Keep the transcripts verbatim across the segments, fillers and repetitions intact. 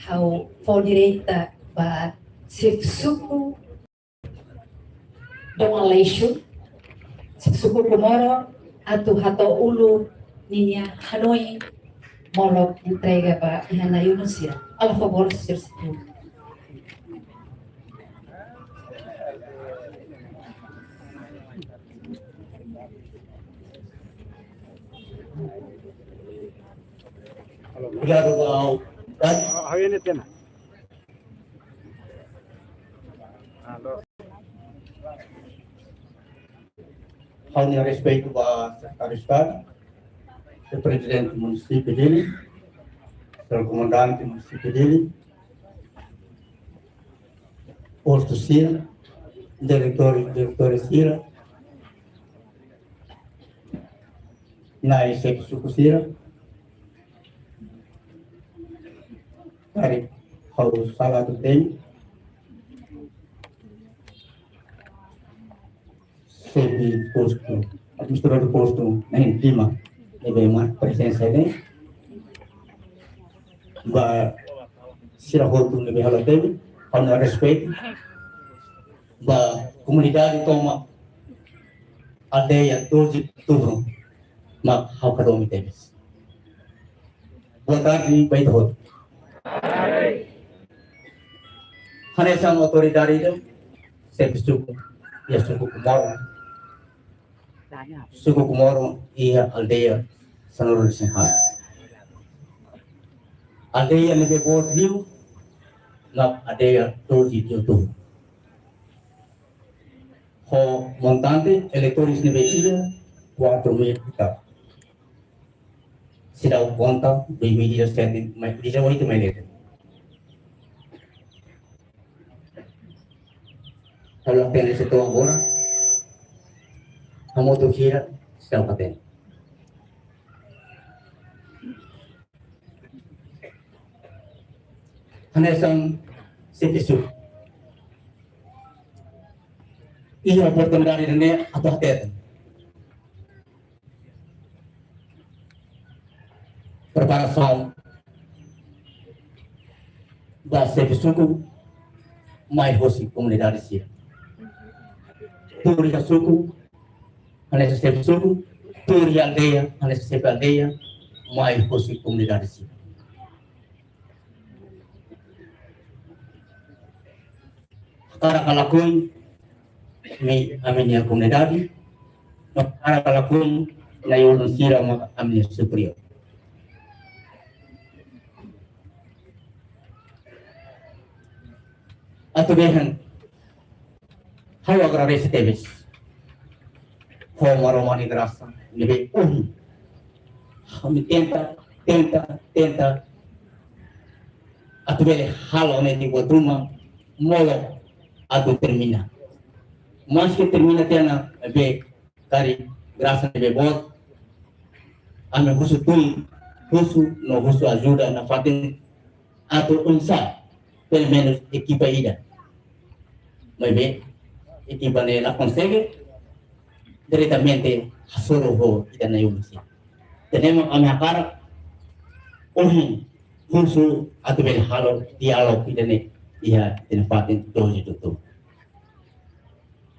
Ha'u fó direta ba xefe suku Dom Aleixo, xefe suku Comoro, atu hato'o uluk ninia hanoin molok entrega ba iha na'i-ulun sira. Halo favór, señór xefe. Obrigadu, Lau. Ha'u-nia respeitu ba Sekretáriu Estadu, Prezidente Munisípiu Dili, Komandante Munisípiu Dili, postu sira, diretór, diretór sira, na'i xefe suku sira, karik ha'u sala atu temi, xefe postu, administradór postu, na'in lima, ne'ebé mai prezensa ne'e, ba sira hotu ne'ebé halo temi, ha'u-nia respeitu ba komunidade tomak, aldeia doze de Outubro, mak ha'u hadomi tebes. Boa tarde ba ita hotu. Hanesan autoridade ida, xefe suku, iha suku Comoro. Suku Comoro iha aldeia sanulu-resin-haat. Aldeia ne'ebé boot liu, mak aldeia doze de Outubro. Ho montante eleitores ne'ebé iha, quatro mil e tal. Seidauk konta, dois mil e dezassete, mai, dezoito mai leten. Ha'u la hatene se to'o agora, hamutuk sira, seidauk hatene. Hanesan xefe suku, iha oportunidade ne'e atu hateten preparasaun ba xefe suku mai hosi komunidade sira. Tuur iha suku, hanesan xefe suku, tuur iha aldeia, hanesan xefe aldeia, mai hosi komunidade sira. Hakarak halo lakohi, ami, ami-nia komunidade, no hakarak halo lakohi, na'i-ulun sira mak ami-nia superiór. Atu dehan, ha'u agradese tebes ho Maromak nia grasa, ne'ebé ohin ami tenta, tenta, tenta, atu bele halo netik buat ruma, molok atu termina. Maski termina tiha ona, be, karik grasa ne'ebé boot, ami husu tun, husu no husu ajuda nafatin atu oinsá, pelumenus ekipa ida. Maibé, ekipa ne'e la konsege diretamente hasoru ho ita na'i-ulun sira. Ida-ne'e mak ami hakarak ohin husu atu bele halo diálogu ida-ne'e iha ita-nia fatin doze de Outubro.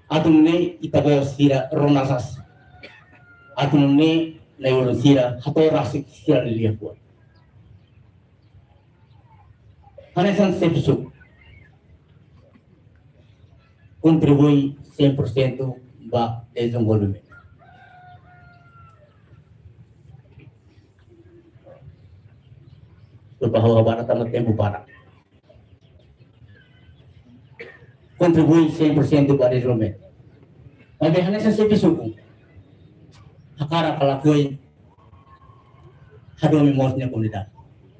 Atu nune'e ita-boot sira rona sasán. Atu nune'e na'i-ulun sira hato'o rasik sira-nia liafuan. Hanesan xefe suku, kontribui cem por cento ba dezenvolvimentu. Depois ha'u hakarak tanba tempu para kontribui cem por cento ba dezenvolvimentu. Maibé hanesan xefe suku, hakarak halo lakohi, hadomi mós nia komunidade.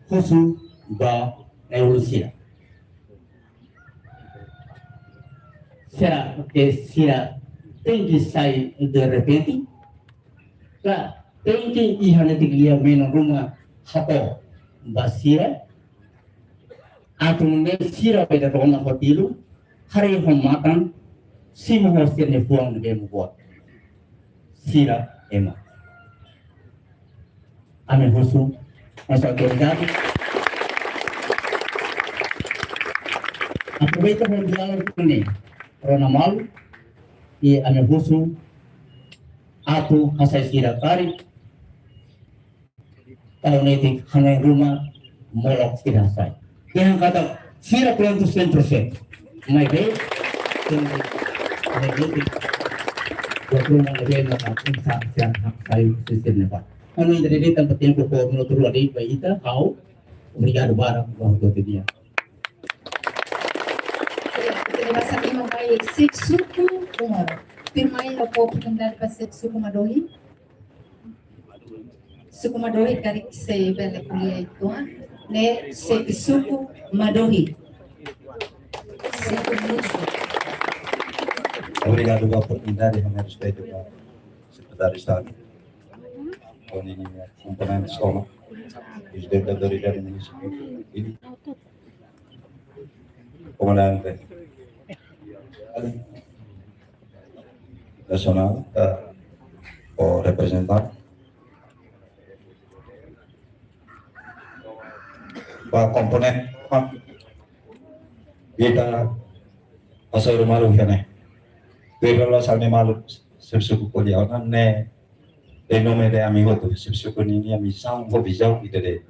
Husu ba na'i-ulun sira. Será que sira tenke sai derrepente? Ka tenke iha netik lia menus ruma hato'o ba sira? Atu nune'e sira bele rona ho tilun, haree ho matan, simu ho sira-nia fuan ne'ebé mak boot. Sira ema. Ami husu, hanesan autoridade, Aproveita hodi diálogu ne'e, rona malu, i ami husu atu hasai sira karik, tau netik hanoin ruma molok sira sai. Yang kata sira prontu cem por cento. Maibé, maibé, buat ruma maibé na insan sian hak sai sistem ne'ebá. Anu yang tadi tanpa tempu ko minutu rua de'it ba ita, ha'u, obrigadu barak ba hotu dia. Oke, ita basa lima ba xefe suku Komoro. Tuirmai, ha'u fó oportunidade ba xefe suku Madohi. Suku Madohi karik sei bele ko'alia uitoan, ne'e xefe suku Madohi. Cinco minutos. Obrigadu ba oportunidade, ho respeitu ba Sekretáriu Estadu, ho ninia komponente tomak, Prezidente Autoridade Munisípiu, i Komandante Nasionál, eh, ho reprezentante ba komponente ita, pasal malu kene. Pero lo sal malu xefe suku ko'alia ona ne'e, em nome de ami hotu, xefe suku ninia misaun ho vizaun ida de'it.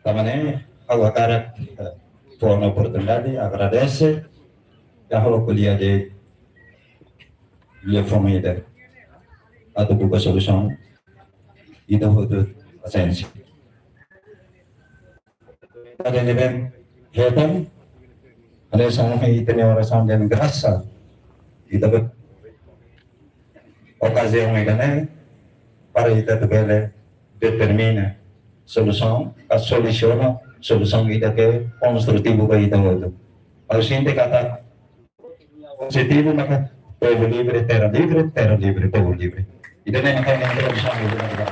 Tanba ne'e, ha'u hakarak, eh, fó ona oportunidade, agradese, ya halo ko'alia de'it, liafuan ida, atu buka solusaun ida hotu pasensi. Ita ne'ebé hetan, ada sama ita-nia orasaun dan grasa, ita be okaziaun ida-ne'e para ita atu bele determina solusaun, ka solusiona solusaun ida ke konstrutivu ba ita hotu. Ha'u sente katak pozitivu maka povu livre, terra livre, terra livre, povu livre. Ida-ne'e maka introdusaun ida-ne'e.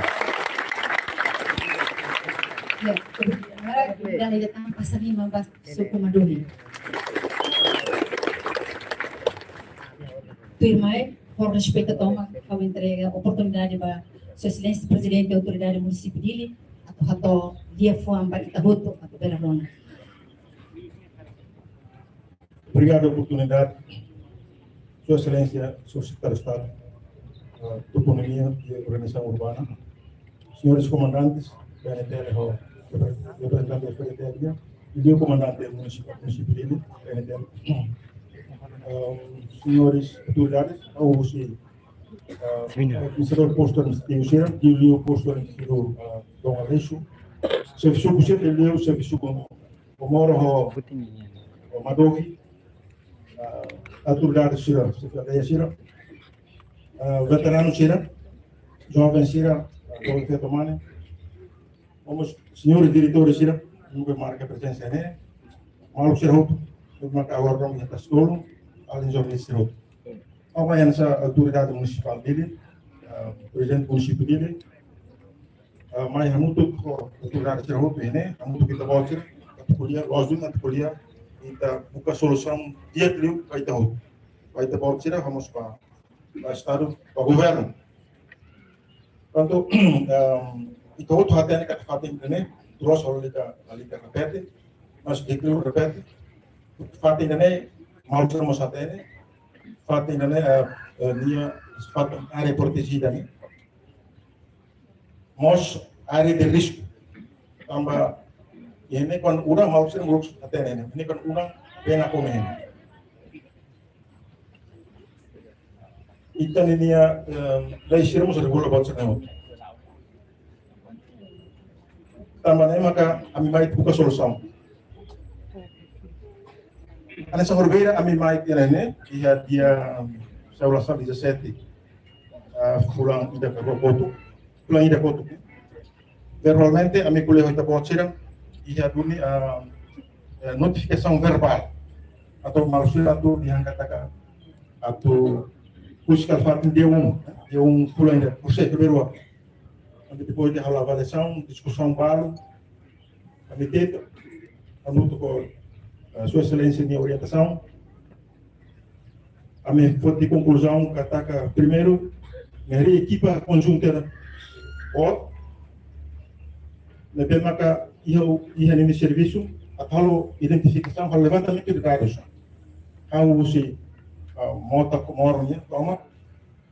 Ya, obrigadu. Agora, ita-nia tanpa sanima ba suku Madohi. Tuirmai, ho respeitu tomak, ha'u entrega oportunidade ba Sua Exelénsia Prezidente Autoridade Munisípiu Dili, atu hato'o liafuan ba ita hotu, atu bele rona. Obrigadu oportunidade. Sua Exelénsia, Señór Sekretáriu Estadu, ah, Toponímia i Organizasaun Urbana, señores komandantes, P N T L ho reprezentante F D T L, i liu komandante munisípiu, munisípiu Dili, P N T L. Ah, señores autoridades, ha'u husi, ah, administradór postu administrativu sira, liu, liu postu administrativu, ah, Dom Aleixo, xefe suku sira, liu xefe suku Komoro ho, ho Madohi, ah, autoridade sira, xefe aldeia sira, ah, veteranu sira, joven sira, ah, joven feto mane, nomós señores diretores sira, nunka marka prezensa ne'e, maluk sira hotu, nunka agora dong ya tas tolu, alin joven sira hotu. Ha'u mai hanesan autoridade munisipál Dili, ah, prezidente munisípiu Dili, ah, mai hamutuk ho autoridade sira hotu iha ne'e, hamutuk ho ita-boot sira, atu ko'alia, loos duni atu ko'alia, ita buka solusaun di'ak liu ba ita hotu. Ba ita-boot sira, ha'u mós ba, ba Estadu, ba governu. Portantu, ehm, ita hotu hatene katak fatin ida-ne'e, terus halo lalika, lalika repete, mas di'ak liu repete. Fatin ida-ne'e, maluk sira mós hatene, fatin ida-ne'e, eh, eh, nia fatin área protejida ne'e. Mós área de risku. Tanba, iha ne'e kuandu udan maluk sira mós hatene ne'e. Ne'e kuandu udan pena kome ne'e. Ita ninia, eh, lei sira mós regula buat sira-ne'e hotu. Tanba ne'e maka ami mai buka solusaun. Hanesan ohin ami mai iha ne'e, iha dia, um, sebelas, dezasete, ah, fulan ida ka rua kotuk, fulan ida kotuk. Verbalmente, ami ko'alia ho ita-boot sira, iha duni, ah, eh, notifikasaun verbál. Atu maluk sira atu dehan katak atu husik hela fatin dia um, dia um fulan ida, por cento, primeiru. Entaun depois de halo avaliasaun, diskusaun balu, ami tenta, hamutuk ho, eh, Sua Exelénsia nia orientasaun, ami foti konkluzaun katak primeiru, harii ekipa konjunta boot, ne'ebé maka iha, iha ninia servisu, atu halo identifikasaun, halo levantamentu de dadus. Ha'u husi, ah, mota Comoro nian, tomak,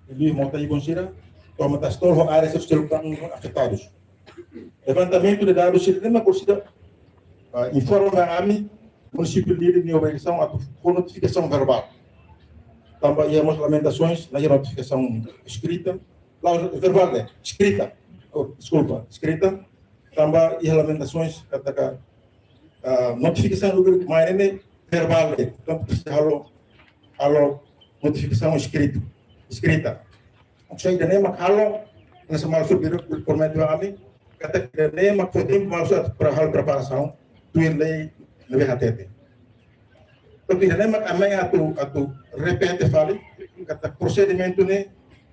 liuliu mota ibun sira, tomak, testol ho área sosiál afetadus. Levantamentu de dadus sira-ne'e mak orsida, ah, informa ba ami, munisípiu Dili nia obrigasaun atu fó notifikasaun verbál. Tanba iha mós lamentasaun, la iha notifikasaun eskrita, la, verbál, ne'e, eskrita. Oh, deskulpa, eskrita. Tanba iha lamentasaun katak, ah, notifikasaun lubuk mai ne'e verbál, ne'e. Entaun, presiza halo, halo notifikasaun eskrita, eskrita. Maksudnya ida-ne'e mak halo, na sama subiru, promete ami, katak ida-ne'e mak foti maksud para halo preparasaun, tuir lei ne'ebé hatete. Tapi ida-ne'e mak ami atu, atu repete fali, katak prosedimentu ne'e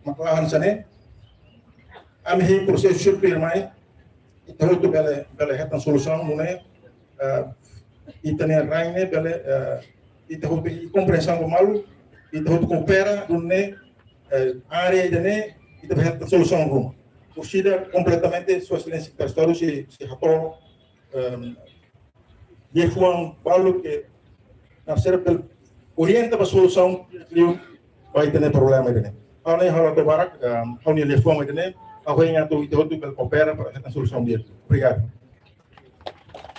mak la'o hanesan ne'e, ami hein prosesu sira tuirmai, ita hotu bele, bele hetan solusaun, nune'e, eh, ita-nia rain ne'e bele, eh, ita hotu iha komprensaun ho malu, ita hotu koopera, nune'e, eh, área ida-ne'e, ita bele hetan solusaun ruma. Orsida kompletamente, Sua Exelénsia Sekretáriu Estadu, sei, sei hato'o, ehm, liafuan balu ke na serve orienta ba solusaun liu ba ita-nia problema ida-ne'e. Ha'u ne'e halo atu barak, ehm, ha'u-nia liafuan ida-ne'e, ha'u hein atu ita hotu bele koopera para hetan solusaun di'ak. Obrigadu.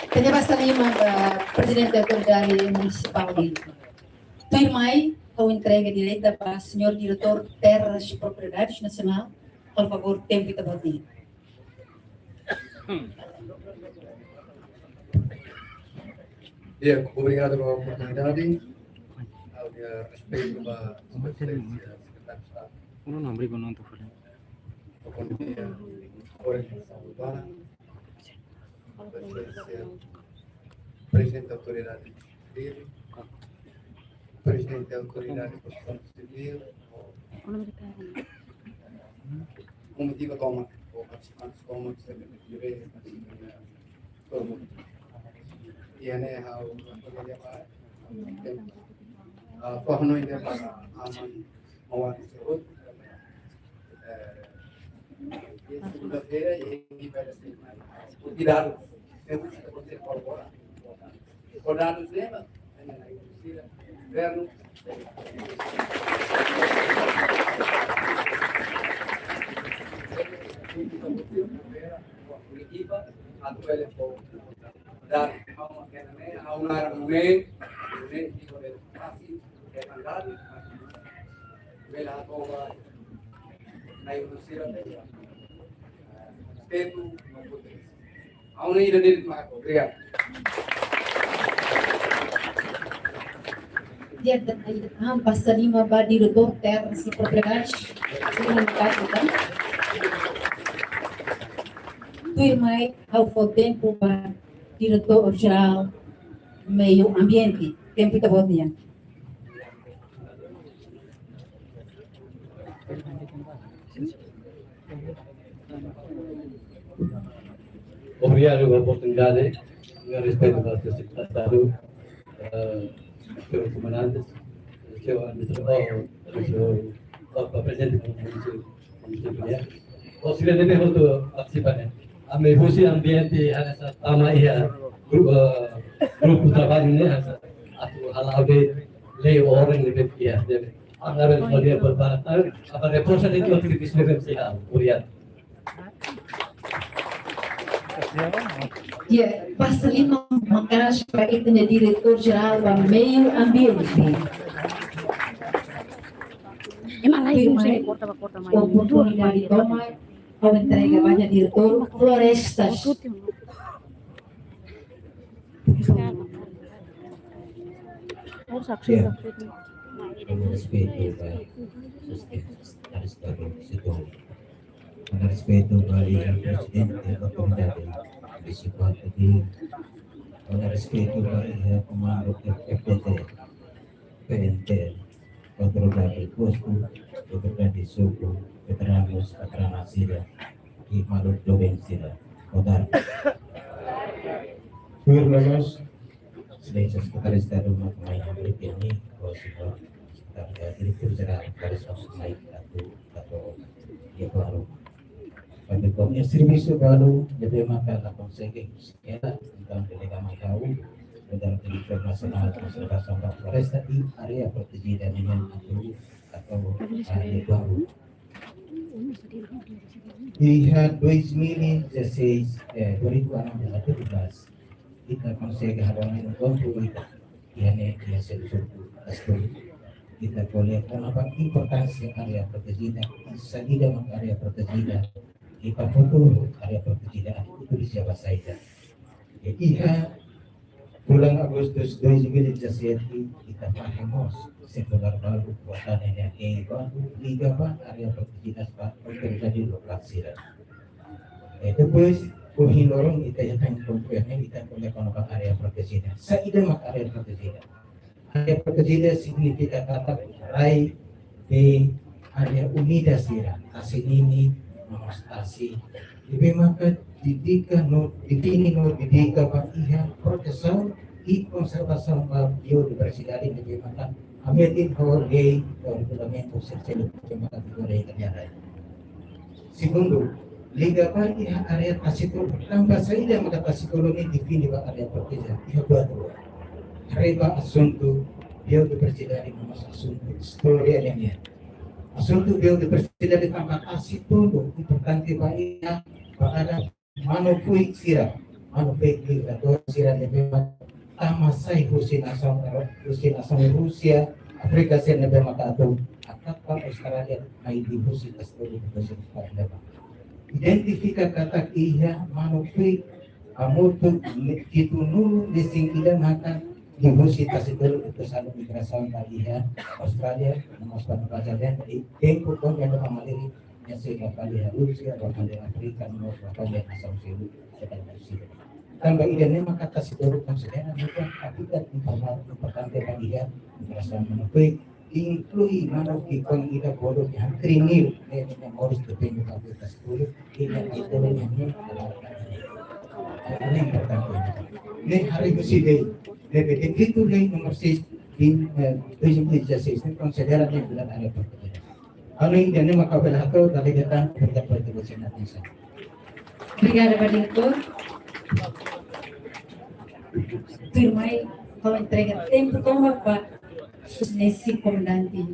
Ita-nia basa liman ba Prezidente Autoridade Munisipál Dili. Tuirmai, ha'u entrega direta ba Señór Diretór Terras e Propriedades Nasionál, por favór, tempu ita-boot nian. Ya, obrigadu pela oportunidade. Ha'u-nia respeitu ba Sua Exelénsia Sekretáriu Estadu. Uno no abrigo no tu falen. Oportunidade. Ora, Sua Exelénsia Prezidente Autoridade Sivil, Prezidente Autoridade Protesaun Sivil, komitiva tomak, ou partisipantes tomak, sekretáriu, todo mundo. Iha ne'e ha'u, ah, fó hanoin de'it ba aman, maun Sirut. Eh, segunda-feira, e aí vai ser mais. Cuidado, eu vou te corroborar. Cuidado, lembra? Governu. Atu ele fó. Dar, ha'u mak ha'u-nia naran, ha'u-nia naran, ha'u-nia naran, ha'u-nia naran, bela toba, na ibu sira, bela. Tetu, ha'u-nia naran, ha'u-nia naran, obrigadu. Di'ak, ah, basa liman ba Diretór Terras e Propriedades, segunda parte, tá? Tuirmai, ha'u fó tempu ba Diretór Jerál Meiu Ambiente. Tempu ita-boot nian. Obrigadu pela oportunidade. Ha'u-nia respeitu ba Sua Exelénsia Sekretáriu Estadu, eh, señór komandante, señór administradór, señór, oh, ba prezidente do munisípiu, munisípiu, ne'e. Ha'u sira ne'ebé hotu partisipa ne'e. Ami husi ambiente hanesan tama iha gru-, eh, grupu traballu ne'e hanesan atu hala'o de'it lei ordem ne'ebé iha, ne'ebé. Agora bele prepara, eh, para reforsa de outro servisu ne'ebé iha. Obrigadu. Ya, basa liman maka'as ba ita-nia Diretór Jerál ba Meiu Ambiente. Emang lain, tuirmai, korta ba korta mai. Oportunidade tomak, ha'u entrega ba Diretór Florestas. Ya. Ha'u-nia respeitu ba Sua Exelénsia Sekretáriu Estadu Sitohon. Ha'u-nia respeitu ba iha Prezidente Autoridade Munisipál Dili. Ha'u-nia respeitu ba iha Komandu F-, F T T, P N T, Autoridade Postu, Autoridade Suku, veteranus, veterana sira, i maluk joven sira. Boa tarde. Tuir loos, Exelénsia Sekretáriu Estadu mak mai hamriik iha ne'e, ho señór Sekretáriu Diretór Jerál, Sekretáriu Estadu mai atu, atu, iha baru. Tapi kami servisu balu, jadi maka la konsege, ya, entaun delega mai ha'u, Fundasaun Internasionál Konservasaun ba Floresta i área protejida ne'ebé atu, atu, ah, di'ak balu. Iha dois mil e dezasseis, eh, dua ribu enam belas, ita konsege halo enkontru ida iha ne'e, iha Selu Surku Asturi. Ita ko'alia kona-ba importánsia área protejida, saida mak área protejida, i ba futuru área protejida atu tuir siapa saida. Iha bulan Agustus dois mil e dezassete, ita fahe mós semináriu balu, buat ne'e, eh, balu liga ba área protejida ba autoridade lokál sira. Eh, depois, ohin loron ita iha enkontru ne'e, ita ko'alia kona-ba área protejida. Saida mak área protejida? Área protejida signifika katak rai de área umida sira, tasi ninin, no mós tasi. Ne'ebé maka dedika no, define no dedika ba iha protesaun i konservasaun ba biodiversidade, ne'ebé maka hametin ho lei no regulamentu sira seluk ne'ebé maka vigora iha rai. Segundu, liga ba iha área tasi-tolu, tanba saida maka tasi-tolu ne'e define ba área protejida, iha buat rua. Haree ba asuntu biodiversidade no mós asuntu istória nian. Asuntu biodiversidade tanba tasi-tolu importante ba iha, ba área manu-fuik sira, manu-fuik migradór sira ne'ebé tama sai husi nasaun Euro-, husi nasaun Rúsia, Áfrika sira ne'ebé maka atu ataka Austrália, mai liuhusi tasi-tolu, tasi-tolu para leva. Identifika katak iha manu-fuik hamutuk hitunulu-resin-ida maka liuhusi tasi-tolu atu halo migrasaun ba iha Austrália, no mós ba Nova Zelándia, i tempu tomak nia lori, nia sei ba fali iha Rúsia, ba fali iha Áfrika, no mós ba fali iha nasaun seluk, sekitar Rúsia. Tanba ida-ne'e maka tasi-tolu konsidera maka habitat informal importante ba iha migrasaun manu-fuik, inklui manu-fuik ida bodo ke han krinil, ne'e, ne'e moris depende ba tasi-tolu, ida ke tolu yang ni, ne'e importante. Ne'e haree husi lei, ne'ebé dekretu lei númeru seis, bin, eh, dois mil e dezasseis, ne'e konsidera ne'e buat área protejida. Anu ida-ne'e maka bele hato'o, dala ida tan, obrigadu ba ita-boot sira-nia atensaun. Obrigada ba diretór. Tuirmai, ha'u entrega tempu tomak ba Sua Exelénsia Komandante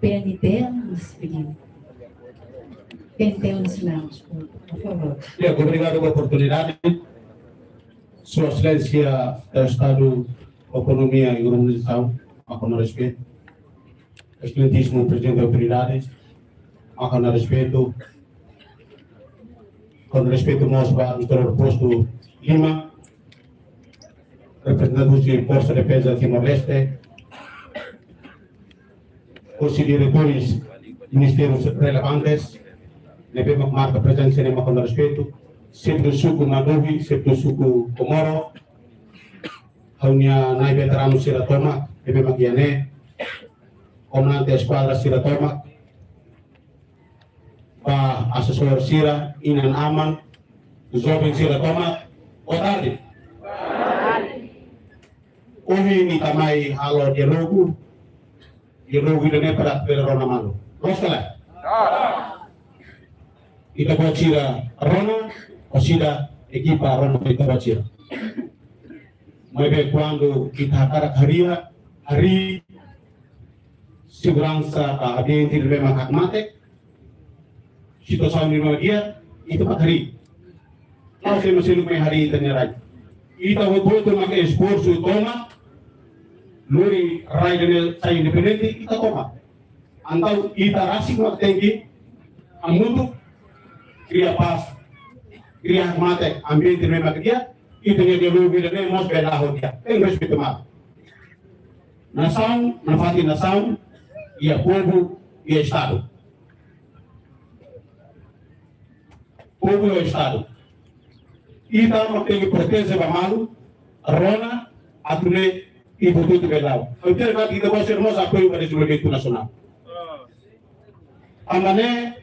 PNTL Munisípiu Dili. PNTL Nasionál, deskulpa, por favór. Ya, obrigadu ba oportunidade. Sua Exelénsia Estadu Ekonomia i Urbanizasaun, mak ha'u-nia respeitu. Exelentísimu Prezidente Autoridade, mak ha'u-nia respeitu. Ho respeitu mós ba Instrutór Postu Lima, reprezentante husi Forsa Defeza Timor-Leste, husi diretores ministériu relevantes, ne'ebé mak marka prezensa ne'e mak ha'u-nia respeitu, xefe suku Madobi, xefe suku Komoro, ha'u-nia nai veteranu sira tomak, ne'ebé mak iha ne'e, komandante eskuadra sira tomak, ba asesór sira, inan-aman, joven sira tomak, boa tarde. Ohin ita mai halo diálogu, diálogu ida-ne'e para bele rona malu. Loos ka lae? Ita-boot sira rona, orsida ekipa rona ita-boot sira. Maibé kuandu ita hakarak harii, harii seguransa ba ambiente ne'ebé mak hakmatek, situasaun ne'ebé mak di'ak, ita mak harii. La'ós ema seluk mai harii ita-nia rai. Ita hotu-hotu mak esforsu tomak, lori rai ida-ne'e sai independente, ita tomak. Entaun ita rasik mak tenke hamutuk, kria pás, kria hakmatek, ambiente ne'ebé mak di'ak, ita-nia diálogu ida-ne'e mós bele la'o di'ak. Tenke respeitu malu. Nasaun, nafatin nasaun, iha povu, iha Estadu. Povu iha Estadu. Ita mak tenke proteje ba malu, rona, atu nune'e ita hotu-hotu bele la'o. Ha'u fiar katak ita-boot sira mós apoiu ba dezenvolvimentu nasionál. Tanba ne'e,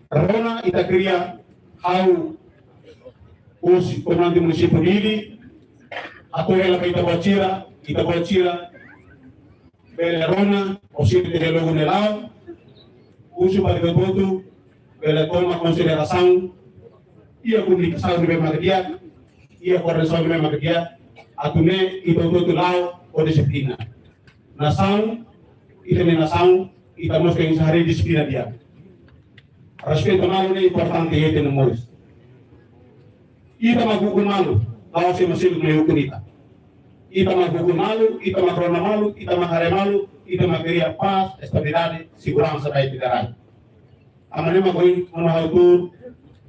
rona ita kria, ha'u husi Komandante Munisípiu Dili, atu hela ba ita-boot sira, ita-boot sira bele rona, orsida diálogu ne'e la'o, husu ba ita hotu-hotu, bele toma konsiderasaun, iha komunikasaun ne'ebé mak di'ak, iha koordenasaun ne'ebé mak di'ak, Atu nune'e ita hotu-hotu la'o ho dixiplina. Nasaun, ita-nia nasaun, ita mós tenke haree dixiplina di'ak. Respeitu malu ne'e importante iha ita-nia moris. Ita mak ukun malu, la'ós ema seluk mak ukun ita. Ita mak ukun malu, ita mak rona malu, ita mak haree malu, ita mak kria pás, estabilidade, seguransa ba ita-nia rai. Tanba ne'e mak ohin, kona ha'u tuur,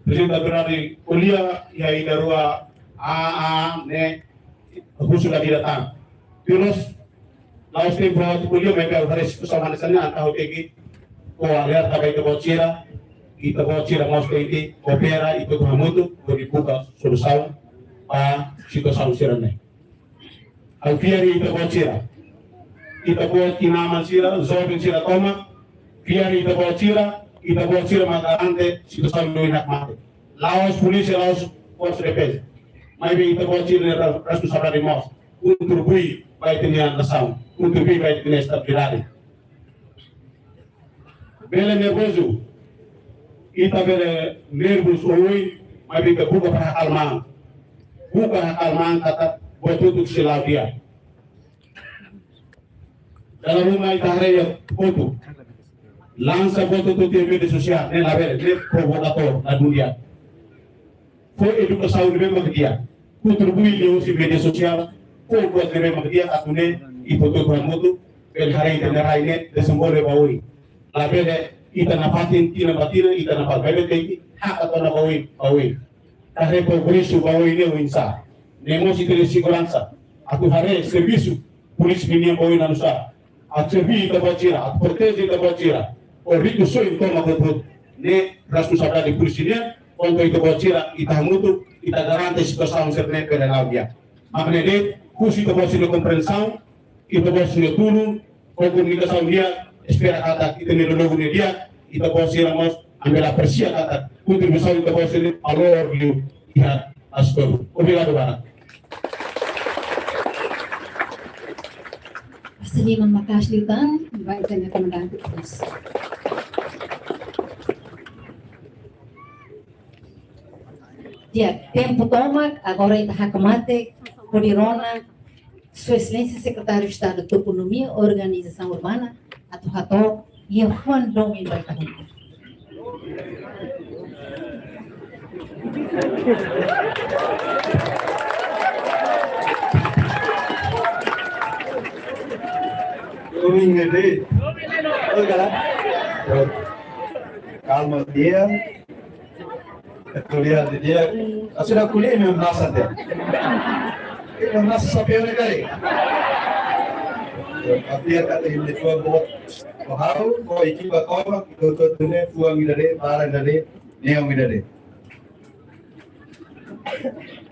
prezidente autoridade ko'alia, iha ida rua, a, a, ne'e, husu la vida tan. Terus, la'ós tempu ha'u atu ko'alia, maibé ha'u haree situasaun hanesan ne'e, entaun ha'u tenke fó alerta ba ita-boot sira, ita-boot sira mós tenke koopera, ita hotu hamutuk, hodi buka solusaun ba situasaun sira-ne'e. Ha'u fiar iha ita-boot sira. Ita-boot inan-aman sira, joven sira tomak, fiar iha ita-boot sira, ita-boot sira mak garante situasaun ne'e iha mate. La'ós polísia, la'ós Forsa Defeza. Maibé ita-boot sira-nia ra-, responsabilidade mós kontribui ba ita-nia nasaun, kontribui ba ita-nia estabilidade. Bele nervozu, ita bele nervozu oioin, maibé ita buka para akalma. Buka akalma katak buat hotu-hotu sei la'o di'ak. Dala ruma ita haree iha hotu. Lansa buat hotu-hotu iha média sosiál, ne'e labele, ne'e provokatór, la dún di'ak. Fó edukasaun ne'ebé mak di'ak. Kontribui liuhusi média sosiál, fó buat ne'ebé mak di'ak atu nune'e ita hotu-hotu hamutuk bele haree ita-nia rai ne'e dezenvolve ba oin. Labele ita nafatin tinan ba tinan, ita nafatin bele tenke hakat ona ba oin, ba oin. Haree progresu ba oin ne'e oinsá. Ne'e mós ita-nia seguransa. Atu haree servisu polísia ninian ba oin oinsá. Atu serve ita-boot sira, atu proteje ita-boot sira. Ho risku soin tomak hotu-hotu. Ne'e responsabilidade polísia nian, kontra ita-boot sira, ita hamutuk, ita garante situasaun sira-ne'e bele la'o di'ak. Mak ne'e de'it, husu ita-boot sira-nia komprensaun, ita-boot sira-nia tulun, ho komunikasaun di'ak, espera katak ita-nia lologu ne'e di'ak, ita-boot sira mós ami bele apresia katak kontribuisaun ita-boot sira-ne'e valór liu iha aspetru. Obrigadu barak. Hanesan ne'e mak maka'as liután ba ita-nia komandante. Di'ak, tempu tomak, agora ita hakmatek hodi rona Sua Exelénsia Sekretáriu Estadu Toponímia, Organizasaun Urbana, atu hato'o nia fuan domin ba ita hotu. Domin ne'e de'it. Oke, kalma di'ak. Ko'alia di'ak. Atu ko'alia ne'e masa di'ak. Ne'e masa sapeu ne'e kali. Ha'u fiar katak imi-nia fuan boot. Ho ha'u, ho ekipa tomak, ita hotu-hotu ne'e fuan ida de'it, barak ida de'it, neon ida de'it.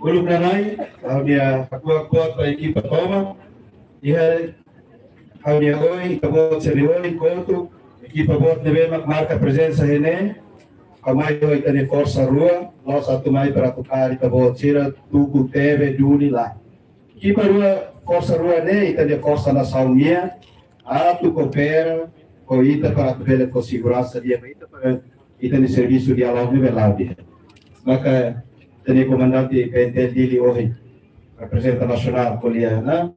Uluk nana'in, ha'u-nia hakuak boot ba ekipa tomak. Iha ha'u-nia oin, ita-boot sira-nia oin, kotuk, ekipa boot ne'ebé mak marka prezensa iha ne'e, ha'u mai ho ita-nia forsa rua, la'ós atu mai para atu kaer ita-boot sira, tuku, tebe, duni, lae. Ekipa rua, forsa rua ne'e, ita-nia forsa nasaun nian, atu koopera ho ita para atu bele fó seguransa di'ak ba ita, para ita-nia servisu di'ak la'o ne'e bele la'o di'ak. Maka, ita-nia komandante P N T L Dili ohin, reprezenta nasionál ko'alia ona.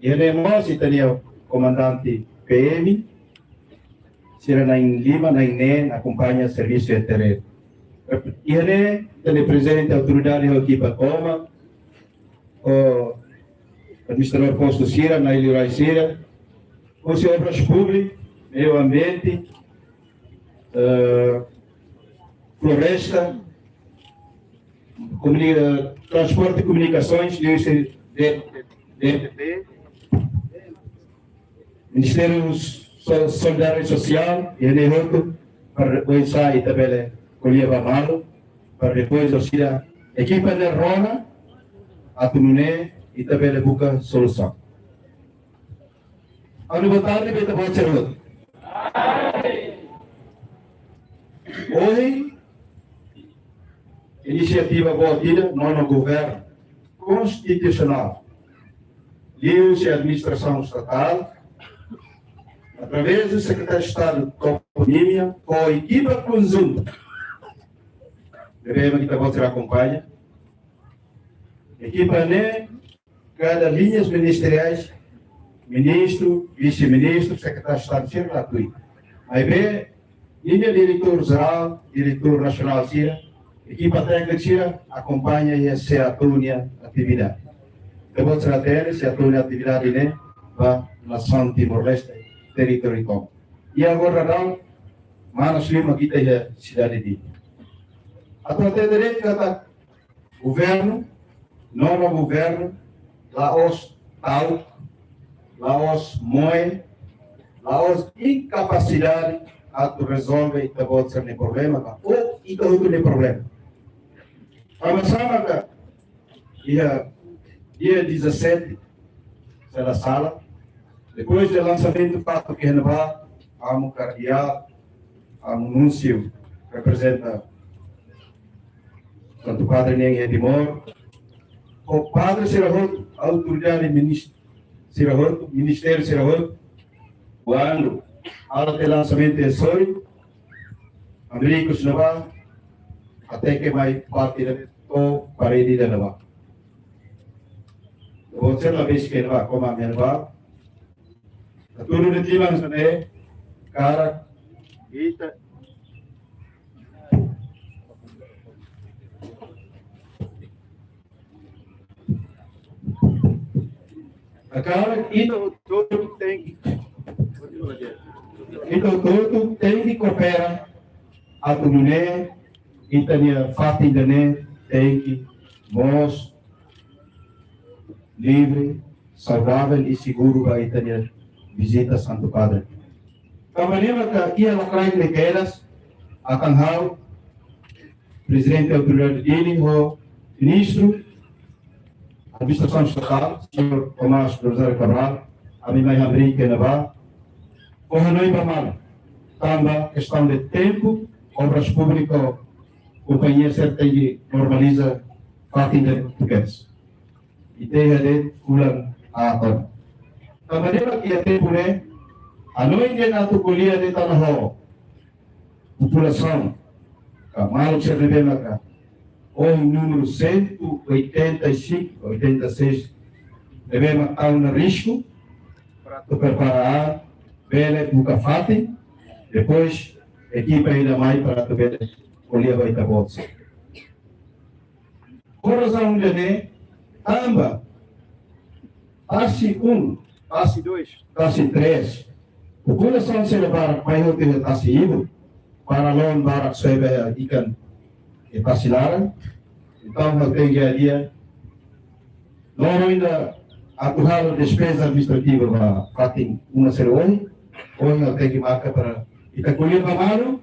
Iha ne'e mós ita-nia komandante P M, sira na'in-lima, na'in-neen, akompaña servisu iha terrenu. Iha ne'e, ita-nia prezidente autoridade ho ekipa tomak, ho administradór postu sira, na'in-liurai sira, husi Obras Públikas, Meiu Ambiente, eh, Floresta, Komuni-, eh, Transporte e Comunicações, D N T T, Ministériu So-, Solidariedade Sosiál, iha ne'e hotu, para depois sai, ita bele ko'alia ba malu, para depois, ou seja, ekipa ne'e rona, atu nune'e, ita bele buka solusaun. Ha'u-nia boa tarde ba ita-boot sira hotu. Ohin, inisiativa boot ida, nonu governu konstitusionál, liuhusi administrasaun estatál, através do Secretário de Estado Toponímia, ho ekipa konjunta. Ne'ebé mak ita-boot sira akompaña. Ekipa ne'e, kada liñas ministeriais, ministru, vise-ministru, sekretáriu estadu sira la tuir. Maibé, liña diretór jerál, diretór nasionál sira, ekipa téknika sira akompaña iha SEATOU nia atividade. Ita-boot sira hatene, SEATOU nia atividade ne'e ba nasaun Timor-Leste, territóriu Tonga. I agora daudaun, manas lima ita iha sidade Dili. Atu hatene de'it katak governu, nonu governu, la'ós ta'uk, la'ós moe, la'ós inkapasidade atu rezolve ita-boot sira-nia problema ka, ou ita hotu nia problema. Sama-sama ka, iha dia dezassete, se la sala, depois de lansamentu fatuk iha ne'ebá, amu kardeál, amu núnsiu, reprezenta Santu Padre nian iha Timor, ho padre sira hotu, autoridade minis-, sira hotu, ministériu sira hotu, kuandu halo tiha lansamentu iha sorin, Amériku sira ba, até ke mai parte ida to'o parede ida ne'ebá. Ita-boot sira la besik iha ne'ebá, koma ami iha ne'ebá. Atu nune'e tilan sane, karik ita. Agora, ita hotu tenke, ita hotu tenke koopera atu nune'e ita-nia fatin ida-ne'e tenke moos livre, saudável i seguru ba ita-nia vizita Santu Padre. Tanba ne'e maka iha lokraik ne'e kedas, atan ha'u, Prezidente Autoridade Dili ho Ministru Administrasaun Estatál, Señór Tomás Rosário Cabral, ami mai hamriik iha ne'ebá, fó hanoin ba malu, tanba kestaun de tempu, Obras Públikas, kompañia sira tenke normaliza fatin ida portugés. Ita iha de'it fulan haat ona. Tanba ne'e iha tempu ne'e, hanoin de'it atu ko'alia de'it ona ho populasaun, ka maluk sira ne'ebé maka ohin númeru cento e oitenta e cinco, oitenta e seis, ne'ebé maka tau iha risku, para atu prepara an, bele buka fatin, depois ekipa ida mai para atu bele ko'alia ba ita-boot sira. Ho razaun ida-ne'e, tanba, fase um, fase dois, fase três, populasaun sira barak mai hotu iha fase ida, para loron barak soe ba ikan iha fase laran. Entaun, ha'u tenke hadi'a, loron ida atu halo despeza administrativa ba fatin uma sira ohin, ohin ha'u tenke marka para ita ko'alia ba malu,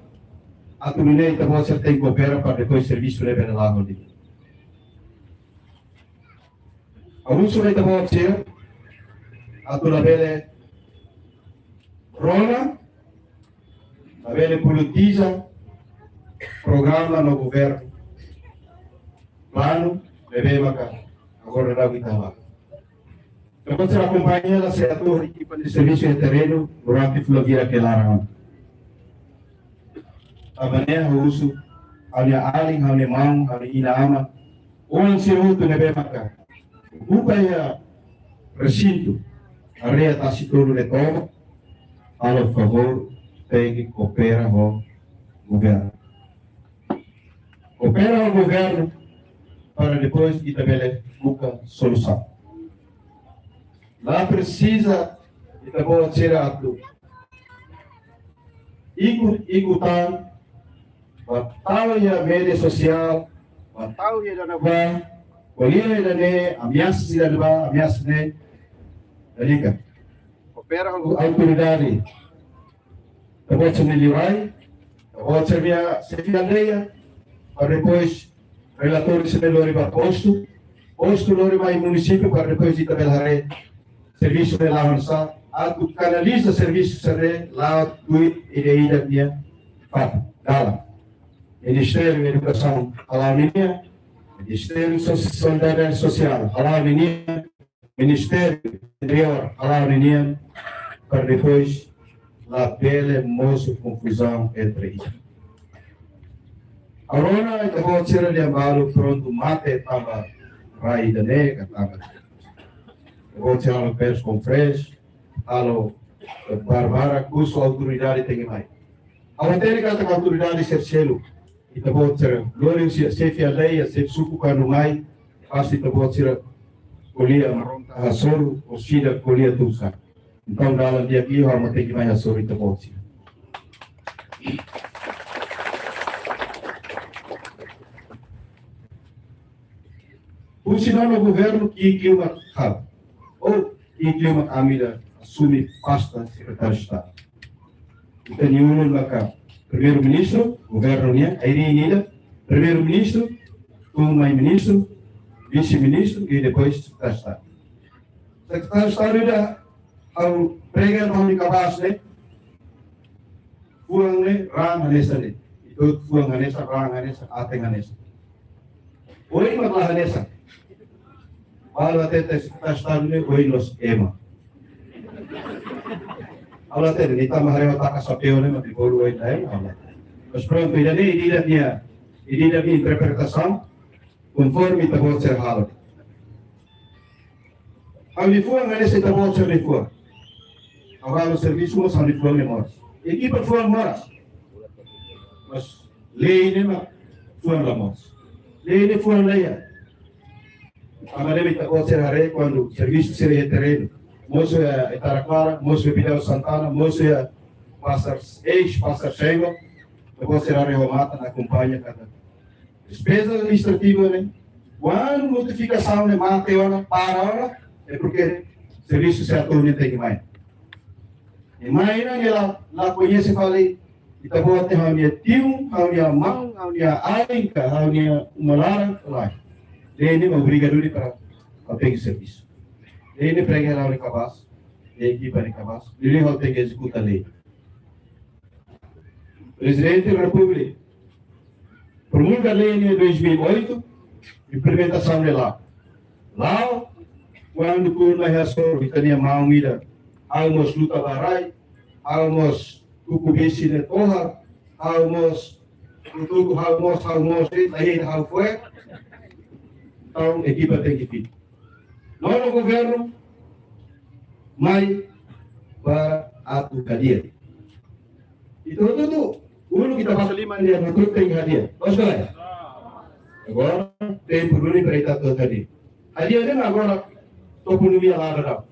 atu nune'e ita-boot sira tenke koopera para depois servisu ne'e bele la'o di'ak. Ha'u husu ba ita-boot sira, atu labele rona, labele politiza programa no governu, planu ne'ebé maka agora daudaun ita hala'o. Ita-boot sira akompaña hela SEATOU nia ekipa servisu iha terrenu durante fulan hirak nia laran. Tanba ne'e ha'u husu ha'u-nia alin, ha'u-nia maun, ha'u-nia inan-aman, oan sira hotu ne'ebé maka okupa iha resintu área fase tolu ne'e tomak, halo favór, tenke koopera ho governu. Koopera ho governu para depois ita bele buka solusaun. La presiza ita-boot sira atu ikut-ikutan, ba tau iha média sosiál, ba tau iha ida-ne'ebá, ko'alia ida-ne'e, ameasa ida-ne'ebá, ameasa ne'e. Lalika. Koopera ho autoridade. Ita-boot sira-nia liurai, ita-boot sira-nia xefe aldeia, para depois relatóriu sira lori ba postu, postu lori ba munisípiu, para depois ita bele haree servisu ne'e la'o oinsá, atu kanaliza servisu sira la'o tuir ida-idak nia fatin, dalan. Ministériu Edukasaun hala'o ninian, Ministériu Sos-, Solidariedade Sosiál hala'o ninian, Ministériu Interiór hala'o ninian, para depois labele mosu konfuzaun entre ita. Agora, ita-boot sira dehan balu prontu mate tanba rai ida-ne'e ka tanba. Ita-boot sira halo press conference, halo, eh, barbarak, husu autoridade tenke mai. Ha'u hatene katak autoridade sira seluk. Ita-boot sira, lori sira, xefe aldeia, xefe suku kuandu mai, pasti ita-boot sira ko'alia, hasoru, orsida ko'alia tusa. Entaun, dalan di'ak liu ha'u mak tenke mai hasoru ita-boot sira. Husi nonu governu ki'ik liu mak ha'u. Ou ki'ik liu mak ami ida asume pasta Sekretáriu Estadu. Ita-nia ulun maka Primeiru-Ministru, governu nian, ai-riin ida, Primeiru-Ministru, tun mai Ministru, Vise-Ministru, i depois Sekretáriu Estadu. Sekretáriu Estadu ida, ha'u prega ha'u-nia kabaas ne'e, fuan ne'e, raan hanesan ne'e. Ita hotu fuan hanesan, raan hanesan, aten hanesan. Ohin mak la hanesan. Balu hatete Sekretáriu Estadu ne'e, ohin loos ema. Ha'u la hatene, nia tama haree ha'u taka xapeu ne'e, mak bolu ohin la ema, ha'u la hatene. Mas prontu, ida-ne'e, ida-ne'e nia, ida-ne'e nia interpretasaun, konforme ita-boot sira halo. Ha'u-nia fuan hanesan ita-boot sira-nia fuan. Ha'u halo servisu mós ha'u-nia fuan ne'e moras. Ekipa fuan moras. Mas lei ne'e mak fuan la moras. Lei ne'e fuan la iha. Tanba ne'e mak ita-boot sira haree kuandu servisu sira iha terrenu. Mosu iha Etaraquara, mosu iha Bidau Santana, mosu iha Pasar, eis Pasar Sengo. Ita-boot sira haree ho matan, akompaña katak despeza administrativa ne'e, kuandu notifikasaun ne'e mate ona, para ona, é porque servisu sira atu ne'e tenke mai. I mai ne'e la, la koñese fali, ita-boot ne'e ha'u-nia tiu, ha'u-nia maun, ha'u-nia alin ka, ha'u-nia uma laran, lae. Lei ne'e mak obriga duni para, para tenke servisu. Lei ne'e prega ha'u-nia kabaas, lei ekipa nia kabaas, lei ha'u tenke ezekuta lei. Prezidente da Repúblika promulga lei ne'e dois mil e oito, implementasaun ne'e la'o. La'o, kuandu tun mai hasoru, ita-nia maun ida, ha'u mós luta ba rai, ha'u mós tuku besi ne'e tohar, ha'u mós tuku, ha'u mós, ha'u mós, eh, ha'u fo'er. Entaun, ekipa tenke fila. Nonu governu mai para atu hadi'a. Ita hotu-hotu, uluk ita basa liman dehan hotu-hotu tenke hadi'a. Loos ka lae? Agora, tempu duni para ita atu hadi'a. Hadi'a ne'e agora, toponímia la ada.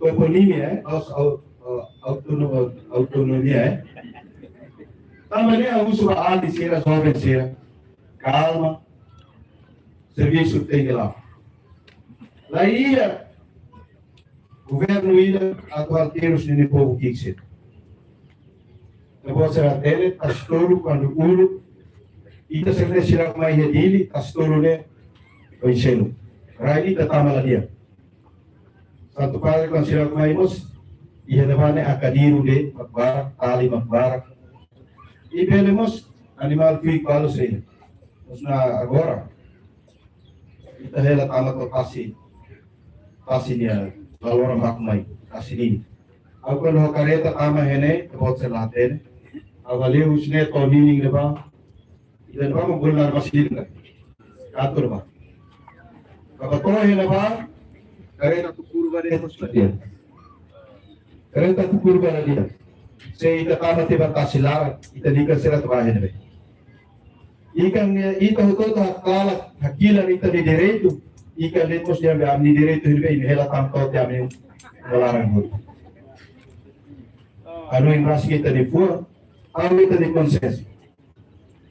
Toponímia, eh? Aus-, au-, au-, autonomo-, autonomia, eh? Tanba ne'e ha'u husu ba alin sira, joven sira. Kalma. Servisu tenke la'o. La iha governu ida atu halo terus ninia povu ki'ik sira. Ita-boot sira hatene, tasi tolu kuandu uluk, ita sira-ne'e sira mai iha Dili, tasi tolu ne'e, oin selu. Rai ita tama la di'ak. Santu Padre kuandu sira mai mós, iha ne'ebá ne'e akadiru de'it mak barak, tali mak barak. I bele mós animál fik balu sei. Mas na agora, ita hela tama to'o tasi, tasi nia, laloran baku mai, tasi ninin. Ha'u kuandu ho kareta tama iha ne'e, ita-boot sira la hatene. Ha'u bá liu husi ne'e to'o ninin ne'ebá. Ita ne'ebá mak bolu laran ba sira. Atur ba. Kaba to'o iha ne'ebá, kareta atu kurva de'it mós la di'ak. Kareta atu kurva la di'ak. Se ita tama tiha ba tasi laran, ita-nia ikan sira atu bá iha ne'ebé. Ikan ne'e, ita hotu-hotu hakala, hakilar ita-nia direitu, ikan de'it mós dehan be ami-nia direitu iha ne'ebé, imi hela tama to'o tiha ami-nia uma laran hotu. Hanoin rasik ita-nia fuan, halo ita-nia konsiénsia.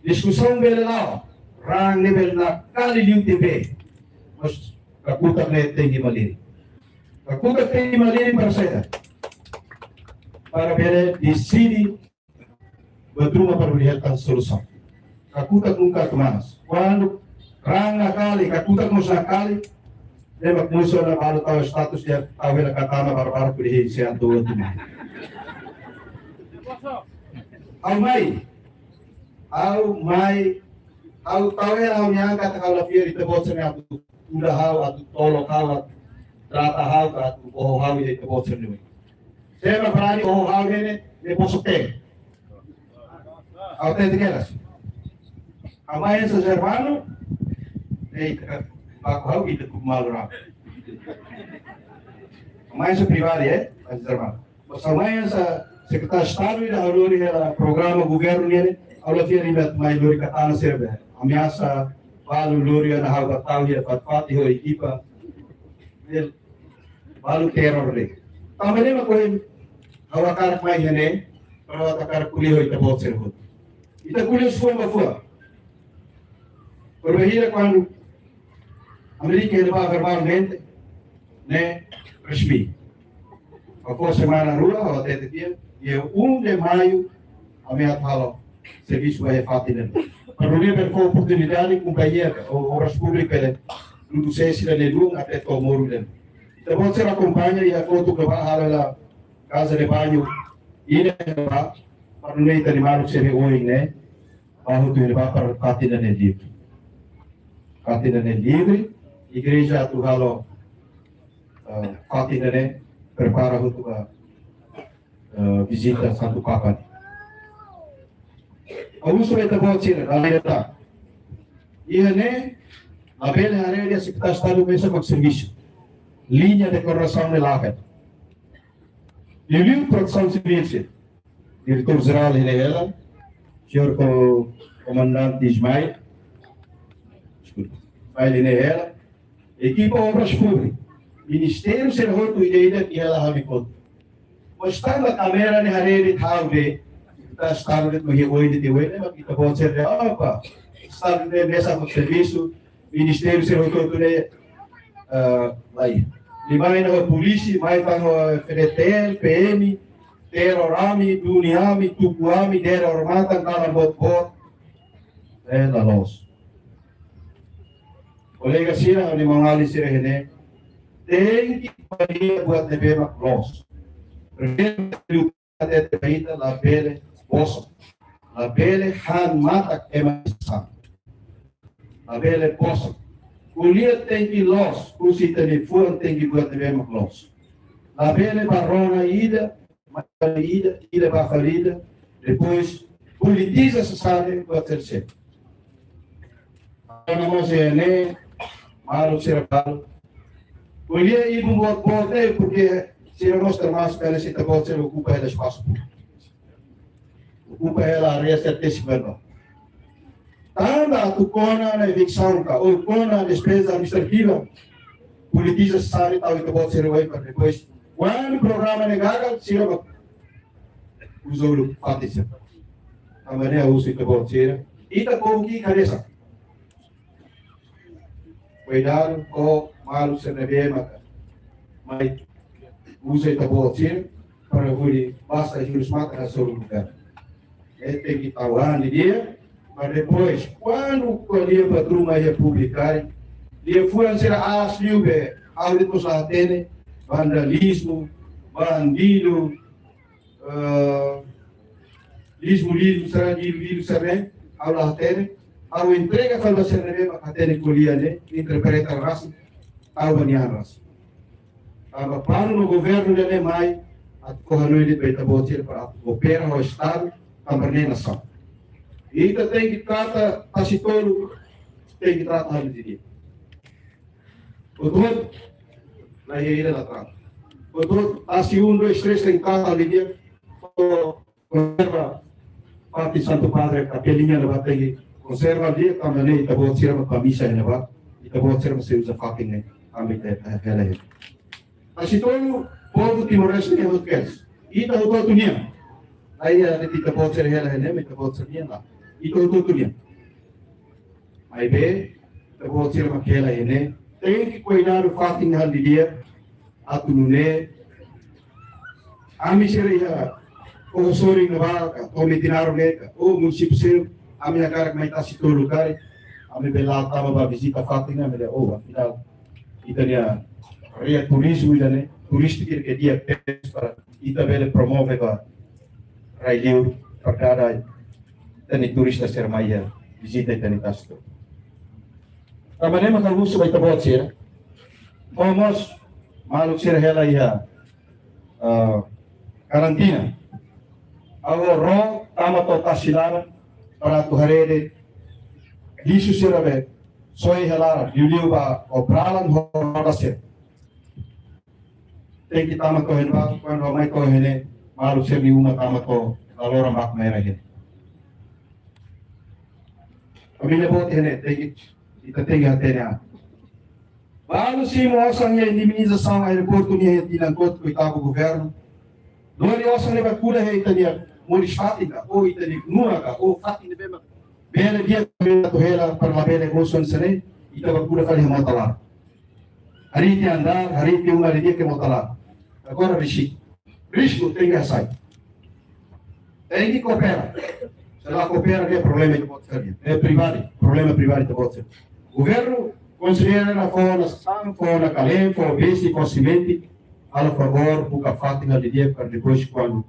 Diskusaun bele la'o, raan ne'e bele nakali liu tebes. Mas kakutak ne'e tenke malirin. Kakutak tenke malirin para saida? Para bele deside buat ruma para bele hetan solusaun. Kakutak nunka atu manas. Kuandu raan nakali, kakutak mós nakali, ne'e mak mosu ona balu tau status dehan tau hela katak barbarak hodi hein se atu atu mai. Ha'u mai, ha'u mai, ha'u tau hela ha'u-nia an katak ha'u la fiar ita-boot sira-ne'e atu kuda ha'u, atu tolok ha'u, atu trata ha'u, atu oho ha'u iha ita-boot sira-nia oin. Se ema barani oho ha'u ne'e, ne'e bosok tebes. Ha'u hatete kedas. Ha'u mai hanesan Germano, ne'e ita baku ha'u ita tuku malu rame. Mai hanesan pribadi, eh, Mas Jerman. Mas mai hanesan Sekretáriu Estadu ida ha'u lori hela programa governu nian, ha'u la fiar imi atu mai lori katana sira be. Ameasa balu lori ona ha'u ba tau iha fatin-fatin ho ekipa. Balu teror de'it. Tanba ne'e mak ohin ha'u hakarak mai iha ne'e, para ha'u hakarak ko'alia ho ita-boot sira hotu. Ita ko'alia fuan ba fuan. Berbahira kuandu Amériku iha ne'ebá verbalmente, ne'e resmi. Ba foin semana rua, ha'u hatete tiha, dia um de maio, ami atu halo servisu ba iha fatin ne'e. Para nune'e bele fó oportunidade, kompañia, o, obras públikas bele dudu sesi ida ne'e duni até to'o moru ne'e. Ita-boot sira akompaña, iha kotuk ne'ebá halo hela casa de banho ida ne'ebá, para nune'e ita-nia maluk sira oin ne'e, ba hotu iha ne'ebá para fatin ne'e livre. Fatin ne'e livre, igreja atu halo, eh, fatin ne'e prepara hotu ba, eh, vizita Santu Papa. Ha'u husu ba ita-boot sira, dala ida tan. Iha ne'e, labele haree de'it Sekretáriu Estadu mesak mak servisu. Liña de koordenasaun ne'e la aat. Liuliu Protesaun Sivíl sira. Diretór Jerál iha ne'e hela, señór ko-, Komandante Ismael, deskulpa, Ismael iha ne'e hela, ekipa Obras Públikas, ministériu sira hotu ida-idak iha hela ha'u-nia kotuk. Mas tanba kámera ne'e haree de'it ha'u de'it, ita Estadu de'it, mas iha oin de'it, iha oin de'it, mas ita-boot sira de'it, apa? Estadu de'it mesak mak servisu, ministériu sira hotu-hotu ne'e, eh, lai. Liu mai ona ho polísia, mai tan ho F-FDTL, P M, teror ami, duni ami, tuku ami, dere odamatan, kalan boot-boot. Eh, la loos. Kolega sira, ha'u-nia maun-alin sira iha ne'e, tenke ko'alia buat ne'ebé mak loos. Primeiru, hatete ba ita labele bosok. Labele han matak ema sasán. Labele bosok. Ko'alia tenke loos, husi ita-nia fuan tenke buat ne'ebé mak loos. Labele bá rona ida, mai ida, ida bá fali ida, depois politiza sasán buat sira seluk. Agora mós iha ne'e, maluk sira balu. Ko'alia ibun boot-boot ne'e, porque sira mós termasuk hela ita-boot sira okupa hela espasu públiku. Okupa hela área sira tesi belo. Tanba atu kona ona eviksaun ka, ou kona ona despeza administrativa, politiza sasán tau ita-boot sira oin para depois. Kuandu programa ne'e gagal, sira ba uza uluk fatin sira. Tanba ne'e ha'u husu ita-boot sira. Ita povu ki'ik hanesan. Kuidadu ho maluk sira ne'ebé maka mai uza ita-boot sira para hodi basa jurus mata hasoru lugar. Ita tenke tau an didi'ak, para depois, kuandu ko'alia ba tuma iha publikari, liafuan sira aas liu be, ha'u depois la hatene, vandalizmu, bandidu, eh, lixu, lixu, sira, lixu, lixu, sira ne'e, ha'u la hatene, ha'u entrega fali ba sira ne'ebé mak hatene ko'alia ne'e, interpreta rasik, tau ba nia an rasik. Tanba planu no governu ida-ne'e mai, atu fó hanoin de'it ba ita-boot sira para atu koopera ho Estadu, tanba ne'e nasaun. Ita tenke trata tasi tolu, tenke trata hal didi'ak. Hotu-hotu, la iha ida la trata. Hotu-hotu, tasi um, dois, três, tenke trata hal didi'ak. Konserva fatin Santu Padre, kapeliña ne'ebá tenke konserva di'ak, tanba ne'e ita-boot sira mak bá misa iha ne'ebá, ita-boot sira mak sei uza fatin ne'e, tanba ita, eh, hela iha. Tasi tolu, povu Timor-Leste ne'e hotu kedas. Ita hotu-hotu nian. Ai, eh, ita-boot sira hela iha ne'e, ita-boot sira nian la. Ita hotu-hotu nian. Maibé, ita-boot sira mak hela iha ne'e, tenke kuidadu fatin hal didi'ak, atu nune'e ami sira iha oho sorin ne'ebá ka, to'o Metinaro ne'e ka, ou munisípiu seluk, ami hakarak mai tasi tolu karik, ami bele tama ba vizita fatin ne'e, ami dehan, oh, afinál, ita-nia área turizmu ida-ne'e, turístiku ida ke di'ak tebes para ita bele promove ba rai-li'ur, para dada ita-nia turista sira mai iha vizita ita-nia tasi tolu. Tanba ne'e mak ha'u husu ba ita-boot sira. Ho mós maluk sira hela iha, ah, karantina. Ha'u rona tama to'o tasi laran para atu haree de'it lixu sira be soe iha laran, liuliu ba ho pralan ho roda sira. tenke tama to'o iha ne'ebá, kuandu mai to'o iha ne'e, maluk sira-nia uma tama to'o laloran baku mera iha ne'e. Família boot iha ne'e, tenke, ita tenke hatene. Balu simu osan iha indemnizasaun aeroportu nian iha tinan kotuk oitavu governu. Lori osan ne'e ba kuda iha ita-nia moris fatin ka, ou ita-nia nua ka, ou fatin ne'ebé mak bele di'ak atu hela para labele emosaun sira-ne'e, ita ba kuda fali iha mota laran. Harii tiha andár, harii tiha uma di'ak iha mota laran. Agora risku. Risku tenke hasai. Tenke koopera. Se la koopera, ne'e problema ita-boot sira-nian. Ne'e pribadi, problema pribadi ita-boot sira. Governu konsidera ona fó ona sasán, fó ona kalé, fó besi, fó simente. Halo favór, buka fatin di'ak para depois kuandu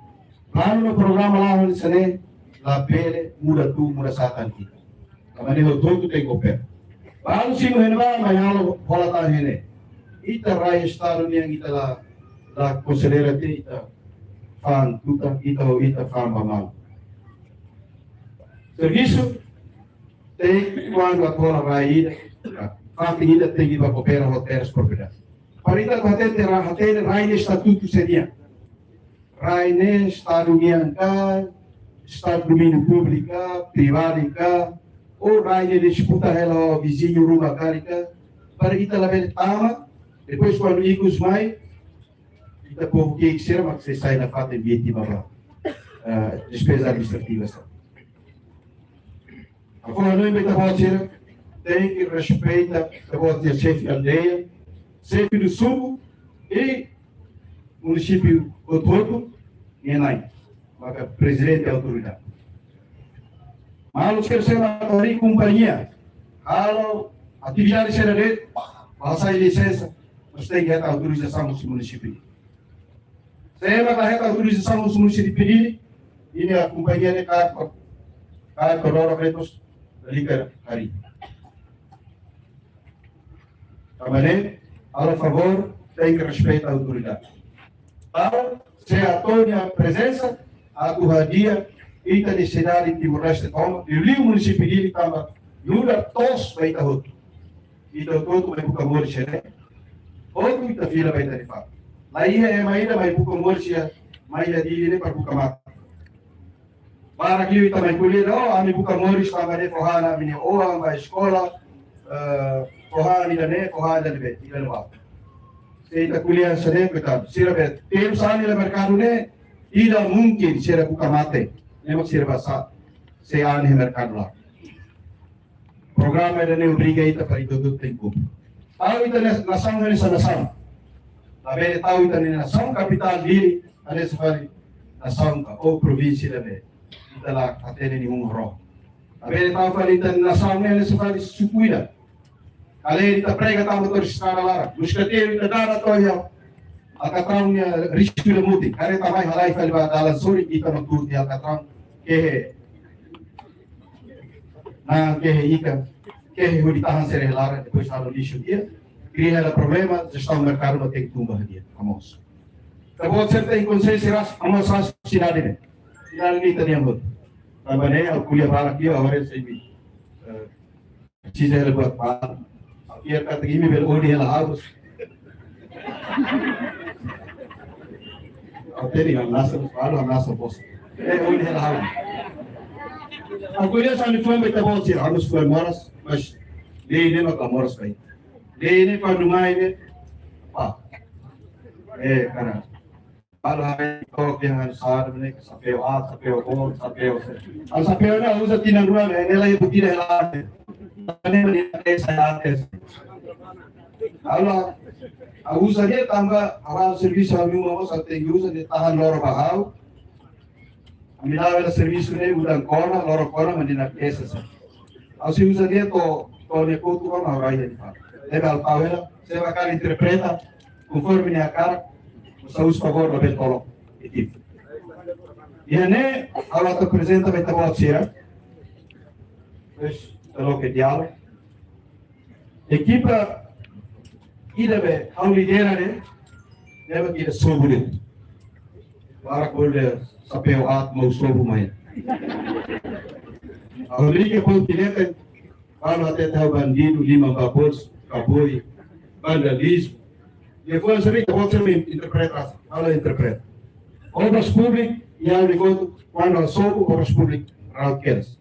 planu no programa la'o hanesan ne'e, labele muda tuun, muda sasán ita. Tanba ne'e hotu-hotu tenke koopera. Balu simu iha ne'ebá, mai halo hola tan iha ne'e. Ita rai Estadu nian, ita la, la konsidera tiha ita fa'an tutan, ita ho ita fa'an ba malu. Servisu tenke, kuandu atu hola rai ida, fatin ida tenke ba koopera ho terus propriedade. Para ita hatene rai, hatene rai ne'e estatutu sira-nian. Rai ne'e Estadu nian ka, Estadu domíniu públiku ka, privadu ka, ou rai ne'e disputa hela ho viziñu ruma karik ka, para ita labele tama, depois kuandu ikus mai, ita povu ki'ik sira mak sei sai nafatin vítima ba, eh, despeza administrativa sira. Ha'u fó hanoin ba ita-boot sira, tenke respeita ita-boot sira, xefe aldeia, xefe suku i munisípiu hotu-hotu, nia na'in, maka prezidente autoridade. Maluk sira, se mak harii kompañia, halo atividade sira de'it, ba hasai lisensa, mas tenke hetan autorizasaun husi munisípiu. Se ema la hetan autorizasaun husi munisípiu Dili, nia kompañia ne'e kaer ba, kaer ba doro retos, lalika harii. Tanba ne'e, halo favór, tenke respeita autoridade. Tau, se atu nia prezensa, atu hadi'a ita-nia sidade Timor-Leste tomak, liuliu munisípiu Dili tanba nu'udar to'os ba ita hotu. Ita hotu mai buka moris iha ne'e. Hotu ita fila ba ita-nia fatin. La iha ema ida mai buka moris iha, mai iha Dili ne'e para buka mate. Barak liu ita mai ko'alia, oh, ami buka moris tanba ne'e fó ha'u, ami-nia oan ba eskola, eh, fó ha'u ida-ne'e, fó ha'u ida-ne'ebé, ida-ne'ebá. Se ita ko'alia hanesan ne'e, koitadu. Sira be, terus ami iha merkadu ne'e, ida mungkin sira buka mate. Ne'e mak sira basa, se ami iha merkadu laran. Programa ida-ne'e obriga ita para ita hotu tenke kumpre. Tau ita-nia nasaun hanesan nasaun. Labele tau ita-nia nasaun kapitál Dili hanesan fali nasaun ka ou provínsia ida be. Ita la hatene nia uma ró. Labele tau fali ita-nia nasaun ne'e hanesan fali suku ida. Kalé ita prega tanba to'o estrada laran. Muskateiru ita dada to'o iha alkatraun nia risku ida mutin. Kareta mai halai fali ba dalan sorin, ita mak tuur tiha alkatraun. Kehe na'an, kehe ikan, kehe hodi tahan sira iha laran, depois halo lixu tiha, kria hela problema, jestaun merkadu mak tenke tun ba hadi'a, hamoos. Ita-boot sira tenke konsiénsia ras, hamoos ras sidade ne'e. Sidade ne'e ita-nian hotu. Tanba ne'e, ha'u ko'alia barak tiha, agora sei mi, eh, presiza hela buat balu. Ha'u fiar katak imi bele odi hela ha'u. Ha'u hatene, ha'u nasa, ha'u nasa bos. Eh, odi hela ha'u. Ha'u ko'alia hanesan ne'e, foin ba ita-boot sira, ha'u mós foin moras, mas lei ne'e mak la moras ba ita. Lei ne'e kuandu mai ne'e, pá. Eh, karena balu hanesan tok yang hanesan ne'e, sapeu aat, sapeu boot, sapeu se. Ha'u sapeu ne'e ha'u uza tinan rua ne'e, ne'e lagi bukti dah lah. Ne'e mak nia tes, saya tes. Ha'u la, ha'u uza ne'e tanba ha'u servisu ha'u-nia uma mós ha'u tenke uza, ne'e tahan loro ba ha'u. Ami la'o hela servisu ne'e udan kona, loro kona, mak nia tes sa. Ha'u sei uza ne'e to'o, to'o ne'e kotu kona ha'u rai iha ne'ebá. Ne'ebé ha'u tau hela, se ema hakarak interpreta konforme nia hakarak, ha'u husu favór labele tolok. Ekipa. Iha ne'e, ha'u atu aprezenta ba ita-boot sira. Depois, ita loke diálogu. Ekipa ida be ha'u lidera ne'e, ne'ebé ida sobu de'it. Barak bolu dehan sapeu aat mak sobu mai. Ha'u liga kontinente, balu hatete ha'u bandidu, liman ba bolsu, kaboi, vandalizmu. Liafuan sira-ne'e, ita-boot sira interpreta, ha'u la interpreta. Obras Públikas, iha ne'e kuandu ha'u sobu, Obras Públikas raut kedas.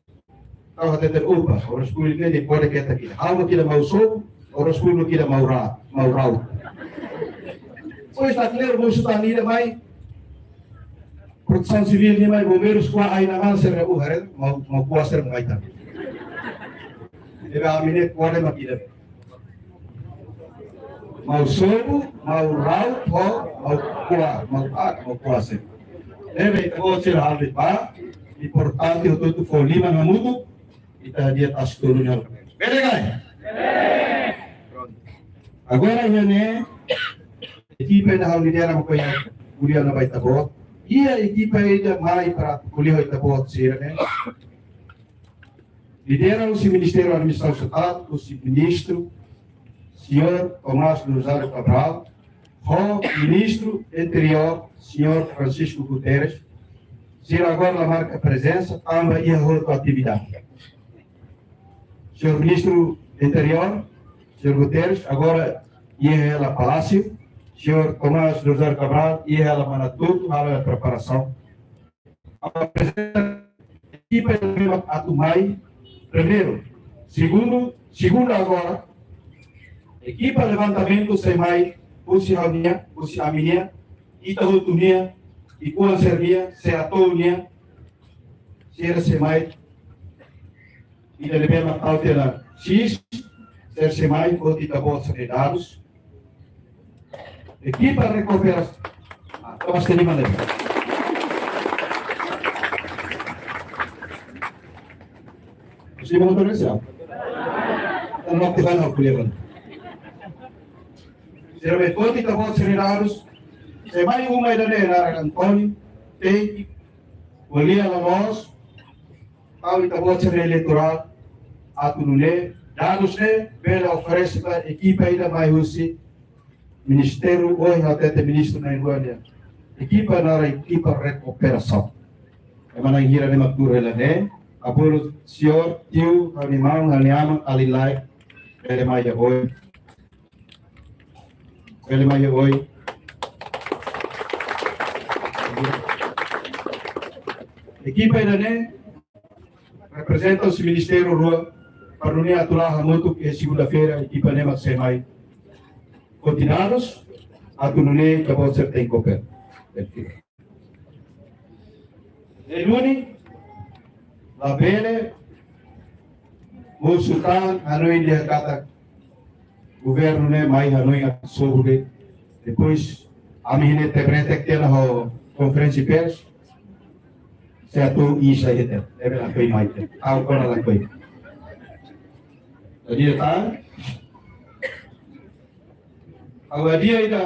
Ha'u hatete, opa, Obras Públikas ne'e, ne'e kuandu keta kira. Ha'u mak kira mau sobu, Obras Públikas kira mau ra-, mau raut. Depois, ita kleur, mosu tan ida mai. Protesaun Sivíl nian mai, Bombeirus, ko'a ai-na'an sira, uh, haree, mau, mau ko'a sira mai tan. Ida ami-nia ko'a ne'e mak ida. Mau sobu, mau raut, ho, mau ko'a, mau, ah, mau ko'a sira. Ne'ebé ita-boot sira halo ba, importante hotu-hotu fó liman hamutuk, ita hadi'a Tasi Tolu nian. Bele ka lae? Agora iha ne'e, ekipa ida ha'u lidera mak ko'alia ona ba ita-boot. Iha ekipa ida mai para ko'alia ho ita-boot sira-ne'e. Lidera husi Ministériu Administrasaun Estatál, husi Ministru, Señór Tomás Lousada Cabral, ho Ministru Interiór, Señór Francisco Guterres, sira agora la marka prezensa, tanba iha hotu atividade. Señór Ministru Interiór, Señór Guterres, agora iha hela Palásiu, Señór Tomás Lousada Cabral, iha hela Manatuto, halo preparasaun. Apresenta ekipa ida mak atu mai, primeiru, segundu, segundu agora, ekipa levantamentu sei mai, husi ha'u-nian, husi ami-nian, ita hotu nian, ikus sira-nian, SEATOU nian, sira sei mai, ida ne'ebé mak tau tiha ona SIS, sira sei mai, foti ita-boot sira-nia dadus. Ekipa rekupera. Ah, tabas teni mana? Sira motor siapa? Tanba waktu kan aku lihat. Sira mai foti ita-boot sira-nia dadus. Sei mai uma ida ne'e naran António, tenke ko'alia loloos, tau ita-boot sira-nia eleitorál, atu nune'e dadus ne'e bele oferese ba ekipa ida mai husi Ministériu, ohin hatete Ministru na'in-rua nian. Ekipa naran ekipa rekuperasaun. Ema na'in hira ne'e mak tuur hela ne'e, abuelo, señór, tiu, ha'u-nia maun, ha'u-nia aman, alin lai, bele mai iha oin. Bele mai iha oin. Ekipa ida ne'e reprezenta husi ministériu rua, para nune'e atu la'o hamutuk iha segunda-feira, ekipa ne'e mak sei mai foti dadus, atu nune'e ita-boot sira tenke koopera. Ne'e duni, labele mosu tan hanoin dehan katak governu ne'e mai hanoin atu sobu de'it. Depois, ami-nia interpreta tiha ona ho konferénsia pers, SEATOU iha ne'e de'it. Ne'ebé lakohi mai de'it. Ha'u kona lakohi. Jadi, tan, ha'u hadi'a ida,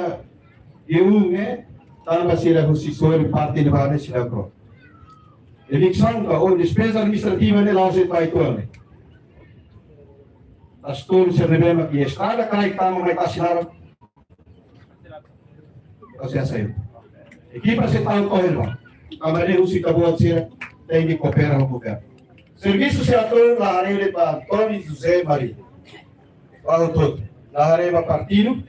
ida ne'e, tanba sira husi sori parte ne'ebá ne'e sira pro. Eviksaun ka ou despeza administrativa ne'e la'ós ita-boot atu halo. Tasi Tolu sira ne'ebé mak iha estrada, karik tama mai tasi laran. Ou seja, sai. Ekipa sei tau to'o hela. Tanba ne'e husi ita-boot sira tenke koopera ho governu. Servisu SEATOU la haree de'it ba António José Maria. Ba hotu-hotu. La haree ba partidu,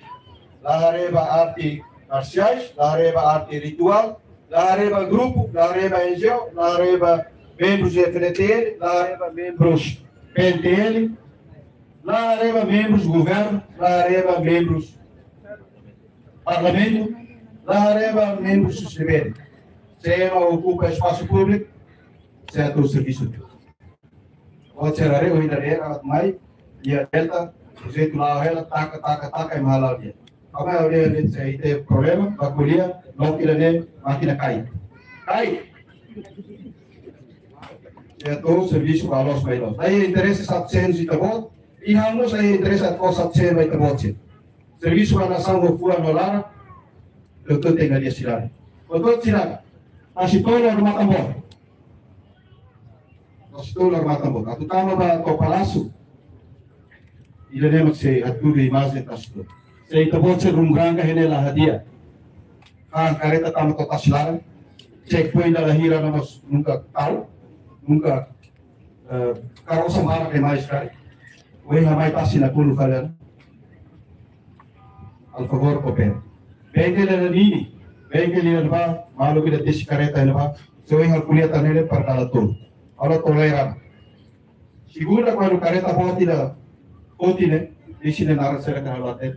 la haree ba arte marsiais, la haree ba arte rituál, la haree ba grupu, la haree ba N G O, la haree ba membrus F-FNTL, la haree ba membrus P-NTL, la haree ba membrus governu, la haree ba membrus parlamentu, la haree ba membrus sira ne'ebé. Se ema okupa espasu públiku, SEATOU servisu. Ou se haree ohin dadeer, mai, iha Delta, sujeitu la'o hela, taka, taka, taka, ema hala'o de'it. Agora, ha'u dehan de'it, se ita iha problema, bá ko'alia, loke ida-ne'e, mákina kaer. Kaer! SEATOU servisu ba loos, ba loos. Iha interese satisfeitu ita-boot, i ha'u mós iha interese atu satisfeitu ba ita-boot sira. Servisu ba nasaun ho fuan no laran, doutór tenke hadi'a sira-ne'e. Doutór sira-ne'e, Tasi Tolu no Matan Boot. Tasi Tolu no Matan Boot. Atu tama ba to'o Palásiu. Ida-ne'e mak sei hatudu imajen Tasi Tolu. Se ita-boot sira rumranga iha ne'e la hadi'a. Ha'u kareta tama to'o tasi laran. Checkpoint dala hira no mós nunka tau. Nunka, eh, karosa barak demais kari. Ohin ha'u mai tasi nakonu fali. Halo favór koopera. Bengkel ne'e nini, bengkel ne'e ba, maluk ida tesi kareta ne'e ba, se ohin ha'u ko'alia tan ne'e para dala tolu. Ha'u la tolera. Segunda, kuandu kareta boot ida foti ne'e, tesi ne'e naran saida mak ha'u la hatene?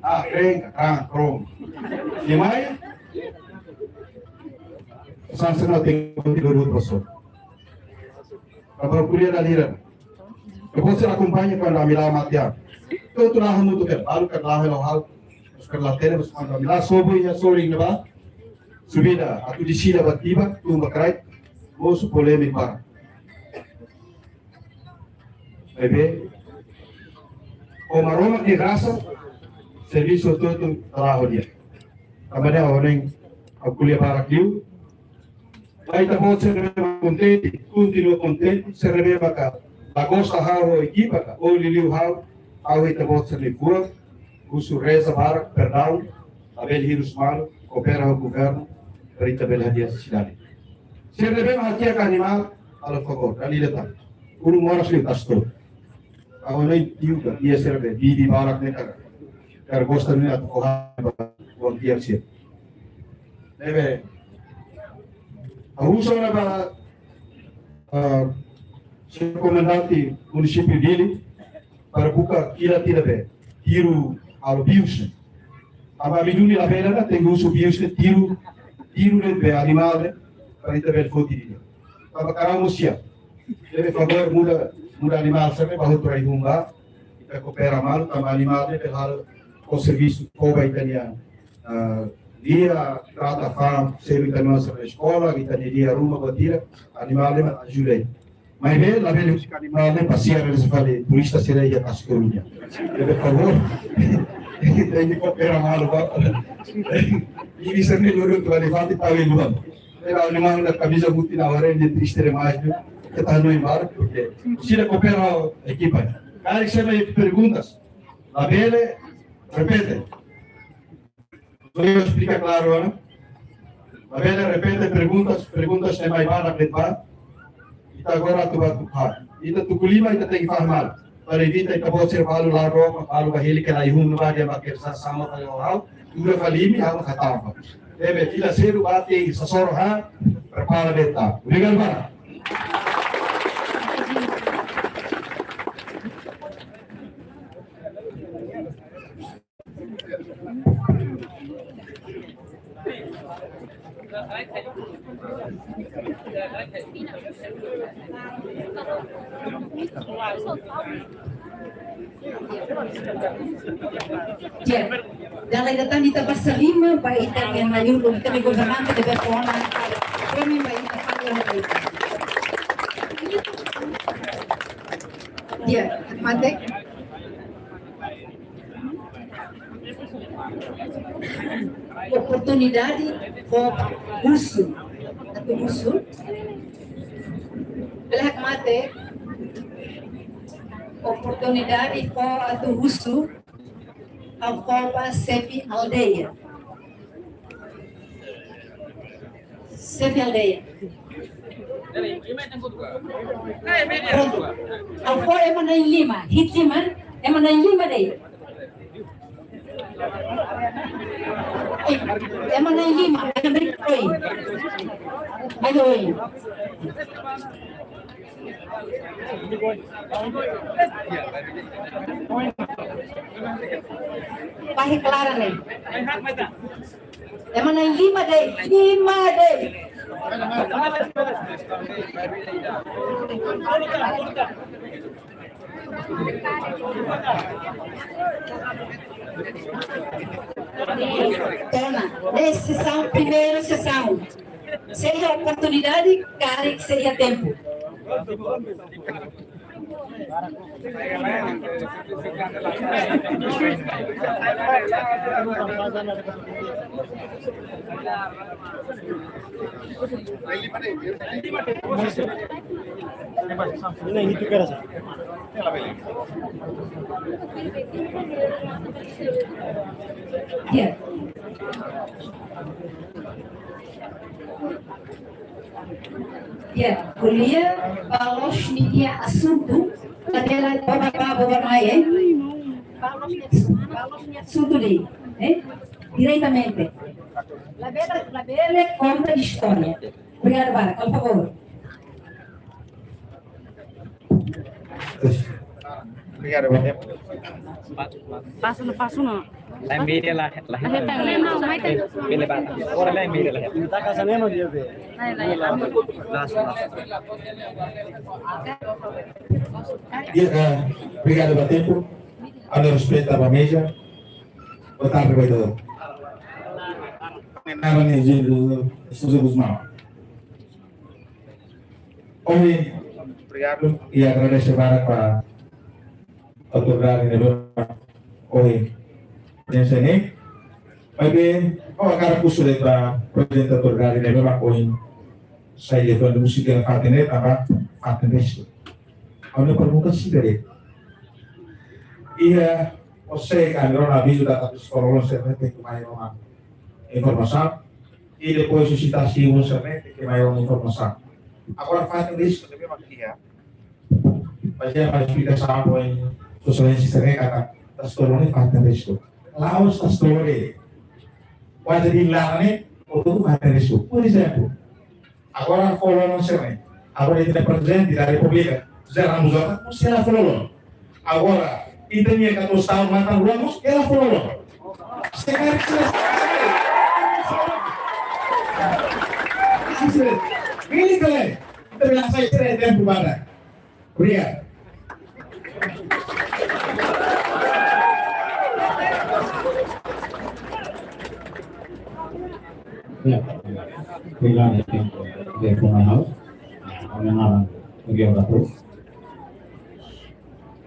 Ah, kren, kran, kron. Ne'e mai? Sansaun ne'e tenke foti dua dua, profesór. Tanba ko'alia dala hira. Depois sira akompaña kuandu ami la'o matean. Entaun ita la'o hamutuk, balu karik la'o hela ha'u. Terus karik la hatene, terus kuandu ami la'o sobu iha sorin ne'ebá. Subida, atu dezide ba Tiba, tun ba Kraik. Mosu polémika barak. Maibé, ho Maromak nia grasa, servisu hotu-hotu traballu di'ak. Tanba ne'e ha'u hanoin, ha'u ko'alia barak liu. Ba ita-boot sira ne'ebé mak kontente, kontinua kontente, sira ne'ebé maka la gosta ha'u ho ekipa ka, ou liuliu ha'u, ha'u ita-boot sira-nia fuan, husu reza barak, perdaun, labele hirus malu, koopera ho governu, para ita bele hadi'a sidade. Sira ne'ebé mak hakiak animál, halo favór, dala ida tan. Uluk moras liu, pastór. Ha'u hanoin tiu ka, iha sira be, bibi barak ne'e karik. Karik gosta ne'e atu fó ha'u ba, uang tiar sira. Ne'ebé, ha'u husu ona ba, ah, señór komandante munisípiu Dili, para buka kilat ida be, tiru halo bius ne'e. Tanba ami duni labele ona, tenke husu bius ne'e tiru, tiru ne'e be animál ne'e, para ita bele foti tiha. Tanba karau mós iha. Ne'ebé favór muda, muda animál sira ne'e ba hotu rai-hun ba. Ita koopera malu, tanba animál ne'e bele halo ho servisu, koko ba ita-nia, ah, lia, trata fa'an, selu ita-nia oan sira ba eskola, ita-nia lia ruma ba tira, animál ne'e mak ajuda. Maibé, labele husik animál ne'e pasiar ne'e se fali turista sira iha Tasikoro nian. Ne'ebé favór. Tenke koopera malu ba. Imi sira ne'e lori atu elefante tau iha luan. Ne'ebé animál ne'e kamiza buti na ware ne'e triste demais, ne'e. Ita hanoin barak, porque sira koopera ho ekipa. Karik sira iha perguntas, labele, repete. Só esplika klaru, ne'e? Labele repete perguntas, perguntas ne'e mai barak de'it ba. Ita agora atu ba tuku ha'u. Ita tuku lima, ita tenke faham ha'u. Para evita ita-boot sira balu la roma, balu ba hili ke la ihun ba dia ba kersa sama fali ho ha'u. Tuda fali imi, ha'u hatapa. Ne'ebé fila sedu ba te sasoro ha, prepara de'it. Obrigadu barak. Ya, dala ida tan ita basa lima ba ita-nia nayulu, ita-nia governante ne'ebé fó ona premi ba ita, fali ona ba ita. Ya, mate. Oportunidade fó husu. Atu husu. Bele hakmatek. Oportunidade fó atu husu. Ha'u fó ba xefe aldeia. Xefe aldeia. Prontu. Ha'u fó ema na'in-lima. Hi'it liman, ema na'in-lima de'it. Eh, ema na'in-lima, ema na'in-lima. Ayo, oi. Bahi Clara ne'e. Ema na'in-lima de'it, lima de'it. Toma, ne'e sesaun, primeira sesaun. Se iha oportunidade, karik se iha tempu. Ya. Ya, ko'alia ba loloos ninia asuntu, ita bele toba ba boba mai, eh? Assunto de, eh? Diretamente. Labele, labele konta istória. Obrigada, Bara. Por favor. Obrigado, Bara. Pasa no, pasa no. La media la, la. La hetan. Eh, pele bata. Ora la media la hetan. Lasu, lasu. Ya, eh, obrigadu ba tempu. Ha'u-nia respeitu ba meza. Boa tarde, ba todos. Ha'u-nia naran Egídio Sousa Gusmão. Ohin, obrigadu i agradese barak ba autoridade ne'ebé ohin prezensa ne'e. Maibé, ha'u hakarak husu de'it ba prezidente autoridade ne'ebé ohin sai de'it husi fatin ne'e, tanba fatin ne'e. Ha'u-nia pergunta simples de'it. Iha, você, kan, rona avizu data dos fololos, você vai ter que mais uma informação. I depois susita si un serne ke mai un informasaun. Agora fatin risku ne'ebé mak iha. Mas é mais explicação, pois, sosializasaun serne katak, ta story ne'e fatin risku. La'ós ta story. Kuaze di laran ne'e, o todo fatin risku. Por exemplo, agora fololos serne. Agora ita prezidente da Repúblika, José Ramos Horta, se la fololos. Agora, ita-nia katuas-taun matan-ruan mós, ela fololos. Sekarang sudah selesai. Sudah. Ini kalian, ita bilang saya tidak ada yang berbeda. Ria. Ya, obrigadu, tempu de Funai House. Kami malam, bagi orang terus.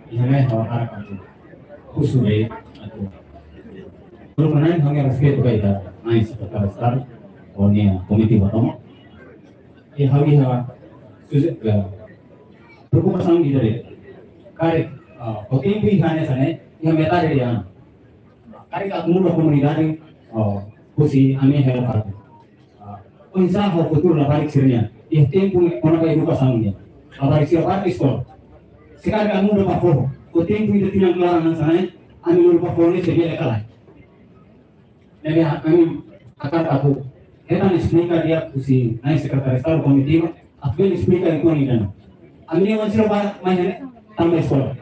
Iha ne'e ha'u hakarak atu husu de'it atu. Pelo menos ha'u-nia respeitu ba ita-nia Sekretáriu Estadu, ho nia komitiva tomak. I ha'u iha suje-, eh, preokupasaun ida de'it. Karik, eh, ho tempu iha ne'e hanesan ne'e, iha metade de'it. Karik atu muda komunidade, eh, husi ami hela fali. Ah, oinsá ho futuru labarik sira-nian. Iha tempu ne'e kona-ba edukasaun nian. Labarik sira barak eskola. Se karik anu ida ba foho. Ho tempu ita tinan klaran hanesan ne'e, ami lori ba foho ne'e sei bele ka lae. Ne'ebé ami hakarak atu hetan esplika di'ak husi nai Sekretáriu Estadu, komitiva, atu bele esplika uitoan ida-ne'e. Ami-nia oan sira barak mai iha ne'e tanba eskola.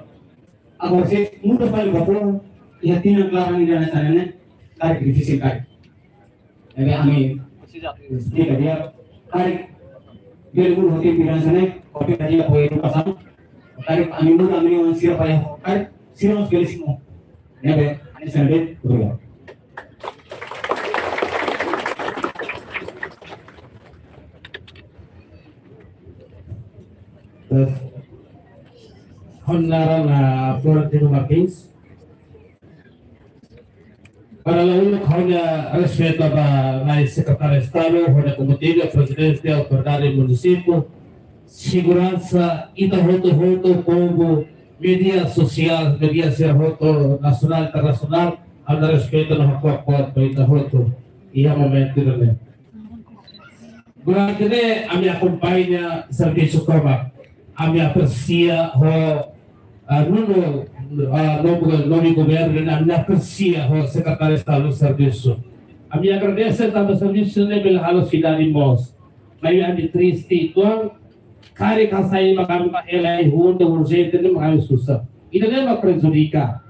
Agora se muda fali ba foho, iha tinan klaran ida hanesan ne'e, karik difisil karik. Ne'ebé ami esplika di'ak, karik bele muda ho tempu hanesan ne'e, kopia di'ak ho edukasaun, karik ami muda ami-nia oan sira ba iha foho, karik sira mós bele simu. Ne'ebé, hanesan ne'e de'it, obrigadu. Terus, ha'u-nia naran, ah, Florentino Martins. Para la uluk ha'u-nia respeitu ba nai Sekretáriu Estadu, ha'u-nia komitiva, prezidente, autoridade munisípiu, seguransa, ita hotu-hotu, povu, média sosiál, média sira hotu, nasionál, internasionál, ha'u-nia respeitu no hakkuat ba ita hotu iha momentu ida-ne'e. Durante ne'e, ami akompaña servisu tomak. Ami apresia ho, ah, nonu, ah, nobu, nobu governu, ami apresia ho Sekretáriu Estadu servisu. Ami agradese tanba servisu ne'e bele halo sidade moos. Maibé ami triste uitoan, karik hasai mak ami bá hela ai-hun urjente ne'e mak ami susar. Ida-ne'e mak prejudika.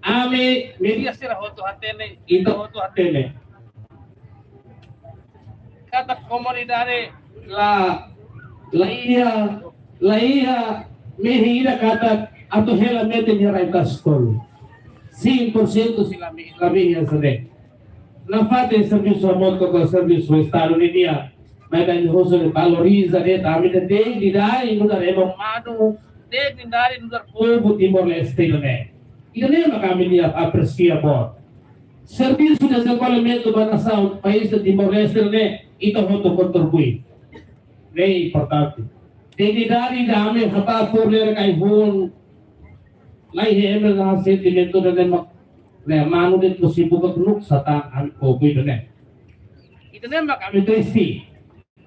Ami média sira hotu hatene, ita hotu hatene katak komunidade la, la iha, la iha mehi ida katak atu hela metin iha rai Taskol. Cem por cento sei la mehi, la mehi hanesan ne'e. Nafatin servisu hamutuk ho servisu Estadu nian. Maibé ami husu de'it valoriza de'it, ami-nia dignidade nu'udar ema umanu, dignidade nu'udar povu Timor-Leste ida-ne'e. Ida-ne'e mak ami-nia apresia boot. Servisu dezenvolvimentu ba nasaun, país Timor-Leste ne'e, ita hotu kontribui. Ne'e importante. Dignidade ida ami hatán tuur lerek ai-hun, la iha ema nia sentimentu ida-ne'e mak, ne'e manu de'it husi buka kunuk sata ami povu ida-ne'e. Ida-ne'e mak ami triste.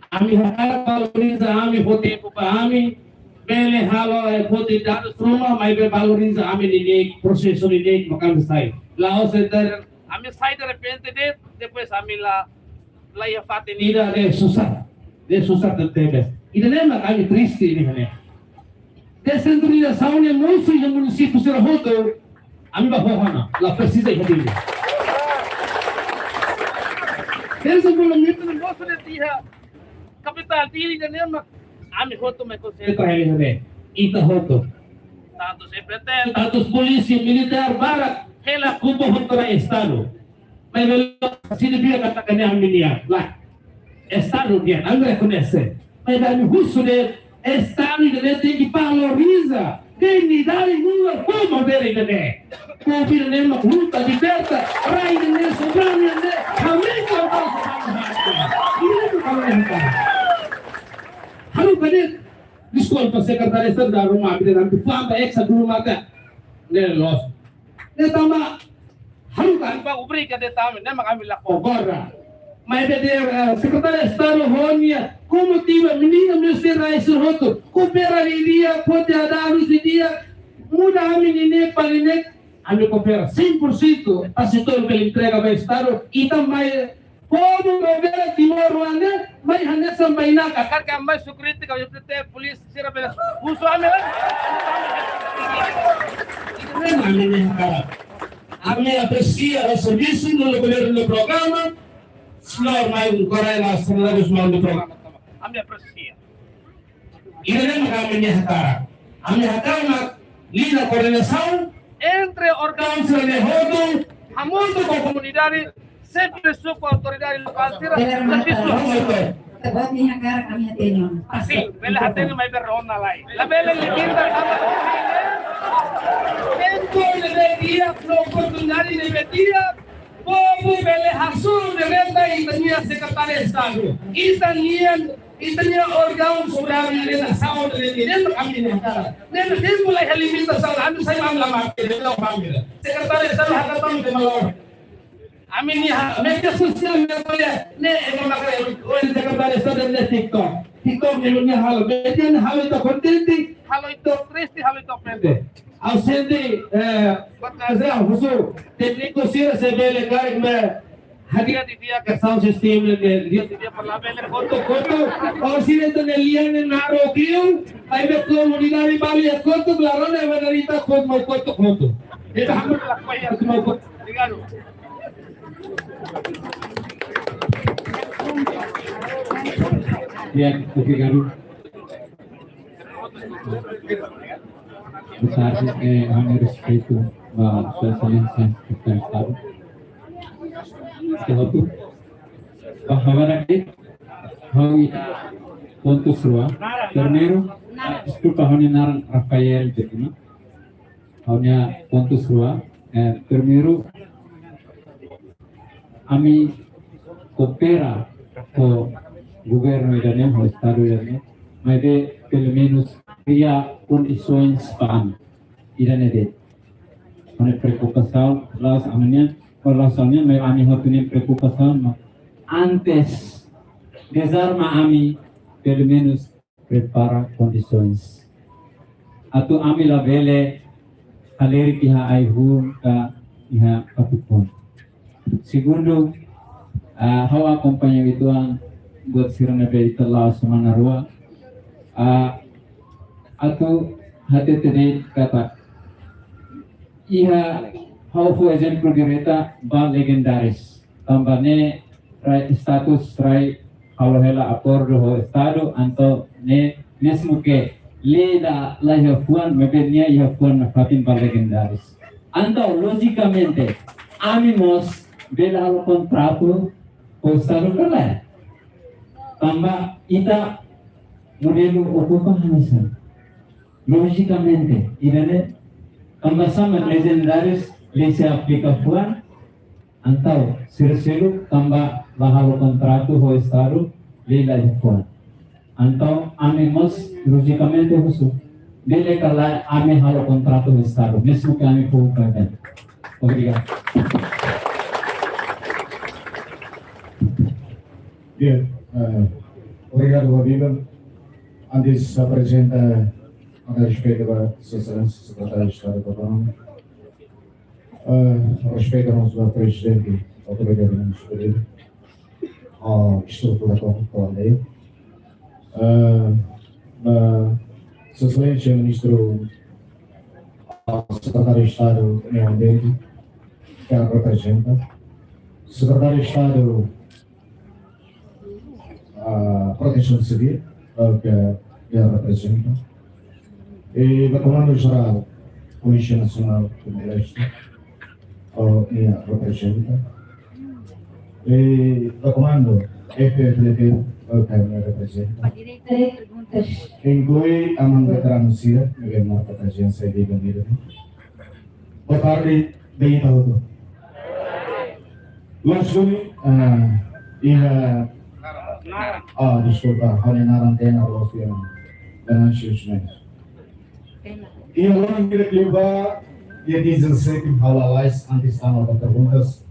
Ami hakarak valoriza ami ho tempu ba ami, bele halo, eh, foti dadus ruma, maibé valoriza ami-nia prosesu ida-ne'e maka ami sai. La'ós ita, ami sai derrepente de'it, depois ami la, la iha fatin ida, ne'e susar. Ne'e susar tebes. Ida-ne'e mak ami triste ne'e, ne'e. Desentralizasaun ne'e mosu iha munisípiu sira hotu, ami bá fó ona, la presiza iha Dili. Dezenvolvimentu ne'e mosu de'it iha kapitál Dili, ida-ne'e mak ami hotu mai konsentra iha ne'e. Ita hotu. Tantu C P T L, tantu polísia militár barak, hela kubu hotu ra Estadu. Maibé sini bia kata kane ami-nia, la. Estadu nian, ami rekoñese. Maibé ami husu de'it, Estadu ida-ne'e tenke valoriza dignidade nu'udar povu ida-ne'e. Povu ida-ne'e mak luta, liberta rai ida-ne'e, soberania ida-ne'e, hamutuk ba soberania. Ida-ne'e mak ami hakarak. Haruka de'it, deskulpa, Sekretáriu Estadu, dala ruma, ami dehan, ami famba eksa dulu mata. Ne'e loos. Ne'e tanba, haruka, ba obriga de'it ami, ne'e mak ami la konkorda. Maibé dehan, eh, Sekretáriu Estadu ho nia komitiva, menina mesti rai sira hotu. Koopera didi'ak, foti dadus didi'ak, muda ami-nia ne'e, pali ne'e, ami koopera cem por cento, tasi tolu bele entrega ba Estadu, ita mai, povu bele Timor-Leste, mai hanesan bainaka, karik ami mai sukritika, polísia sira bele husu ami. Ami apresia o servisu no governu programa, señór mai un korai la señór mai un programa. Ami apresia. Ida-ne'e mak ami-nia hakarak. Ami hakarak mak liga koordenasaun entre órgaun sira-ne'e hotu, hamutuk ho komunidade, sempre suku autoridade lokál sira, servisu. Buat nia hakarak ami hatene. Sin, bele hatene maibé rona lai. Labele limita sama. Tempu ne'ebé di'ak, no oportunidade ne'ebé di'ak, povu bele hasoru direta ita-nia Sekretáriu Estadu. Ita-nia, ita-nia órgaun soberanu ne'e, nasaun ne'e, ne'e ami-nia hakarak. Ne'e tempu la iha limitasaun, ami sai, ami la mate, ne'e la família. Sekretáriu Estadu hakarak tau de malor. Ami-nia ha-, média sosiál ne'e, ne'e, ema maka, o Sekretáriu Estadu ne'e TikTok. TikTok ne'e nia halo, média ne'e halo ita kontente, halo ita triste, halo ita ofende. Ausente, eh, Pak Azra, husu, tékniku sira se bele karik me, hadi'a didi'ak sound system ne'e, di'ak, di'ak, para labele kotuk-kotuk. Ou sira ita-nia lian ne'e naruk liu, maibé komunidade balu iha kotuk, la rona ema dari ita kotuk, mau kotuk-kotuk. Ita hampir lakukan ya, mau kotuk. Obrigadu. Ya, obrigadu. Boa tarde, eh, ha'u-nia respeitu ba Sua Exelénsia Sekretáriu Estadu. Ita hotu. Ba ha'u-nia, ha'u-nia pontu rua. Primeiru, deskulpa, ha'u-nia naran Rafael Betina. Ha'u-nia pontu rua, eh, primeiru, ami koopera ho governu ida-ne'e, ho Estadu ida-ne'e, maibé pelumenus kria kondisoens ba ami. Ida-ne'e de'it. Ami preokupasaun, la'ós ami-nia, la'ós ami-nia, maibé ami hotu nia preokupasaun, mak antes dezarma ami, pelumenus prepara kondisoens atu ami labele halerik iha ai-hun ka iha fatuk-hun. Segundu, ah, ha'u akompaña uitoan buat sira ne'ebé ita la'o semana rua. Ah, atu hatete de'it katak iha ha'u fó ezemplu direta ba Legendários. Tanba ne'e rai status rai halo hela akordu ho Estadu, entaun ne'e mezmu ke lei la, la iha fuan, maibé nia iha fuan nafatin ba Legendários. Entaun, lojikamente, ami mós bele halo kontratu ho Estadu ka lae. Tanba ita modelu okupa hanesan. Lojikamente, ida-ne'e tanba sá mak Legendários lei sei aplika fuan, entaun sira seluk tanba la halo kontratu ho Estadu, lei la iha fuan. Entaun ami mós lojikamente husu, bele ka lae ami halo kontratu ho Estadu, mezmu ke ami povu kareta. Obrigadu. Bien, eh, obrigadu, Wadiman. Antes aprezenta Respeitu ba Sua Exelénsia Sekretáriu Estadu Ekonomia. Eh, respeitu mós ba Prezidente Autoridade Ministeriál, ah, estrutura toda, toda lei. Eh, ba Sua Exelénsia Ministru, ah, Sekretáriu Estadu Meiu Ambiente, ke reprezenta. Sekretáriu Estadu, ah, Protesaun Sivíl, eh, ke, ke reprezenta. I ba Komandu Jerál Polísia Nasionál Timor-Leste, eh, ke reprezenta. I ba Komandu F F L P, eh, ke reprezenta. Inklui aman veteranu sira, ne'ebé marka prezensa iha dia de hoje. Boa tarde, bem-vindo. Loos duni, ah, iha, ah, deskulpa, ha'u-nia naran tenke loos duni, Venâncio Ximenes. Iha loron hirak liubá, dia dezassete, halo lalais, antes tama ba perguntas.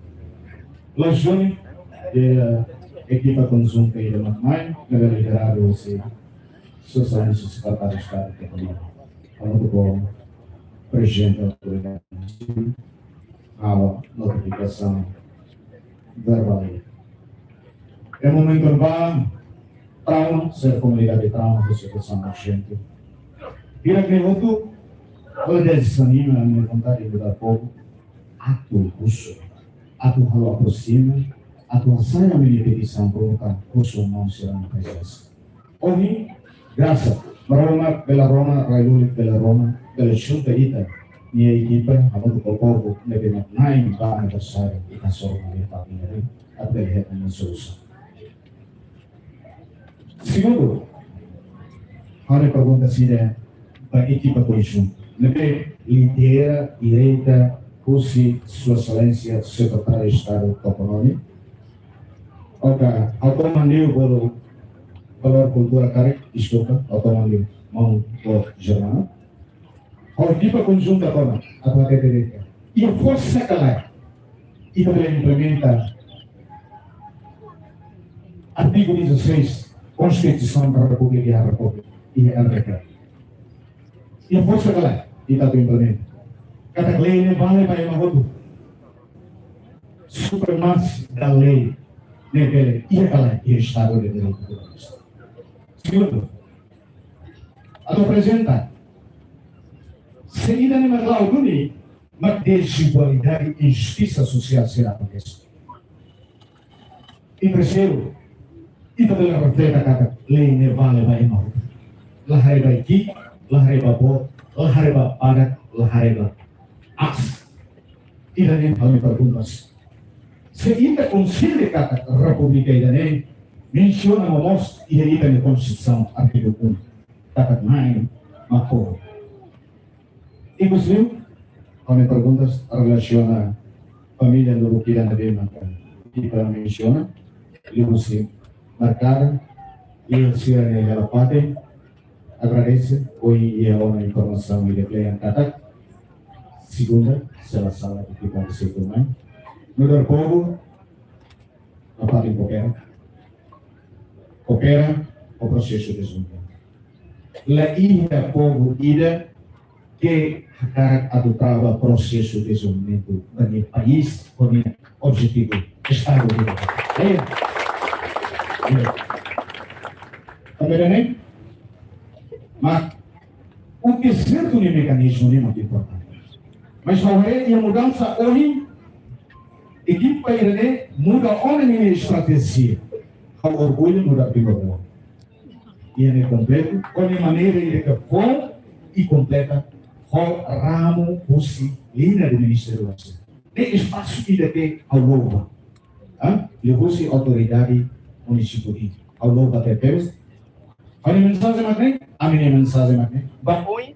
Loos duni, iha ekipa konjunta ida mak mai, ne'ebé lideradu husi Sua Exelénsia Sekretáriu Estadu Ekonomia. Hamutuk ho Prezidente Autoridade, halo notifikasaun verbál. Iha momentu ne'ebá, trauma, sira komunidade trauma, husi situasaun urjente. Hirak ne'e hotu, halo dezanima, ami-nia vontade nu'udar povu, atu husu, atu halo aproxima, atu hasai ami-nia petisaun pronta, husu maun sira-nia prezensa. Ohin, grasa, Maromak bele rona, rai lulik bele rona, bele xunta ita-nia ekipa, hamutuk ho povu, ne'ebé mak na'in ba aniversáriu, ita hasoru mai iha fatin ne'e, atu bele hetan solusaun. Segundu, ha'u-nia pergunta ida ba ekipa konjunta, ne'ebé lidera direta husi Sua Exelénsia Sekretáriu Estadu Ekonomia. Oke, ha'u toman liu bolu valór kultura karik, deskulpa, ha'u toman liu maun Germano. Ha'u ekipa konjunta toman, atu hatete de'it. Iha forsa ka lae, ita bele implementa artigu dezasseis Konstituisaun Repúblika, Repúblika, iha R D K. Iha forsa ka lae, ita atu implementa. Katak lei ne'e vale ba ema hotu. Supremasia da lei ne'e bele iha ka lae, iha Estadu de Direitu. Segundu, atu aprezenta, se ida-ne'e mak la'o duni, mak dezigualdade, injustisa sosiál sira akontese. I terseiru, ita bele refleta katak lei ne'e vale ba ema hotu. La haree ba ki'ik, la haree ba boot, la haree ba padak, la haree ba aas. Ida-ne'e ha'u-nia pergunta. Se ita konsidera katak repúblika ida-ne'e mensiona momoos iha ita-nia Konstituisaun artigu um, katak na'in mak povu. Ikusliu, ha'u-nia pergunta relasiona família lubuk ida ne'ebé maka ita mensiona, liuhusi Markara, iha sira-nia hela fatin, agradese, ohin iha ona informasaun ida kle'an katak, segunda, se la sala, ekipa de seitu mai. Nu'udar povu, nafatin koopera. Koopera ho prosesu dezenvolvimentu. La iha povu ida ke hakarak atu trava prosesu dezenvolvimentu ba nia país, ho nia objetivu Estadu de Direitu. Iya. Iya. Tanba ne'e, mak o ke sertu nia mekanizmu ne'e mak importante. Mas ha'u haree iha mudansa ohin, ekipa ida-ne'e muda ona nia estratéjia. Ha'u orgullu nu'udar Timor-Leste. Iha ne'e kompletu, ho nia maneira ida ke fó i kompleta, ho ramu husi liña de ministériu. Ne'e espasu ida ke ha'u louva. Ah, liuhusi autoridade munisípiu nian. Ha'u louva tebes. Ha'u-nia mensajen mak ne'e, ami-nia mensajen mak ne'e. Ba oin,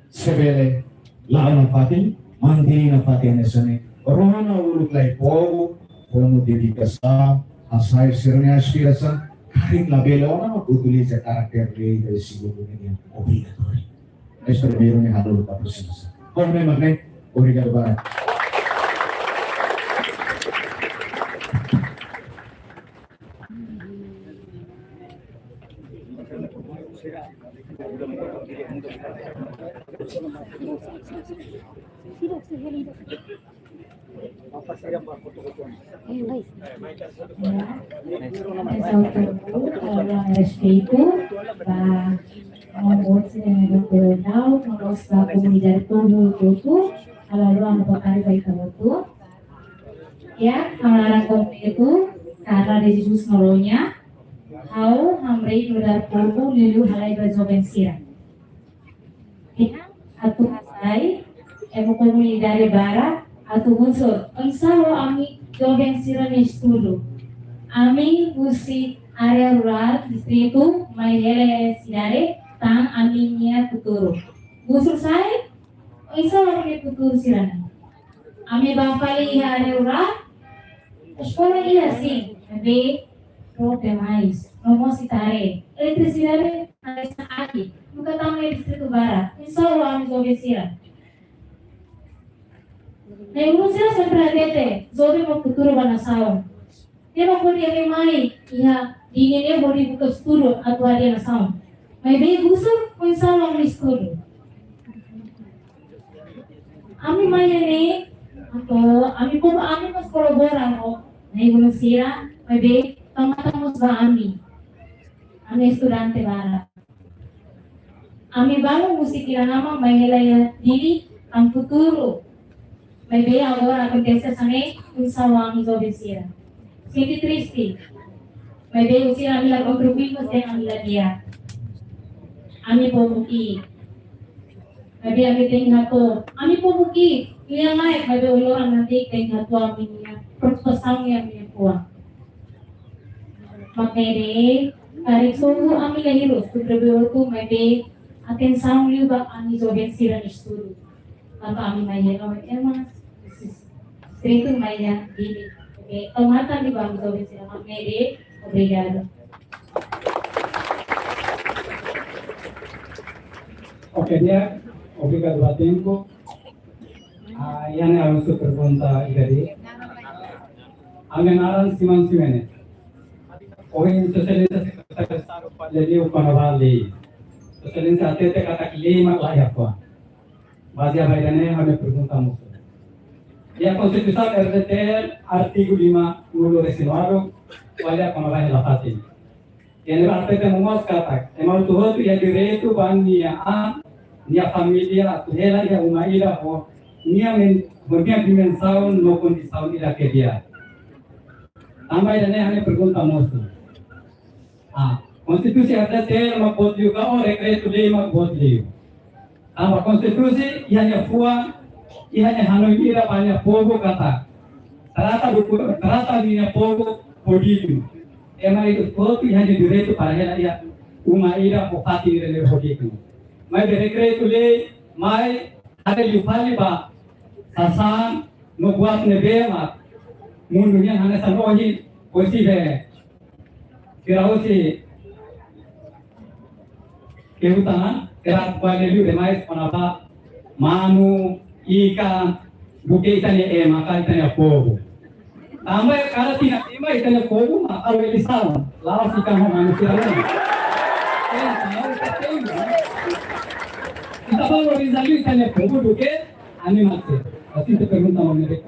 se bele, la'o nafatin, mandi nafatin hanesan ne'e. Rona uluk lai povu, ho notifikasaun, hasai sira-nia aspirasaun, karik labele ona, utiliza karakter lei dezasseis ne'e obrigatóriu. Mas primeiru ne'e halo ba presiza. Bom, ne'e mak ne'e, obrigadu barak. Entaun, halo respeitu ba maun boot sira ne'ebé daudaun, no mós ba komunidade povu hotu, halo hanoin boa tarde ba ita hotu. Ya, ha'u-nia naran kompletu Carla de Jesus Noronha, ha'u hamriik nu'udar povu liuliu halai ba joven sira. Atu hasai, ema komunidade barak, atu husu, oinsá ho ami joven sira-nia estudu. Ami husi área rurál, distritu, mai hela sidade, tan ami-nia futuru. Husu sai, oinsá ho ami-nia futuru sira-ne'e. Ami bá fali iha área rurál, eskola iha sin, maibé dook demais, no mós ita haree, eletrisidade hanesan ahi, nunka tama iha distritu barak, oinsá ho ami joven sira. Ne'e ulun sira sempre hatete, joven mak futuru ba nasaun. Ema hodi ema mai iha dunia ne'e hodi buka estudu atu hadi'a nasaun. Maibé husu, oinsá ho ami-nia estudu. Ami mai ne'e, atu ami povu ami mós kolabora ho na'i-ulun sira, maibé tau matan mós ba ami. Ami estudante barak. Ami balu husi Kilangamak mai hela iha Dili, ami futuru. Maibé agora akontese hanesan ne'e, oinsá ho ami joven sira. Sente triste. Maibé husi ami la kontribui mós dehan ami la di'ak. Ami povu ki'ik. Maibé ami tenke hato'o. Ami povu ki'ik. Nia mai, maibé ohin loron ami tenke hato'o ami-nia preokupasaun iha ami-nia fuan. Mak ne'e de'it, karik sungguh ami la hirus, kontribui hotu maibé atensaun liu ba ami joven sira-nia estudu. Tanba ami mai hela ho ema, distritu mai iha Dili. Oke, tau matan liu ba ami joven sira, mak ne'e de'it, obrigadu. Oke, di'ak, obrigadu ba tempu. Ah, iha ne'e ha'u husu pergunta ida de'it. Ha'u-nia naran Simão Ximenes. Ohin Sua Exelénsia Sekretáriu Estadu fó liu kona-ba lei. Sua Exelénsia hatete katak lei mak laiha fuan. Bazeia ba ida-ne'e ha'u-nia pergunta mosu. Iha Konstituisaun RDTL artigu limapuluh resin-ualu, fó liu kona-ba hela-fatin. Iha ne'ebá hatete mós katak, ema hotu-hotu iha direitu ba nia an, nia família atu hela iha uma ida ho nia men-, ho nia dimensaun no kondisaun ida ke di'ak. Tanba ida-ne'e ha'u-nia pergunta mosu. Ah, Konstitusi RDTL mak boot liu ka ou dekretu-lei mak boot liu? Tanba Konstitusi iha nia fuan, iha nia hanoin ida ba nia povu katak trata do, trata nia povu ho dignu. Ema ida hotu iha nia direitu para hela iha uma ida ho fatin ida ne'ebé ho dignu. Maibé dekretu-lei mai haree liu fali ba sasán no buat ne'ebé mak mundu nian hanesan ohin, husi be, sira husi kehutanan, sira fó liu demais kona-ba manu, ikan, duké ita-nia ema ka ita-nia povu. Tanba karik ita-nia ema, ita-nia povu mak halo eleisaun, la'ós ikan ho manu sira-ne'e. Entaun, ita tenke, ita valoriza liu ita-nia povu duké animál sira. Ha'u sente pergunta mak ne'e de'it.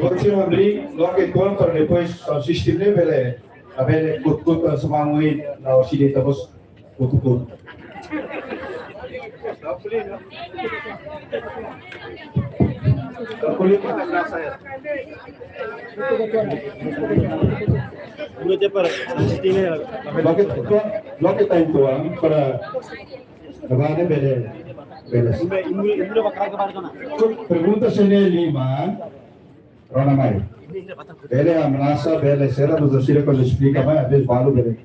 Vou te abrir, logo enquanto, para depois, se assistir, né, bele, a bele, kut-kut, semua muin, na O C D, tá bom? Kutu-kutu. Loke, loke ita-nia tuan, para Agora bele, bele. Pergunta sira-ne'e lima, rona mai. Bele ameasa, bele sira, mas sira kuandu esplika mai, às vezes balu bele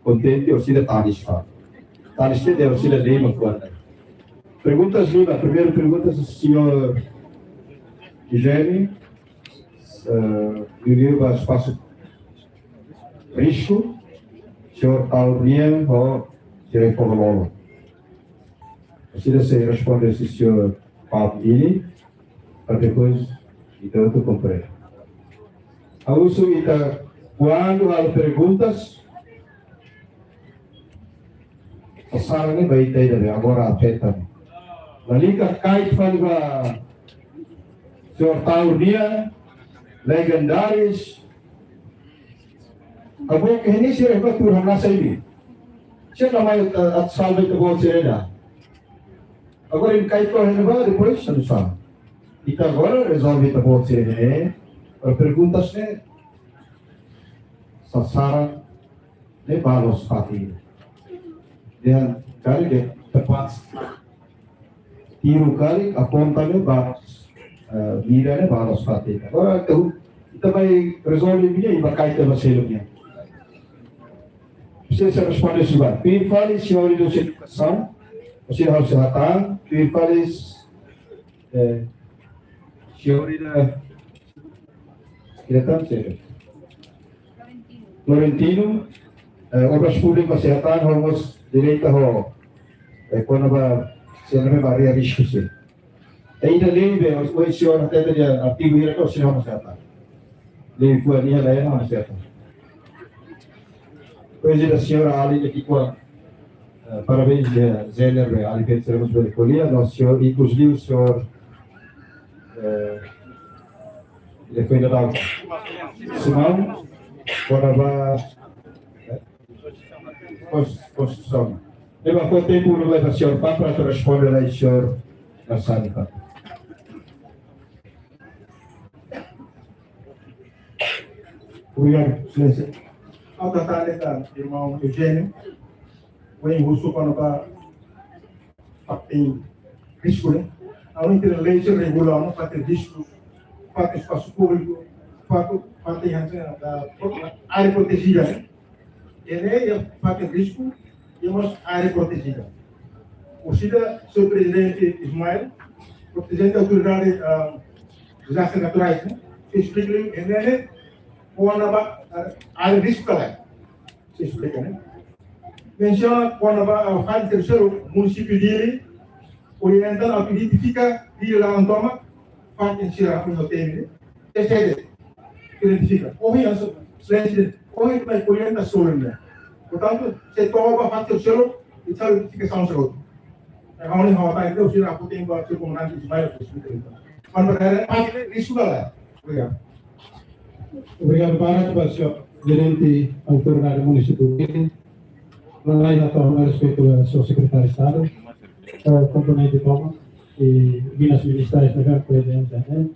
kontente, ou sira tanis fa. Tanis te de, ou sira lima kuandu. Pergunta lima, primeira pergunta, señór Eugênio, eh, liuliu ba espasu risku, señór Taur nian, ho señór Fogo Lolo. Sira sei responde husi señór Pablo Dili, para depois ita atu komprende. Ha'u husu ita kuandu halo perguntas, sasaran ne'e ba ita ida-ne'e, agora afeta ne'e. Lalika kait fali ba señór Taur nian, legendaris, abo ke heni sira ba tur hamnasa imi. Sira mai atu salva ita-boot sira-ida. Agora imi kait to'o iha ne'ebá, depois solusaun. Ita agora rezolve ita-boot sira-ne'e. Agora perguntas ne'e, sasaran ne'e ba loos fatin. Dehan karik de'it tepat. Tiru karik, aponta ne'e ba, eh, mira ne'e ba loos fatin. Agora ita, ita mai rezolve imi-nia, i ba kait ba seluk nian. Presiza responde suba. Tuir fali, señór ida husi edukasaun, husi ha'u sei hatán, tuir fali, eh, señór ida, ida tan sebe. Florentino, eh, Obras Públikas sei hatán, ho mós direta ho, eh, kona-ba, sei hatán ba área risku sira. Ainda lei be, ohin señór hatete dehan artigu hira ke sira mós hatete. Lei fua nia la ena mós hatete. Pois é, señora Ali de Kikua, eh, parabéns, eh, Zeller, eh, Ali Pedro, seremos bem colher, nosso senhor, inclusive o senhor, eh, ele foi da Simão, kona-ba, eh, Cons-, Constituisaun. Ne'ebé fó tempu ne'e ba señór Papa atu responde lai señór Hassani Papa. Obrigadu, Exelénsia. Ha'u hatán de'it, irmaun Eugênio, ohin husu kona-ba fatin risku, ne'e. Ha'u entende lei sira regula ona fatin risku, fatin espasu públiku, fatin, fatin hanesan, ah, pro-, área protejida, ne'e. Ne'e iha fatin risku, iha mós área protejida. Orsida, señór Prezidente Ismael, Prezidente Autoridade, ah, Dezastre Naturais, ne'e, sei esplika liu, ne'e, ne'e, kona-ba, ah, área risku ka lae. Sei esplika, ne'e. Mensiona kona-ba, ah, fatin terseru, munisípiu Dili orienta atu identifika Dili laran tomak, fatin sira ne'ebé temi, ne'e. Identifika. Ohin, Exelénsia, ohin mai orientasaun ne'e. Portantu, se to'o ba fatin terseru, ita identifikasaun sira hotu. Eh, ha'u-nia ha'u hatán, entaun, sira aku tem ba seu comandante Ismael, que explica, entaun. Mas, mas, mas, risku ka lae. Obrigadu. Obrigadu barak ba señór Gerente Autoridade Munisípiu Dili. Lalika, ho respeitu ba señór Sekretáriu Estadu, eh, komponente tomak, i Minas Ministériu, Prezidente, eh.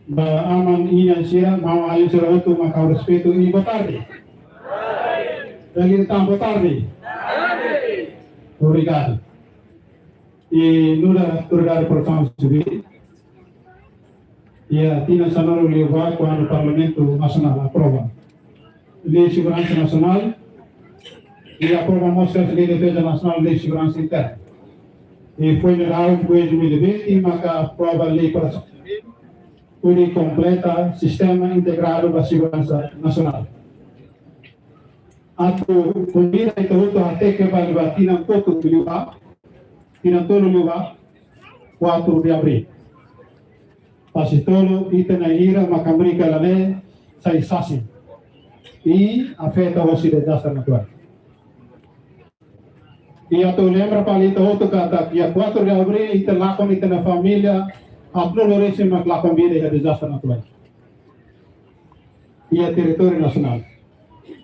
Ba aman-inan sira, maun-alin sira hotu, maka ho respeitu i boa tarde. Bem-vindo, boa tarde. Obrigadu. I nu'udar Autoridade Protesaun Sivíl, iha tinan sanulu-resin-lima, kuandu Parlamentu Nasionál aprova Lei Seguransa Nasionál, i aprova mós Lei Defeza Nasionál, Lei Seguransa Interna. I foin iha dois mil e vinte, maka aprova Lei Protesaun Sivíl, hodi kompleta sistema integradu ba seguransa nasionál. Atu konvida ita hotu hateke ba tinan kotuk liubá, tinan tolu liubá, quatro de abril. Tasi tolu, ita na'in hira maka hamriik hela ne'e sai sasin. I afeta hosi dezastre naturais. I atu lembra fali ita hotu katak, dia quatro de abril, ita lakon ita-nia família, haatnulu resin mak lakon vida iha dezastre naturais. Iha territóriu nasionál.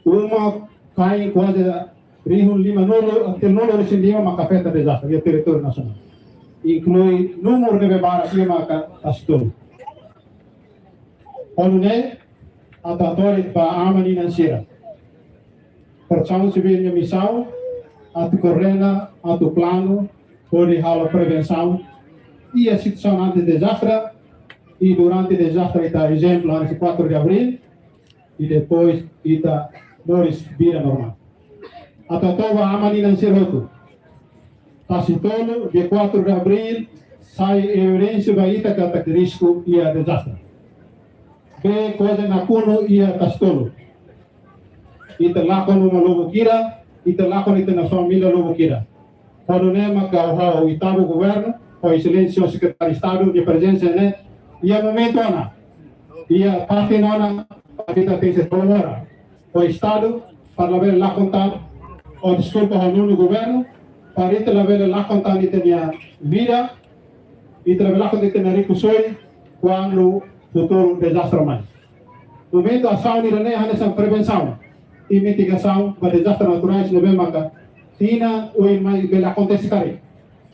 Uma kain kuaze rihun limanulu, haatnulu resin lima maka afeta dezastre iha territóriu nasionál. Inklui númeru ne'ebé barak iha maka tasi tolu. Ho nune'e, atu hato'o ba aman-inan sira. Protesaun Sivíl nia misaun, atu koordena, atu planu, hodi halo prevensaun iha situasaun antes dezastre, i durante dezastre, ita ezemplu hanesan quatro de abril, i depois ita moris vida normál. Atu hato'o ba aman-inan sira hotu. Tasi-Tolu, dia quatro de abril, sai evidénsia ba ita katak risku iha dezastre. Bee koze nakonu iha Tasi-Tolu. Ita lakon uma lubuk hira, ita lakon ita-nia família lubuk hira. Hodi nune'e maka ha'u, ha'u oitavu governu, ho Exelénsia Sekretáriu Estadu nia prezensa ne'e, iha momentu ona, iha parte ona, ita tenke kolabora ho Estadu, para labele lakon tan, oh, deskulpa, ho nonu governu, para ita labele lakon tan ita-nia vida, ita labele lakon tan ita-nia rikusoin, kuandu futuru dezastre mai. Momentu asaun ida-ne'e hanesan prevensaun i mitigasaun ba dezastre naturais ne'ebé maka tinan oin mai bele akontese karik.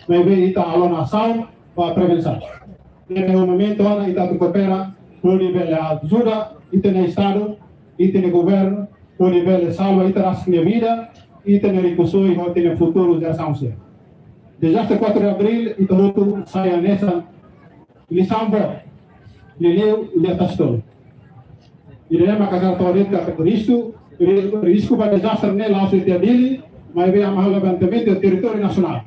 Maibé ita halo ona asaun ba prevensaun. Ne'e momentu ona ita atu koopera, hodi bele ajuda ita-nia Estadu, ita-nia governu, hodi bele salva ita rasik nia vida, ita-nia rikusoin, ho ita-nia futuru jerasaun sira. Dezastre quatro de abril, ita hotu sai hanesan lisaun boot, liuliu iha Tasi-Tolu. Ida-ne'e maka hakarak hato'o de'it katak risku, ri-, risku ba dezastre ne'e la'ós iha Dili, maibé ami halo levantamentu iha territóriu nasionál.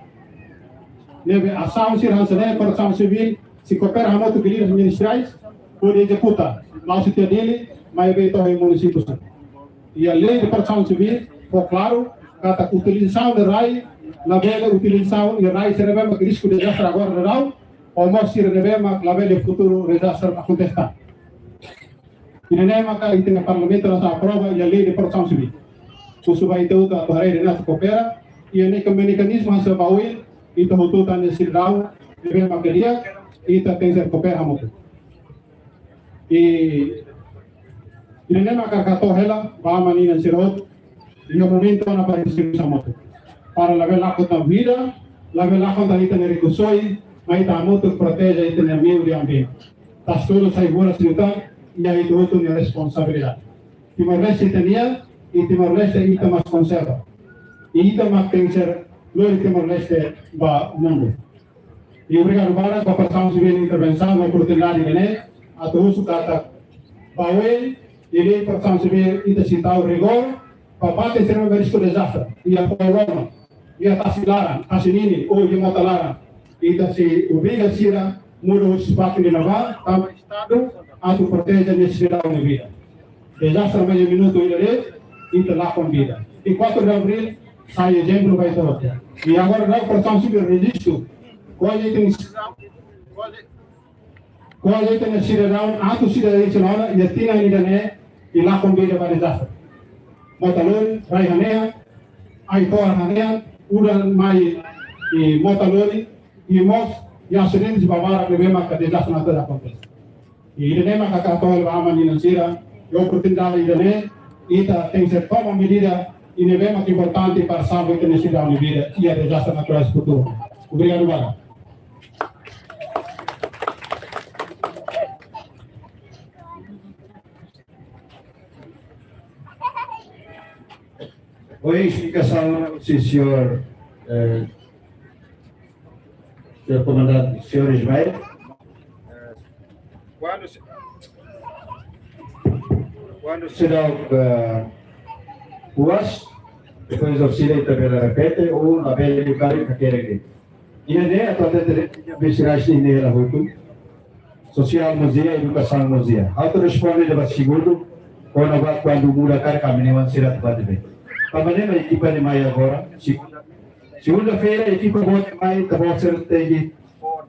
Ne'ebé asaun sira hanesan ne'e, Protesaun Sivíl sei koopera hamutuk ho líderes ministeriais, hodi ezekuta, la'ós iha Dili, maibé to'o iha munisípiu sira. Iha lei de Protesaun Sivíl fó klaru katak utilizasaun de rai, labele utilizasaun de rai sira ne'ebé maka risku dezastre agora daudaun, ou mós sira ne'ebé maka labele futuru dezastre akontese tan. Ida-ne'e maka ita-nia Parlamentu la aprova iha lei de Protesaun Sivíl. Husu ba ita hotu atu haree ida-ne'e atu koopera, i ne'e maka mekanizmu hanesan ba oin, ita hotu tan iha sidadaun ne'ebé maka di'ak, ita tenke koopera hamutuk. I ida-ne'e maka hakarak hato'o hela ba aman-inan sira hotu, iha momentu ona para servisu hamutuk. Para labele lakon tan vida, labele lakon tan ita-nia rikusoin, mai ita hamutuk proteje ita-nia meiu ambiente. Tasi-Tolu sai buras liután, iha ita hotu nia responsabilidade. Timor-Leste ita-nian, i Timor-Leste ita mak konserva. I ita mak tenke lori Timor-Leste ba mundu. I obrigadu barak ba Protesaun Sivíl intervensaun, ba oportunidade ne'e, atu husu katak ba oin, i lei Protesaun Sivíl ita sei tau rigór, ba parte sira ne'ebé risku dezastre, iha Pau Loma, iha Tasi Laran, Tasi Ninin, ou iha Mota Laran, ita sei obriga sira muda husi fatin ne'ebá, tanba Estadu atu proteje nia sidadaun nia vida. Dezastre mai iha minutu ida de'it, ita lakon vida. I quatro de abril, sai ezemplu ba ita hotu. I agora daudaun Protesaun Sivíl rejistu, kuaze ita-nia, kuaze ita-nia sidadaun, atu sidadaun sira ona, iha tinan ida-ne'e, i lakon vida ba dezastre. Mota lori, rai hanehan, ai-tohar hanehan, udan mai, i mota lori, i mós, i asidente barak ne'ebé maka dezastre naturais akontese. I ida-ne'e maka hakarak hato'o ba aman-inan sira, i oportunidade ida-ne'e, ita tenke toma medida, i ne'ebé maka importante para salva ita-nia sidadaun nia vida, iha dezastre naturais futuru. Obrigadu barak. Ohin esplikasaun, sim, señór, eh, señór komandante, señór Ismael. Eh, kuandu se, kuandu seidauk, eh, puas, depois orsida ita bele repete, ou labele educar e kakere. Ida-ne'e atu hatete, besirais ida-ne'e la hotu. Sosiál mós iha, edukasaun mós iha. Atu responde ba segundu, kona-ba kuandu muda karik ami-nia oan sira atu bá ne'ebé. Tanba ne'e mak ekipa ne'e mai agora, segunda, segunda-feira, ekipa boot mai, ita-boot sira tenke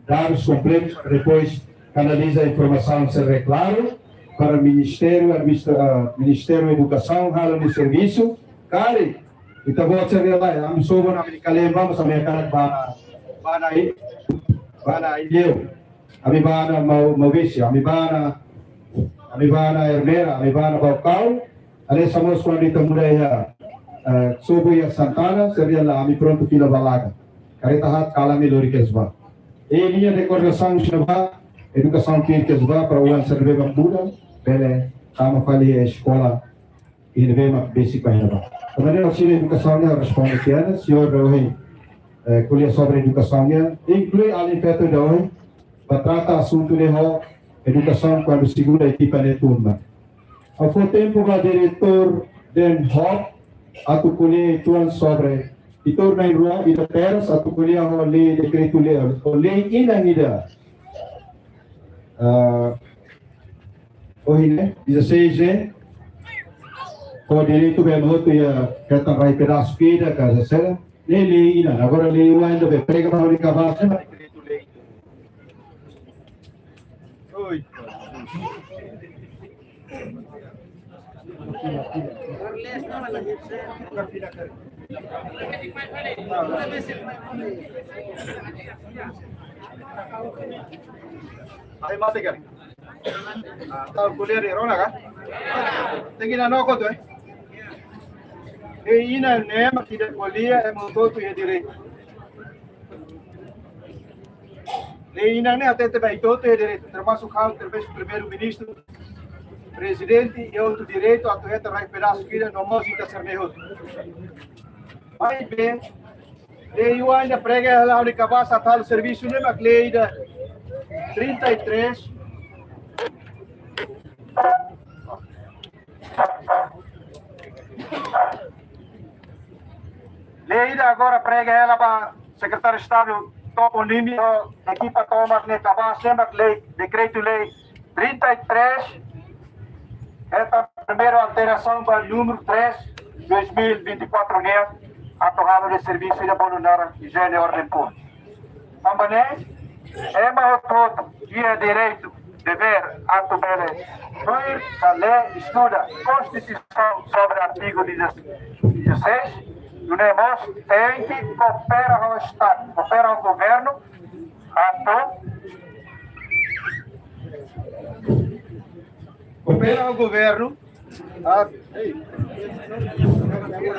dadus kompletu, depois kanaliza informasaun sira klaru para Ministériu Administra-, ah, Ministériu Edukasaun halo nia servisu, karik ita-boot sira la, ami sobu ona ami-nia kalemba, mas ami hakarak bá ona, bá ona i-, bá ona Aileu. Ami bá ona Mau-, Maubisse, ami bá ona, ami bá ona Ermera, ami bá ona Baucau. Hanesan mós kuandu ita muda iha, eh, sobu iha Santana, sira la, ami prontu fila ba Laga. Kareta haat kalan ami lori kedas bá. I liña de koordenasaun sira bá, edukasaun tuir kedas bá, para oan sira ne'ebé bá muda, bele tama fali iha eskola Ida be mak besik ba iha ne'ebá. Tanba ne'e orsida edukasaun ne'e responde tiha ona, señór ida ohin, eh, ko'alia sobre edukasaun ne'e, inklui alin feto ida ohin, ba trata asuntu ne'e ho edukasaun kuandu segunda ekipa ne'e tun ba. Ha'u fó tempu ba diretór DENHOP atu ko'alia uitoan sobre diretór na'in-rua ida teras atu ko'alia ho lei dekretu lei, ho lei inan ida. Ah, ohin ne'e, dezasseis ne'e, ho direitu be ema hotu iha hetan rai pedasuk ida ka sasera. Ne'e lei inan, agora lei rua ida be prega ba ha'u-nia kabaas ne'e mak dekretu lei. Oi. Ai, mate kali. Ah, tau kuliah di rona ka? Tenke nanook hotu, eh. Lei inan ne'e mak ita ko'alia, ema hotu iha direitu. Lei inan ne'e hatete ba ita hotu iha direitu, termasuk ha'u, termasuk Primeiru-Ministru, Prezidente, iha hotu direitu atu hetan rai pedasuk ida, no mós ita sira-ne'e hotu. Maibé, lei rua ida prega hela ha'u-nia kabaas atu halo servisu ne'e mak lei ida trinta e três. Lei ida agora prega hela ba Sekretáriu Estadu Topo Nini ho ekipa tomak nia kabaas ne'e mak lei, dekretu lei trinta e três, hetan primeiru alterasaun ba númeru três, dois mil e vinte e quatro nian, atu halo de'it servisu ida bolu naran ijiene orden públika. Tanba ne'e, ema hotu-hotu iha direitu, devér, atu bele tuir, ka lee, estuda Konstituisaun sobre artigu dezasseis, nune'e mós tenke koopera ho Estadu, koopera ho governu, atu koopera ho governu, ah, ei.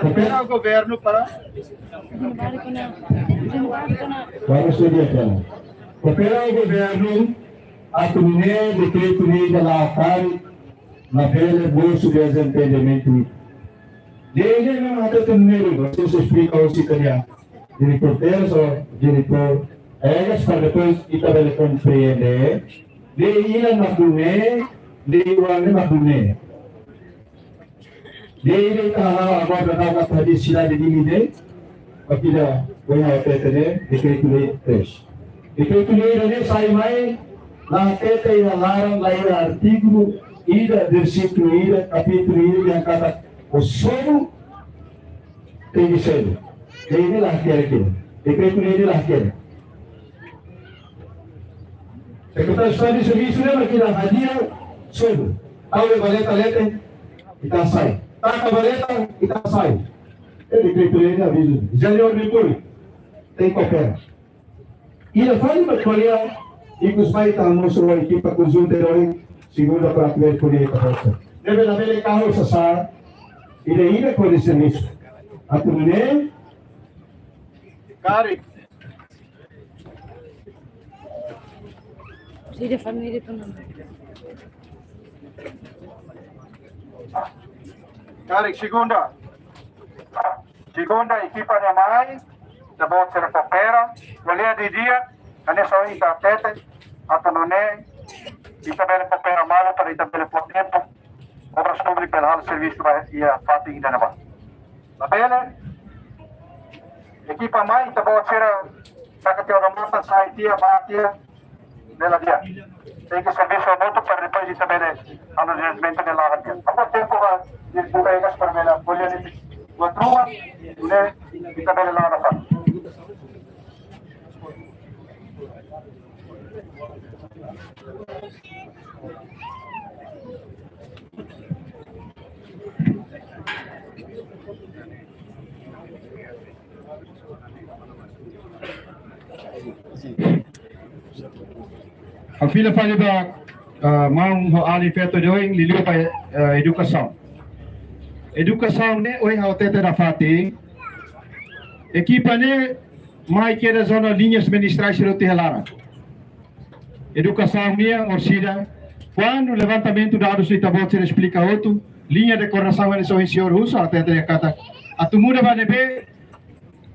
Koopera ho governu para Vamos subir aquela. Koopera ho governu atu nune'e dekretu lei ida la karik, labele mosu dezentendimentu. Lei ne'e mak hatete nune'e, ha'u sei esplika hosi ita-nia diretór teras ho diretór Egas, para depois ita bele komprende. Lei inan mak nune'e, lei rua ne'e mak nune'e. Lei ida ita hala'o agora daudaun iha sidade Dili ne'e, mak ida ohin ha'u hatete ne'e, dekretu lei três. Dekretu lei ida-ne'e sai mai, la hatete iha laran, la iha artigu ida, versíkulu ida, kapítulu ida, dehan katak o sobu tenke sedu. Lei ne'e la hakerek ida. Dekretu lei ne'e la hakerek. Sekretáriu Estadu Servisu ne'e mak ida hadi'a sobu. Tau iha valeta leten, ita hasai. Taka valeta, ita hasai. Ne'e dekretu lei ne'e avizu. Iha orden públika. Tenke koopera. Ida fali mak ko'alia, ikus mai ita hamosu ho ekipa konjunta ida ohin, segunda para ko'alia ita-boot sira. Ne'ebé labele kahur sasán, ida-idak ko'alia servisu. Atu nune'e, karik. Sida família tu nama. Karik segunda. Segunda ekipa ne'e mai, ita-boot sira koopera, ko'alia didi'ak, hanesan ohin ita hatete, atu nune'e, ita bele koopera malu para ita bele fó tempu, Obras Públikas bele halo servisu ba iha fatin ida-ne'ebá. Labele, ekipa mai, ita-boot sira, taka tiha odamatan, sai tiha, bá tiha, bele di'ak. Tenke servisu hamutuk para depois ita bele halo dezenvolvimentu ne'e la'o di'ak. Agora tempu ba, diretór Egas para bele ko'alia ne'e buat ruma, ne'e ita bele la'o ba. Ha'u fila fali ba, ah, maun ho alin feto ida ohin, liuliu ba, ah, edukasaun. Edukasaun ne'e, ohin ha'u hatete nafatin. Ekipa ne'e mai kedas ona liñas ministrais sira hotu iha laran. Edukasaun nian orsida, kuandu levantamentu dadus ita-boot sira esplika hotu, liña de koordenasaun hanesan ohin señór husu, atu hatene katak atu muda ba ne'ebé,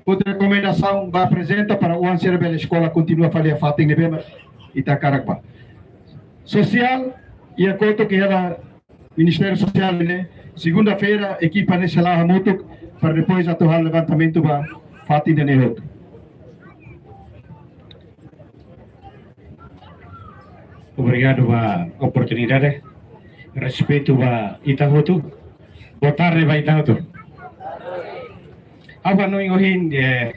buat rekomendasaun ba aprezenta para oan sira bele eskola kontinua fali iha fatin ne'ebé mak ita hakarak ba. Sosiál, iha kotuk iha Ministériu Sosiál ne'e, segunda-feira, ekipa ne'e sei la'o hamutuk, para depois atu halo levantamentu ba fatin ida-ne'e hotu. Obrigadu ba oportunidade. Respeitu ba ita hotu. Boa tarde ba ita hotu. Ha'u hanoin ohin, eh,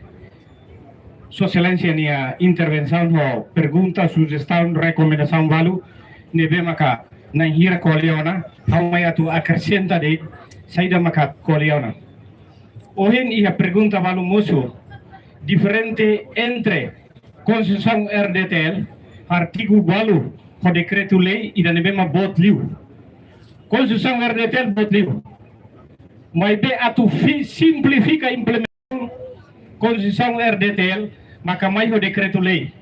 Sua Exelénsia nia intervensaun ho pergunta, sujestaun, rekomendasaun balu ne'ebé maka na'in hira ko'alia ona, ha'u mai atu akresenta de'it saida maka ko'alia ona. Ohin iha pergunta balu mosu diferente entre Konstituisaun R D T L, artigu balu, ho dekretu-lei ida ne'ebé mak boot liu. Konstituisaun R D T L boot liu. Maibé atu fi-, simplifika implementasaun Konstituisaun R D T L, maka mai ho dekretu-lei.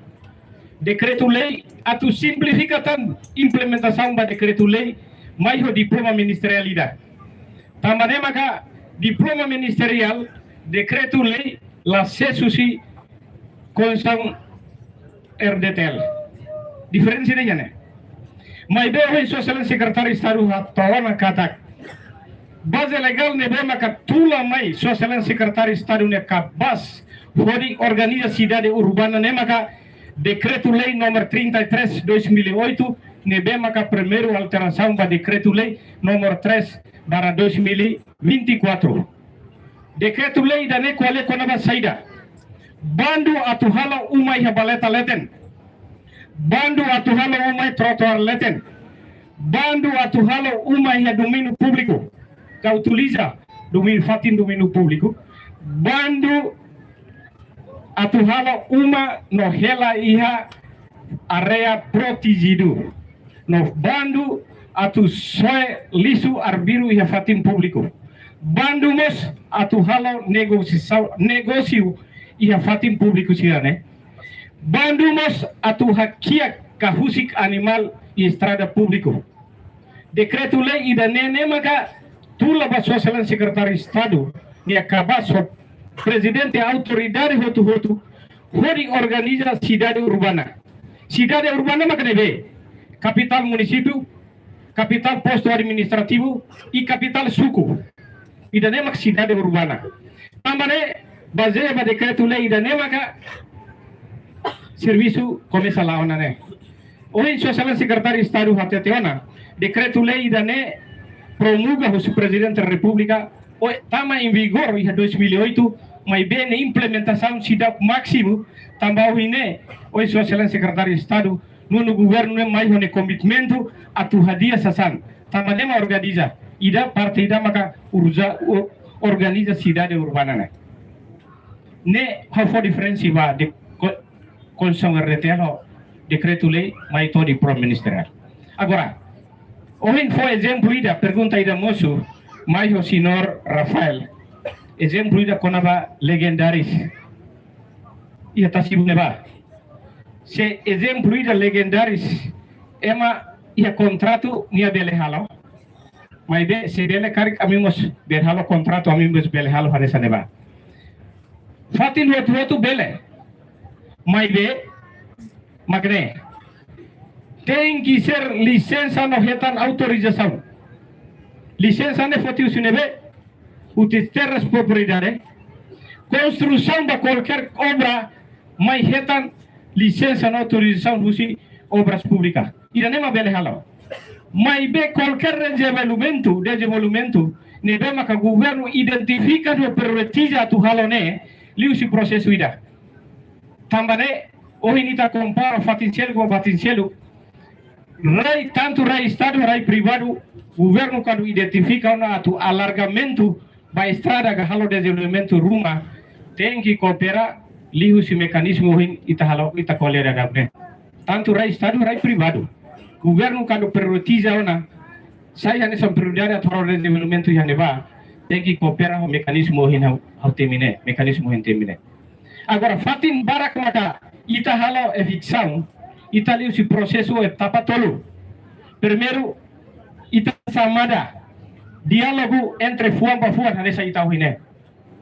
Dekretu-lei atu simplifika tan implementasaun ba dekretu-lei, mai ho diploma ministeriál ida. Tanba ne'e maka diploma ministeriál, dekretu-lei la sees husi Konstituisaun R D T L. Diferensa ida-ne'e. Maibé ohin Sua Exelénsia Sekretáriu Estadu hato'o ona katak baze legál ne'ebé maka tula mai Sua Exelénsia Sekretáriu Estadu nia kabas hodi organiza sidade urbana ne'e maka Dekretu-Lei número trinta e três dois mil e oito, ne'ebé maka primeiru alterasaun ba Dekretu-Lei número três barra dois mil e vinte e quatro. Dekretu-lei ida-ne'e ko'alia kona-ba saida? Bandu atu halo uma iha valeta leten. Bandu atu halo uma iha trotoar leten. Bandu atu halo uma iha domíniu públiku, ka utiliza domíniu, fatin domíniu públiku. Bandu atu halo uma no hela iha área protejidu. No bandu atu soe lixu arbiru iha fatin públiku. Bandu mós atu halo negosiasaun, negósiu iha fatin públiku sira-ne'e. Bandu mós atu hakiak ka husik animál iha estrada públiku. Dekretu-lei ida-ne'e ne'e maka tula ba Sua Exelénsia Sekretáriu Estadu nia kabas ho prezidente autoridade hotu-hotu hodi organiza sidade urbana. Sidade urbana maka ne'ebé? Kapitál munisípiu, kapitál postu administrativu i kapitál suku. Ida-ne'e mak sidade urbana. Tanba ne'e, bazeia ba dekretu-lei ida-ne'e maka servisu komesa la'o ona ne'e. Ohin Sua Exelénsia Sekretáriu Estadu hatete ona, dekretu-lei ida-ne'e promulga husi Prezidente Repúblika, ohin tama em vigor iha dois mil e oito, maibé nia implementasaun seidauk másimu, tanba ohin ne'e, ohin Sua Exelénsia Sekretáriu Estadu, nonu governu ne'e mai ho nia komitmentu atu hadi'a sasán. Tanba ne'e mak organiza, ida parte ida maka urja, o-, organiza sidade urbana ne'e. Ne'e ha'u fó diferensa ba de ko-, Konstituisaun R D T L ho dekretu-lei mai to'o diploma ministeriál. Agora, ohin fó ezemplu ida, pergunta ida mosu, mai ho señór Rafael. Ezemplu ida kona-ba legendáriu. Iha Tasi-Ibun ne'ebá. Se ezemplu ida legendáriu, ema iha kontratu nia bele halo. Maibé, se bele karik ami mós bele halo kontratu, ami mós bele halo hanesan ne'ebá. Fatin hotu-hotu bele. Maibé, mak ne'e. Tenke ser lisensa no hetan autorizasaun. Lisensa ne'e foti husi ne'ebé? Husi terras propriedade. Konstrusaun ba kualkér obra mai hetan lisensa no autorizasaun husi Obras Públikas. Ida-ne'e mak bele halo. Maibé kualkér dezenvolvimentu, dezenvolvimentu ne'ebé maka governu identifika no prioritiza atu halo ne'e, liuhusi prosesu ida. Tanba ne'e, ohin ita kompara fatin seluk ho fatin seluk, rai, tantu rai Estadu, rai privadu, governu kuandu identifika ona atu alargamentu ba estrada ka halo dezenvolvimentu ruma, tenke koopera liuhusi mekanizmu ohin ita halo, ita ko'alia daudaun ne'e. Tantu rai Estadu, rai privadu. Governu kuandu prioritiza ona, sai hanesan prioridade atu halo dezenvolvimentu iha ne'ebá, tenke koopera ho mekanizmu ohin ha'u, ha'u temi ne'e, mekanizmu ohin temi ne'e. Agora, fatin barak maka ita halo eviksaun, ita liuhusi prosesu etapa tolu. Primeiru, ita xamada. Diálogu entre fuan ba fuan hanesan ita ohin ne'e.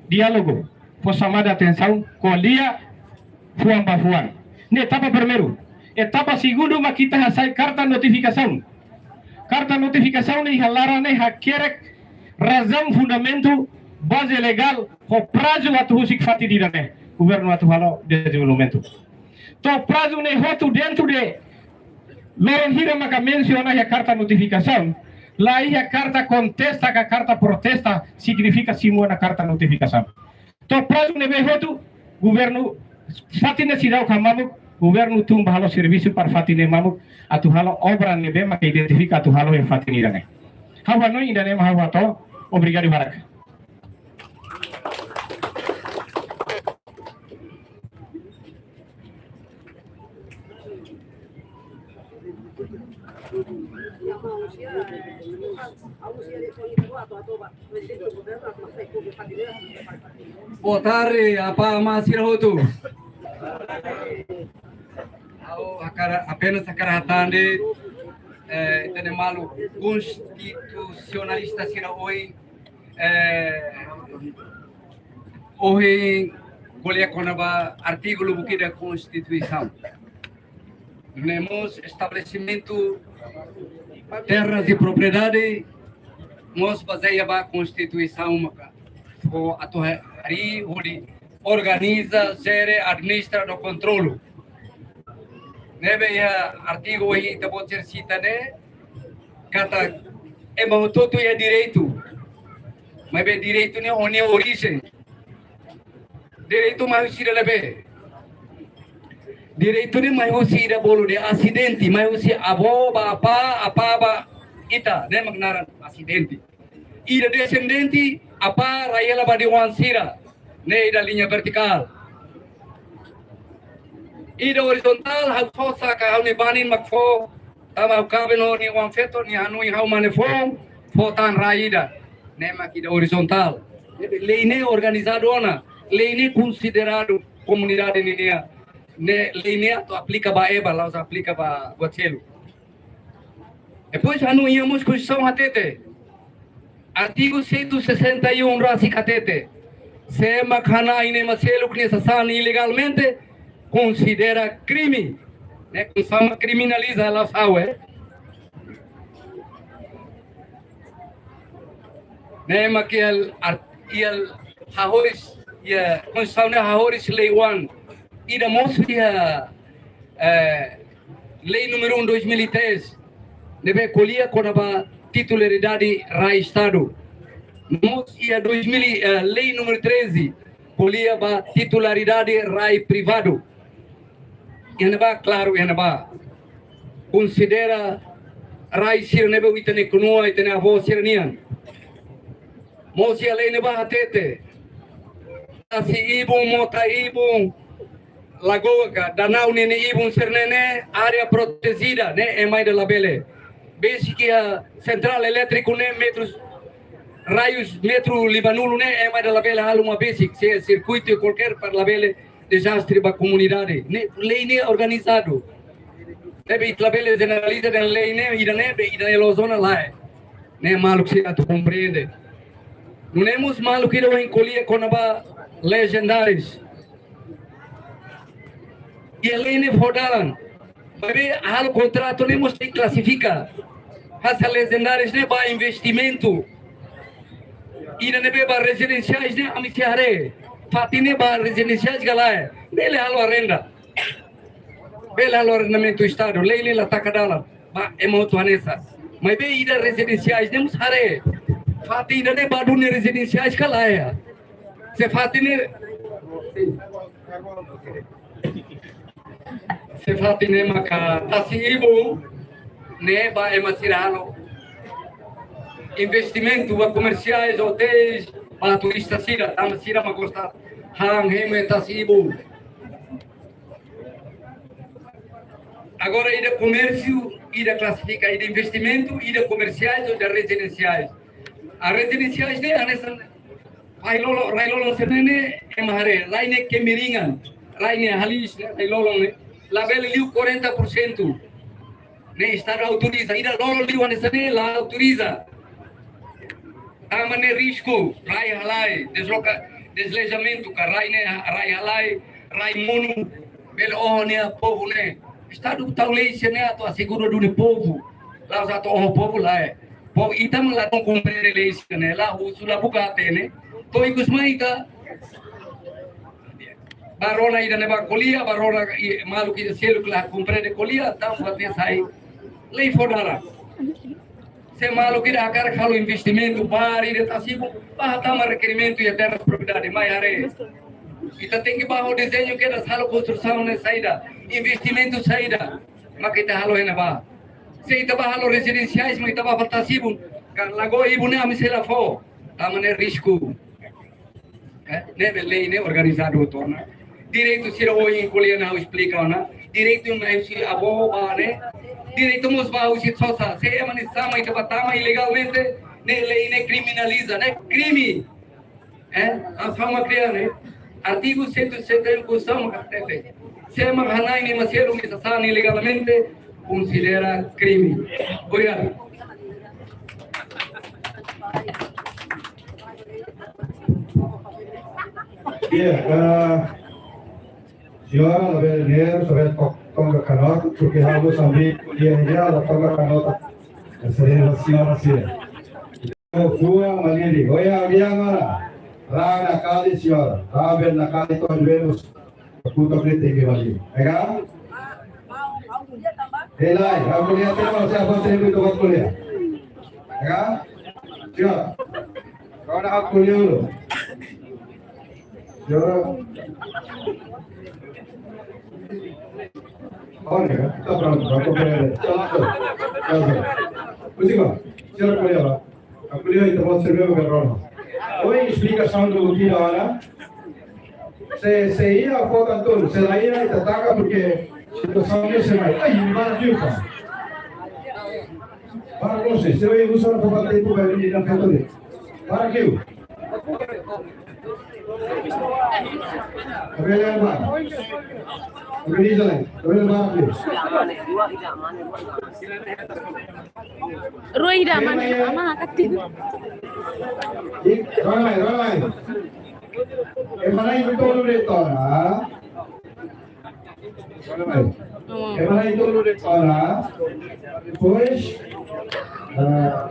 Diálogu, fó xamada atensaun, ko'alia fuan ba fuan. Ne'e etapa primeiru. Etapa segundu mak ita hasai karta notifikasaun. Karta notifikasaun ne'e iha laran ne'e hakerek razaun, fundamentu, baze legál, ho prazu atu husik fatin ida-ne'e governu atu halo dezenvolvimentu. To'o prazu ne'e hotu dentru de loron hira maka mensiona iha karta notifikasaun, la iha karta kontesta ka karta protesta, signifika simu ona karta notifikasaun. To'o prazu ne'ebé hotu, governu fatin ne'e seidauk mamuk, governu tun ba halo servisu para fatin ne'e mamuk, atu halo obra ne'ebé maka identifika atu halo iha fatin ida-ne'e. Ha'u hanoin ida-ne'e mak ha'u hato'o, obrigadu barak. Boa tarde, apá, amá sira hotu. Ha'u hakarak, apenas hakarak hatán de'it, eh, ita-nia maluk konstitusionalista sira ohin, eh, ohin ko'alia kona-ba artigu lubuk ida Konstituisaun. Ne'e mós estabelesimentu terras de propriedade mós bazeia ba Konstituisaun maka fó atu ha-, harii hodi organiza, jere, administra no kontrolu. Ne'ebé iha artigu ohin ita-boot sira sita ne'e, katak ema hotu-hotu iha direitu. Maibé direitu ne'e ho nia orijen. Direitu mai husi ida-ne'ebé? Direitu ne'e mai husi ida bolu de'it asidente, mai husi avó ba apá, apá ba ita, ne'e mak naran asidente. Ida desendente, apá rai hela ba nia oan sira, ne'e ida liña vertikál. Ida orizontál, ha'u fó saka, ha'u-nia banin mak fó, tanba ha'u kaben ho nia oan-feto, nia hanoin ha'u mane foun, fó tan rai ida. Ne'e mak ida orizontál. Lei ne'e organizadu ona, lei ne'e konsideradu komunidade ninian. Ne'e lei ne'e atu aplika ba ema, la'ós aplika ba buat seluk. Depois hanoin iha mós Konstituisaun hatete, artigu cento e sessenta e um rasik hatete, se ema hanain ema seluk nia sasán ilegalmente, konsidera krime. Ne'e Konstituisaun kriminaliza, la'ós ha'u, eh. Ne'e mak iha art-, iha hahores, iha Konstituisaun ne'e hahores lei oan. Ida mós iha, eh, Lei número um dois mil e três, ne'ebé ko'alia kona-ba titularidade rai Estadu. Mós iha dois mil, eh, Lei número treze, ko'alia ba titularidade rai privadu. Iha ne'ebá, klaru, iha ne'ebá. Konsidera rai sira ne'ebé ita-nia knua, ita-nia avó sira-nian. Mós iha lei ne'ebá hatete, tasi ibun, mota ibun, lagoa ka danau ninia ibun sira-ne'e ne'e área protejida, ne'e ema ida labele. Besik iha sentrál elétriku ne'e metrus, raius metru limanulu ne'e ema ida labele halo uma besik, se sirkuitu kualkér para labele dezastre ba komunidade. Ne'e lei ne'e organizadu. Ne'ebé ita labele jeneraliza dehan lei ne'e ida-ne'e, be ida-ne'e loos ona, lae. Ne'e maluk sira atu komprende. Nune'e mós maluk ida ohin ko'alia kona-ba legendárius. Iha lei ne'e fó dalan. Maibé halo kontratu ne'e mós tenke klasifika. Hanesan legendárius ne'e ba investimentu. Ida ne'ebé ba rezidensiais ne'e ami sei haree. Fatin ne'e ba rezidensiais ka lae. Bele halo arrenda. Bele halo arrendamentu Estadu, lei ne'e la taka dalan. Ba ema hotu hanesan. Maibé ida rezidensiais ne'e mós haree. Fatin ida-ne'e ba duni rezidensiais ka lae. Se fatin ne'e, se fatin ne'e maka tasi ibun ne'e ba ema sira halo investimentu, ba komersiais, otéis, ba turista sira, tanba sira mak gosta han hemu iha tasi ibun. Agora ida komérsiu, ida klasifika, ida investimentu, ida komersiais, ida rezidensiais. A rezidensiais ne'e hanesan rai lolo, rai lolo sira-ne'e ema haree, rai ne'e kemiringan, rai ne'e halis ne'e, rai lolo ne'e. Labele liu quarenta por cento. Ne'e Estadu autoriza, ida lolo liu hanesan ne'e la autoriza. Tama ne'e risku, rai halai, desloka, deslizamentu ka rai ne'e, rai halai, rai monu, bele oho nia povu ne'e. Estadu tau lei sira ne'e atu asegura duni povu. La'ós atu oho povu lae. Povu ita mak la tau kumpre lei sira ne'e, la husu la buka hatene. To'o ikus mai ita bá rona ida-ne'ebá ko'alia, bá rona i-, maluk ida seluk la komprende ko'alia, tanba ita sai lei fó dalan. Se maluk ida hakarak halo investimentu barak iha Tasi-Ibun, bá hatama rekerimentu iha terras propriedade, mai haree. Ita tenke bá ho dezeñu kedas halo konstrusaun ne'e saida, investimentu saida, maka ita halo iha ne'ebá. Se ita bá halo rezidensiais, mak ita bá fali Tasi-Ibun, ka lagoa ibun ne'e ami sei la fó, tanba ne'e risku. Eh, ne'ebé lei ne'e organizadu hotu ona. Direitu sira ohin ko'alia ona, ha'u esplika ona. Direitu mai husi avó bá ne'e. Direitu mós bá husi sosa. Se ema nia sama ita bá tama ilegalmente, ne'e lei ne'e kriminaliza, ne'e krime. Eh, a forma kriminál ne'e. Artigu cento e sessenta e um Konstituisaun mak hatete. Se ema hana'i ema seluk nia sasán ilegalmente, konsidera krime. Obrigadu. Iya, eh, señora, labele nervozu, labele to-, tonga kanota, porque ha'u sambi dia dia la tonga kanota. Essa é a senhora, sim. Fua maliri. Oya, oya, mara. Rana kali, señora. Rabel na kali, todos vemos. Puta preta que vale. Pega? Elai, a mulher tem uma, você avança aí muito, vai colher. Pega? Aqui, ó. Agora a colher, ó. Agora. Olha, tá pronto, vai compreender. Tá lá, tá. Tá bem. Pois igual, tira a colher lá. A ko'alia ita-boot sira-nia governu. Ohin esplikasaun ida ha'u fó ona. Se, se iha foto antul, se la iha ita taka porque situasaun ne'e sei mai. Ai, imi barak liu ka. Barak liu se, se ohin uza ona foto antul, vai vir na foto ne'e. Barak liu. Obrigadu, irmão. Obrigadu, Zé. Obrigadu, irmão. Rua ida, mana? Ama hakatin. Ih, ramai, ramai. Ema na'in-tolu de'it ona. Ramai. Ema na'in-tolu de'it ona. Depois, ah,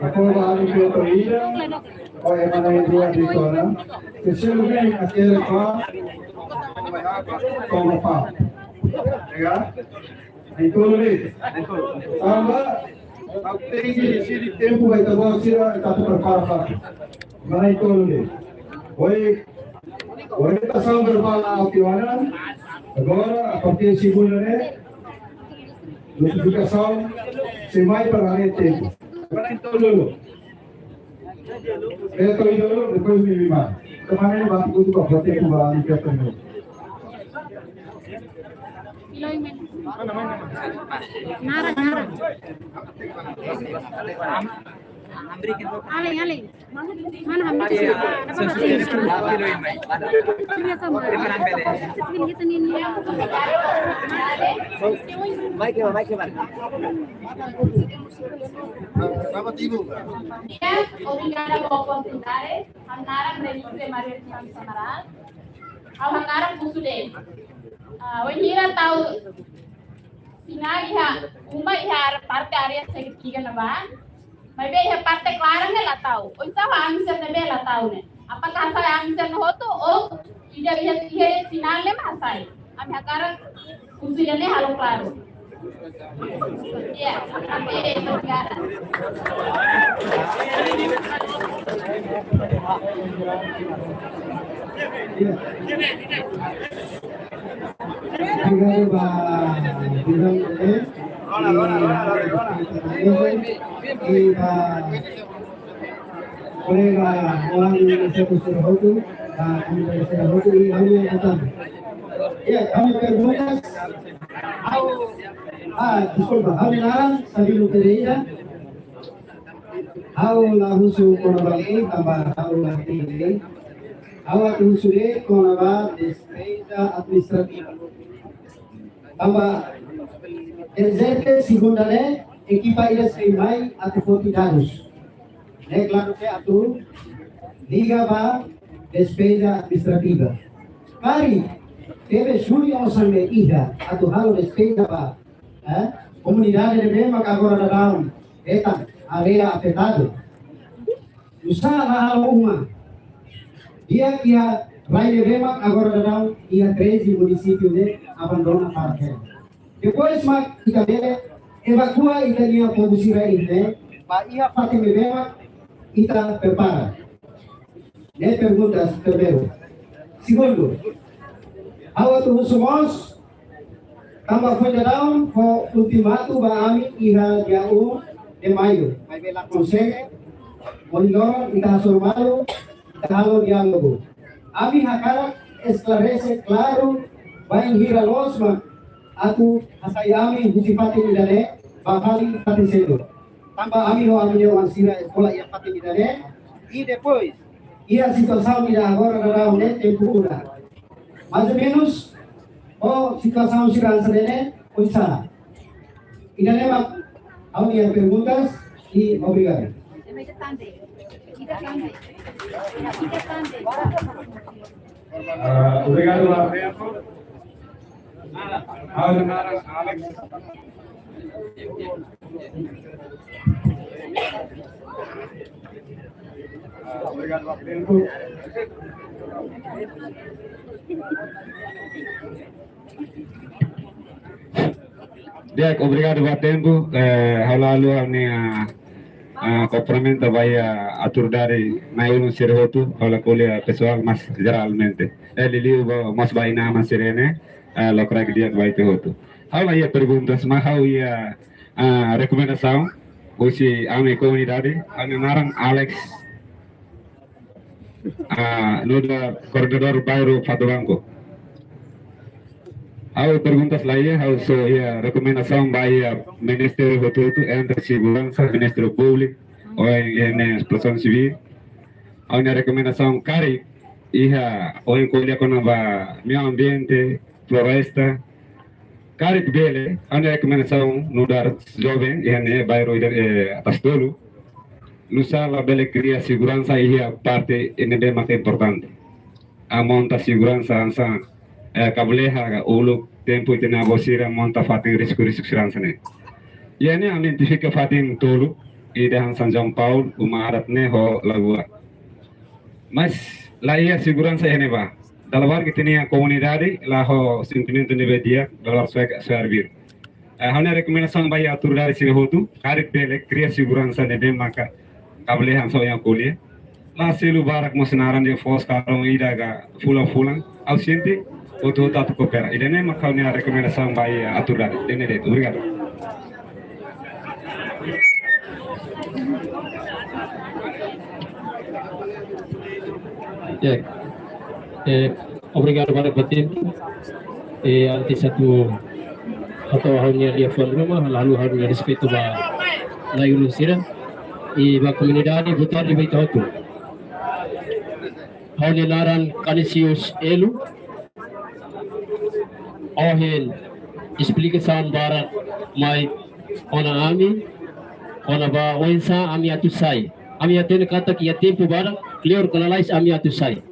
Akorda ami feto ida, o ema na'in-rua de'it ona. Terceiro bem, aquele com toma pau. Pega? Então, Luiz. Tanba, tenke deside tempu, vai ter bom, tira, tá para, para, para. Ema na'in-tolu de'it. Oi, orientasaun verbál ha'u fó ona. Agora, a partir de segunda, né? Notifikasaun, sei mai para a rede tempu. Ema na'in-tolu. Feto ida, depois me mima. Kemana ini batu kutu kok buat tempu bala di feto ida. Nara, nara. Alin, alin. Mana hamil? Dapat mati. Sudah sama. Mungkin kita nih, nih, ya. Mai ke, mai ke, mai. Iya, obrigada ba oportunidade. Ha'u-nia naran Berenice Maria dos Santos Amaral. Ha'u hakarak husu de'it. Ah, wainhira tau sinál iha uma iha parte área segretiva ne'ebá. Maibé iha parte klaran ne'e la tau. Oinsá ho ami sira ne'ebé la tau ne'e? Apakah hasai ami sira hotu ou ida iha, iha sinál ne'e mak hasai? Ami hakarak husu ida-ne'e halo klaru. Iya, oke, obrigada. Obrigadu ba, obrigadu, eh. I ba kolega orang yang saya sudah hotu, ba kolega saya hotu, i hanya kata. Ya, kami terbatas. Ha'u, ah, deskulpa, ha'u-nia naran Sabino Pereira. Ha'u la husu kona-ba lei, tanba ha'u la hatene lei. Ha'u atu husu de'it kona-ba despensa administrativa. Tanba Ezerse segunda ne'e, ekipa ida sei mai atu foti dadus. Ne'e klaru ke atu liga ba despeza administrativa. Karik tebe suri osan ne'e iha atu halo despeza ba, eh, komunidade ne'ebé mak agora daudaun hetan área afetadu. Nusá la halo uma. Di'ak iha rai ne'ebé mak agora daudaun iha treze munisípiu ne'e abandona para hela. Depois mak ita bele evakua ita-nia povu sira iha ne'e, ba iha fatin ne'ebé mak ita prepara. Ne'e perguntas primeiru. Segundu, ha'u atu husu mós, tanba foin daudaun fó ultimatu ba ami iha dia um de maio, maibé la konsege, ohin loron ita hasoru malu, ita halo diálogu. Ami hakarak esklarese klaru bainhira loos mak atu hasai ami husi fatin ida-ne'e ba fali fatin seluk. Tanba ami ho ami-nia oan sira eskola iha fatin ida-ne'e. I depois, iha situasaun ida agora daudaun ne'e tempu udan. Mais ou menus, ho situasaun sira hanesan ne'e, oinsá? Ida-ne'e mak ha'u-nia perguntas i obrigadu. Ah, obrigadu ba tempu. Ha'u-nia naran Alex. Ah, obrigadu ba tempu. Di'ak, obrigadu ba tempu. Eh, ha'u la haluha ha'u-nia, ah, kumprimenta ba iha autoridade na'in-ulun sira hotu, ha'u la ko'alia pesoál, mas jeralmente. Eh, liuliu ba, mós ba inan-aman sira ne'e, eh, lokraik di'ak ba ita hotu. Ha'u la iha perguntas, mas ha'u iha, ah, rekomendasaun husi ami komunidade, ami naran Alex. Ah, nu'udar koordenadór bairru Faturanco. Ha'u perguntas la iha, ha'u só iha rekomendasaun ba iha ministériu hotu-hotu entre seguransa, ministériu públiku, ONG, Protesaun Sivíl. Ha'u-nia rekomendasaun karik iha ohin ko'alia kona-ba meiu ambiente, floresta, karik bele, ha'u-nia rekomendasaun nu'udar joven iha ne'e bairru ida, eh, Atas Tolu. Nusá labele kria seguransa iha parte ne'ebé maka importante. Ha'u monta seguransa hanesan, eh, kabun-lehak ka uluk tempu ita-nia avó sira monta fatin risku-risku sira hanesan ne'e. Iha ne'e ami identifika fatin tolu, ida hanesan João Paulo, uma adat ne'e ho Lagoa. Mas la iha seguransa iha ne'ebá. Dala barak ita-nia komunidade la ho sentimentu ne'ebé di'ak, dala barak soe, soe arbiru. Eh, ha'u-nia rekomendasaun ba iha autoridade sira hotu, karik bele kria seguransa ne'ebé maka kabun-lehak hanesan ohin ha'u ko'alia. La selu barak mós naran de'it foos karong ida ka fulan-fulan, ha'u sente hotu-hotu atu koopera. Ida-ne'e maka ha'u-nia rekomendasaun ba iha autoridade. Ida-ne'e de'it. Obrigadu. Ya. Eh, obrigadu barak ba tempu. Eh, antes atu, atu ha'u-nia liafuan ruma, la haluha ha'u-nia respeitu ba na'in-ulun sira. I ba komunidade, boa tarde ba ita hotu. Ha'u-nia naran Canisius Elu. Ohin esplikasaun barak mai ona ami, kona-ba oinsá ami atu sai. Ami hatene katak iha tempu badak, kleur ka lalais ami atu sai.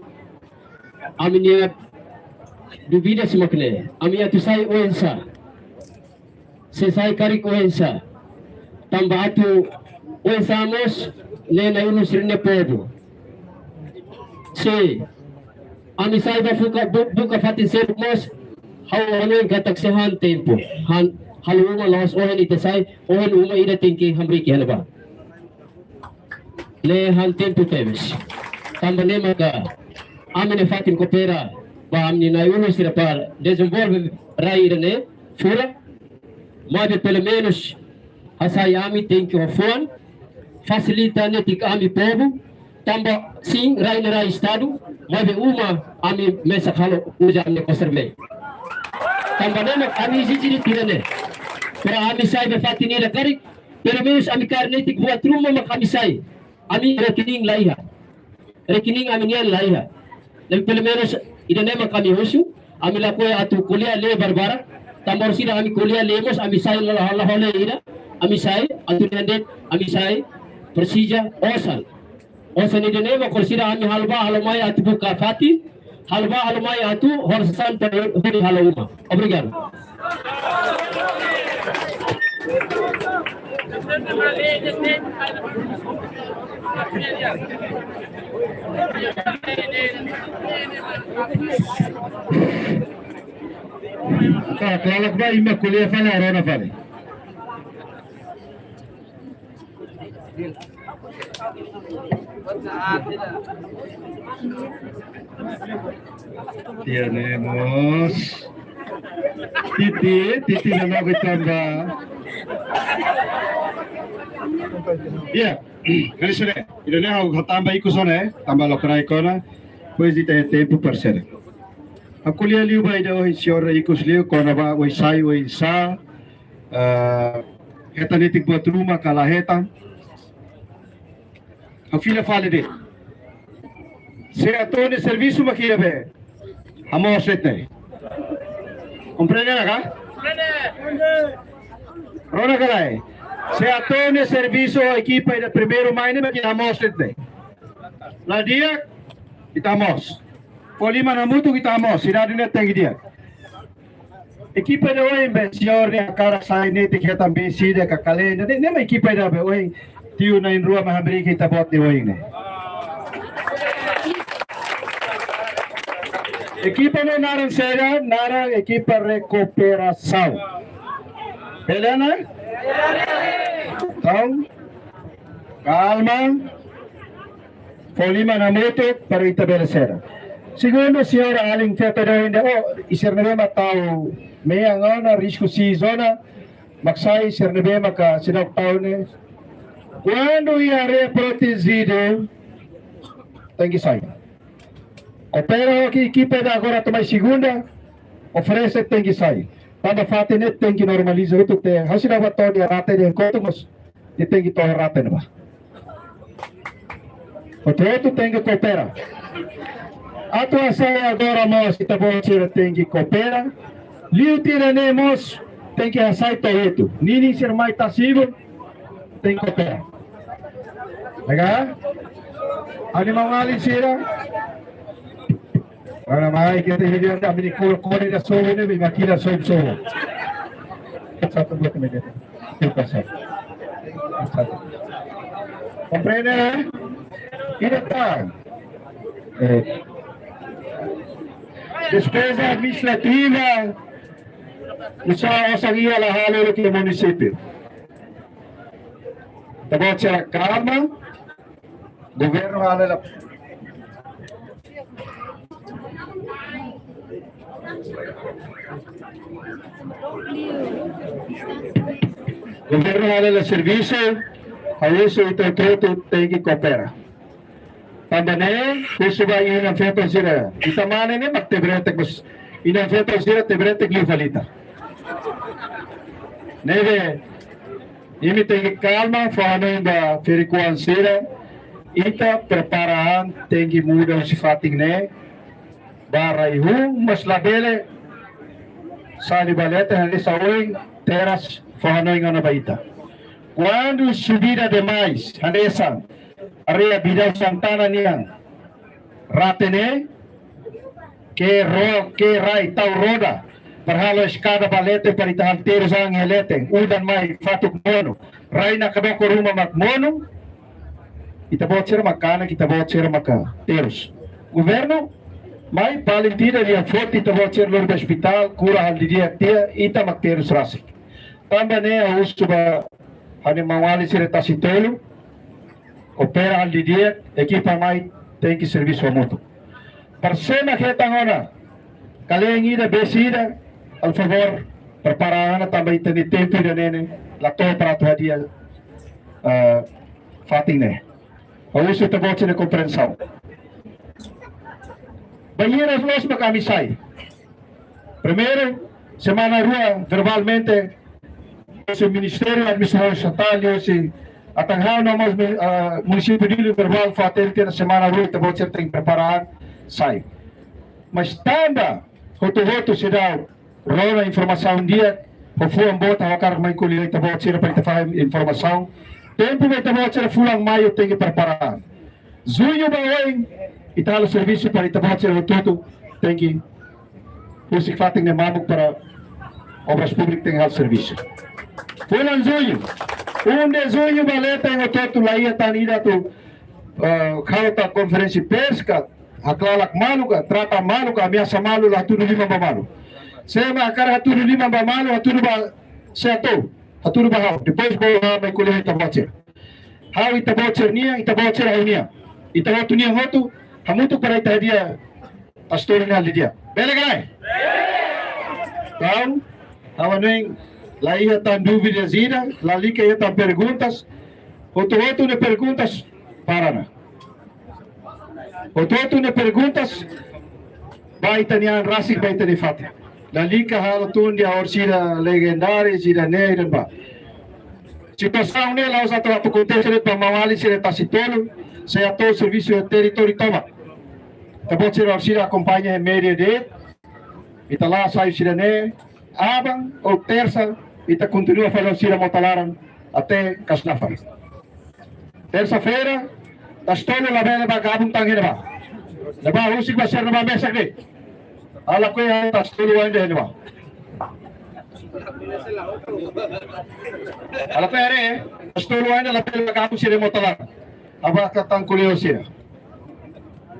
Ami-nia dúvidas mak ne'e, ami atu sai oinsá? Se sai karik oinsá? Tanba atu oinsá mós, ne'e na'in-ulun sira-nia povu. Se ami sai ba fuka bu-, buka fatin seluk mós, ha'u hanoin katak sei han tempu. Han, halo uma la'ós ohin ita sai, ohin uma ida tenke hamriik iha ne'ebá. Ne'e han tempu tebes. Tanba ne'e maka ami-nia fatin koopera ba ami-nia na'in-ulun sira para dezenvolve rai ida-ne'e furak. Maibé pelumenus hasai ami tenke ho fuan, fasilita netik ami povu, tanba sin rai ne'e rai Estadu, maibé uma ami mesak halo uza ami-nia kosar-mein. Tanba ne'e mak ami ezije de'it ida-ne'e. Para ami sai ba fatin ida karik, pelumenus ami kaer netik buat ruma mak ami sai. Ami rekening la iha. Rekening ami-nian la iha. Ne'ebé pelumenus ida-ne'e mak ami husu, ami lakohi atu ko'alia liu barbarak, Tanba orsida ami ko'alia liu mós, ami sai la, la, la hole ida, ami sai, atu ne'e de'it, ami sai, presiza osan. Osan ida-ne'e mak orsida ami halo ba, halo mai atu buka fatin, halo ba, halo mai atu, horisan para hodi halo uma. Obrigadu. Ka, klalak ba, imi ko'alia fali, rona fali. Tiene mós. Titi, Titi na nogi tanba. Ya, kali sore. Ida-ne'e ha'u hatán ba ikus ona, tanba lokraik ona. Depois de ter tempo, parceiro. Ha'u ko'alia liu ba ida ohin señór ikus liu, kona-ba oinsá, oinsá. Ah, hetan netik buat ruma ka la hetan. Ha'u fila fali de'it. Se atu ne'e servisu mak ida be. Hamoos de'it ne'e. Komprende ka? Rona ka lae. Se atu ne'e servisu ekipa ida primeiru mai ne'e mak ita hamoos de'it ne'e. La di'ak, ita hamoos. Fó liman hamutuk ita hamoos. Sidade ne'e tenke di'ak. Ekipa ida ohin be, señór ne'e hakarak sai netik hetan besik ida ka kalen ida, ne'e, ne'e mak ekipa ida be ohin, tiu na'in-rua mak hamriik ita-boot nia oin ne'e. Ekipa ne'e naran saida, naran ekipa rekuperasaun. Bele ona? Entaun, kalma. Fó liman hamutuk para ita bele sera. Segundu, señór alin feto ida ohin dehan, oh, sira ne'ebé mak tau mean ona, risku sei zona, mak sai sira ne'ebé maka seidauk tau ne'e. Kuandu iha área protejidu, tenke sai. Koopera ho ekipa ida agora atu mai segunda, oferese tenke sai. Tanba fatin ne'e tenke normaliza hotu te, ha'u seidauk bá to'o iha rate dehan kotuk mós, nia tenke to'o rate ne'ebá. Hotu-hotu tenke koopera. Atu hasai agora mós ita-boot sira tenke koopera. Liu tiha ne'e mós tenke hasai to'o hotu. Ninin sira mai tasi-ibun tenke koopera. Lega? Animál ngali sira. Agora mai, keta hili ami-nia kor, kor ida sobu ne'e, imi mak ida sobu, sobu. Satu buat media. Terima kasih. Satu. Komprende, eh? Ida tan. Eh. Despeza administrativa. Uza osan iha la halo iha munisípiu. Ita-boot sira kalma. Governu halo la. Governu halo la servisu, ha'u husu ita hotu-hotu tenke koopera. Tanba ne'e, husu ba inan-feton sira. Ita mane ne'e mak tebretek, mas inan-feton sira tebretek liu fali ita. Ne'ebé, imi tenke kalma, fó hanoin ba ferik-oan sira, ita prepara an tenke muda husi fatin ne'e, ba rai-hun, mas labele sali ba leten, hanesan ohin, terras, fó hanoin ona ba ita. Kuandu subida demais, hanesan, área Bidau Santana nian, rate ne'e, ke ro, ke rai tau roda, para halo eskada ba leten para ita halo terus an iha leten, udan mai fatuk monu, rai nakdoko ruma mak monu, ita-boot sira mak kanek, ita-boot sira maka terus. Governu, mai paling tidak dia foti ita-boot sira lori ba ospitál, kura halo didi'ak tiha, ita mak terus rasik. Tanba ne'e ha'u husu ba ha'u-nia maun-alin sira Tasi-Tolu, koopera halo didi'ak, ekipa mai tenke servisu hamutuk. Para sé mak hetan ona kalen ida, besik ida, al favór, prepara an tanba ita-nia tempu ida-ne'e ne'e la to'o para atu hadi'a, eh, fatin ne'e. Ha'u husu ita-boot sira-nia komprensaun. Bainhira loos mak ami sai. Primeiru, semana rua, verbalmente, husi Ministériu Administrasaun Estatál, husi Atang Hau, no mós, ah, Munisípiu Dili, verbál, fó hatene tiha ona semana rua, ita-boot sira tenke prepara an sai. Mas tanba hotu-hotu seidauk rona informasaun di'ak, ho fuan boot ha'u hakarak mai ko'alia ho ita-boot sira para ita fahe informasaun. Tempu ba ita-boot sira fulan Maiu tenke prepara. Juñu ba oin, ita halo servisu para ita-boot sira hotu-hotu tenke husik fatin ne'e mamuk para Obras Públikas tenke halo servisu. Fulan Juñu, um de Juñu ba leten hotu-hotu la iha tan ida atu, eh, halo tan konferénsia pers ka, haklalan malu ka, trata malu ka, ameasa malu, la hatudu liman ba malu. Se ema hakarak hatudu liman ba malu, hatudu ba SEATOU, hatudu ba ha'u. Depois bolu ha'u mai ko'alia ho ita-boot sira. Ha'u ita-boot sira-nian, ita-boot sira ha'u-nian. Ita hotu nian hotu, hamutuk para ita hadi'a Pastór ne'e halo di'ak. Bele ka lae? Entaun, ha'u hanoin, la iha tan dúvida ida, lalika iha tan perguntas, hotu-hotu nia perguntas para ona. Hotu-hotu nia perguntas ba ita-nia an rasik, ba ita-nia fatin. Lalika halo tun de'it orsida legendáriu, sira-ne'e, ida-ne'ebá. Situasaun ne'e la'ós atu akontese de'it ba maun-alin sira Tasi Tolu, SEATOU servisu iha territóriu tomak. Ita-boot sira orsida akompaña iha média de'it, ita la sai sira-ne'e, aban ou tersa, ita kontinua fali orsida mota laran até Kasnafar. Tersa-feira, Tasi Tolu labele bá gabung tan iha ne'ebá. Ne'ebá husik ba sira ne'ebá mesak de'it. Ha'u lakohi Tasi Tolu oin de'it iha ne'ebá. Ha'u lakohi haree, Tasi Tolu oin de'it labele bá gabung sira mota laran. Ha'u bá ka tan ko'alia ho sira.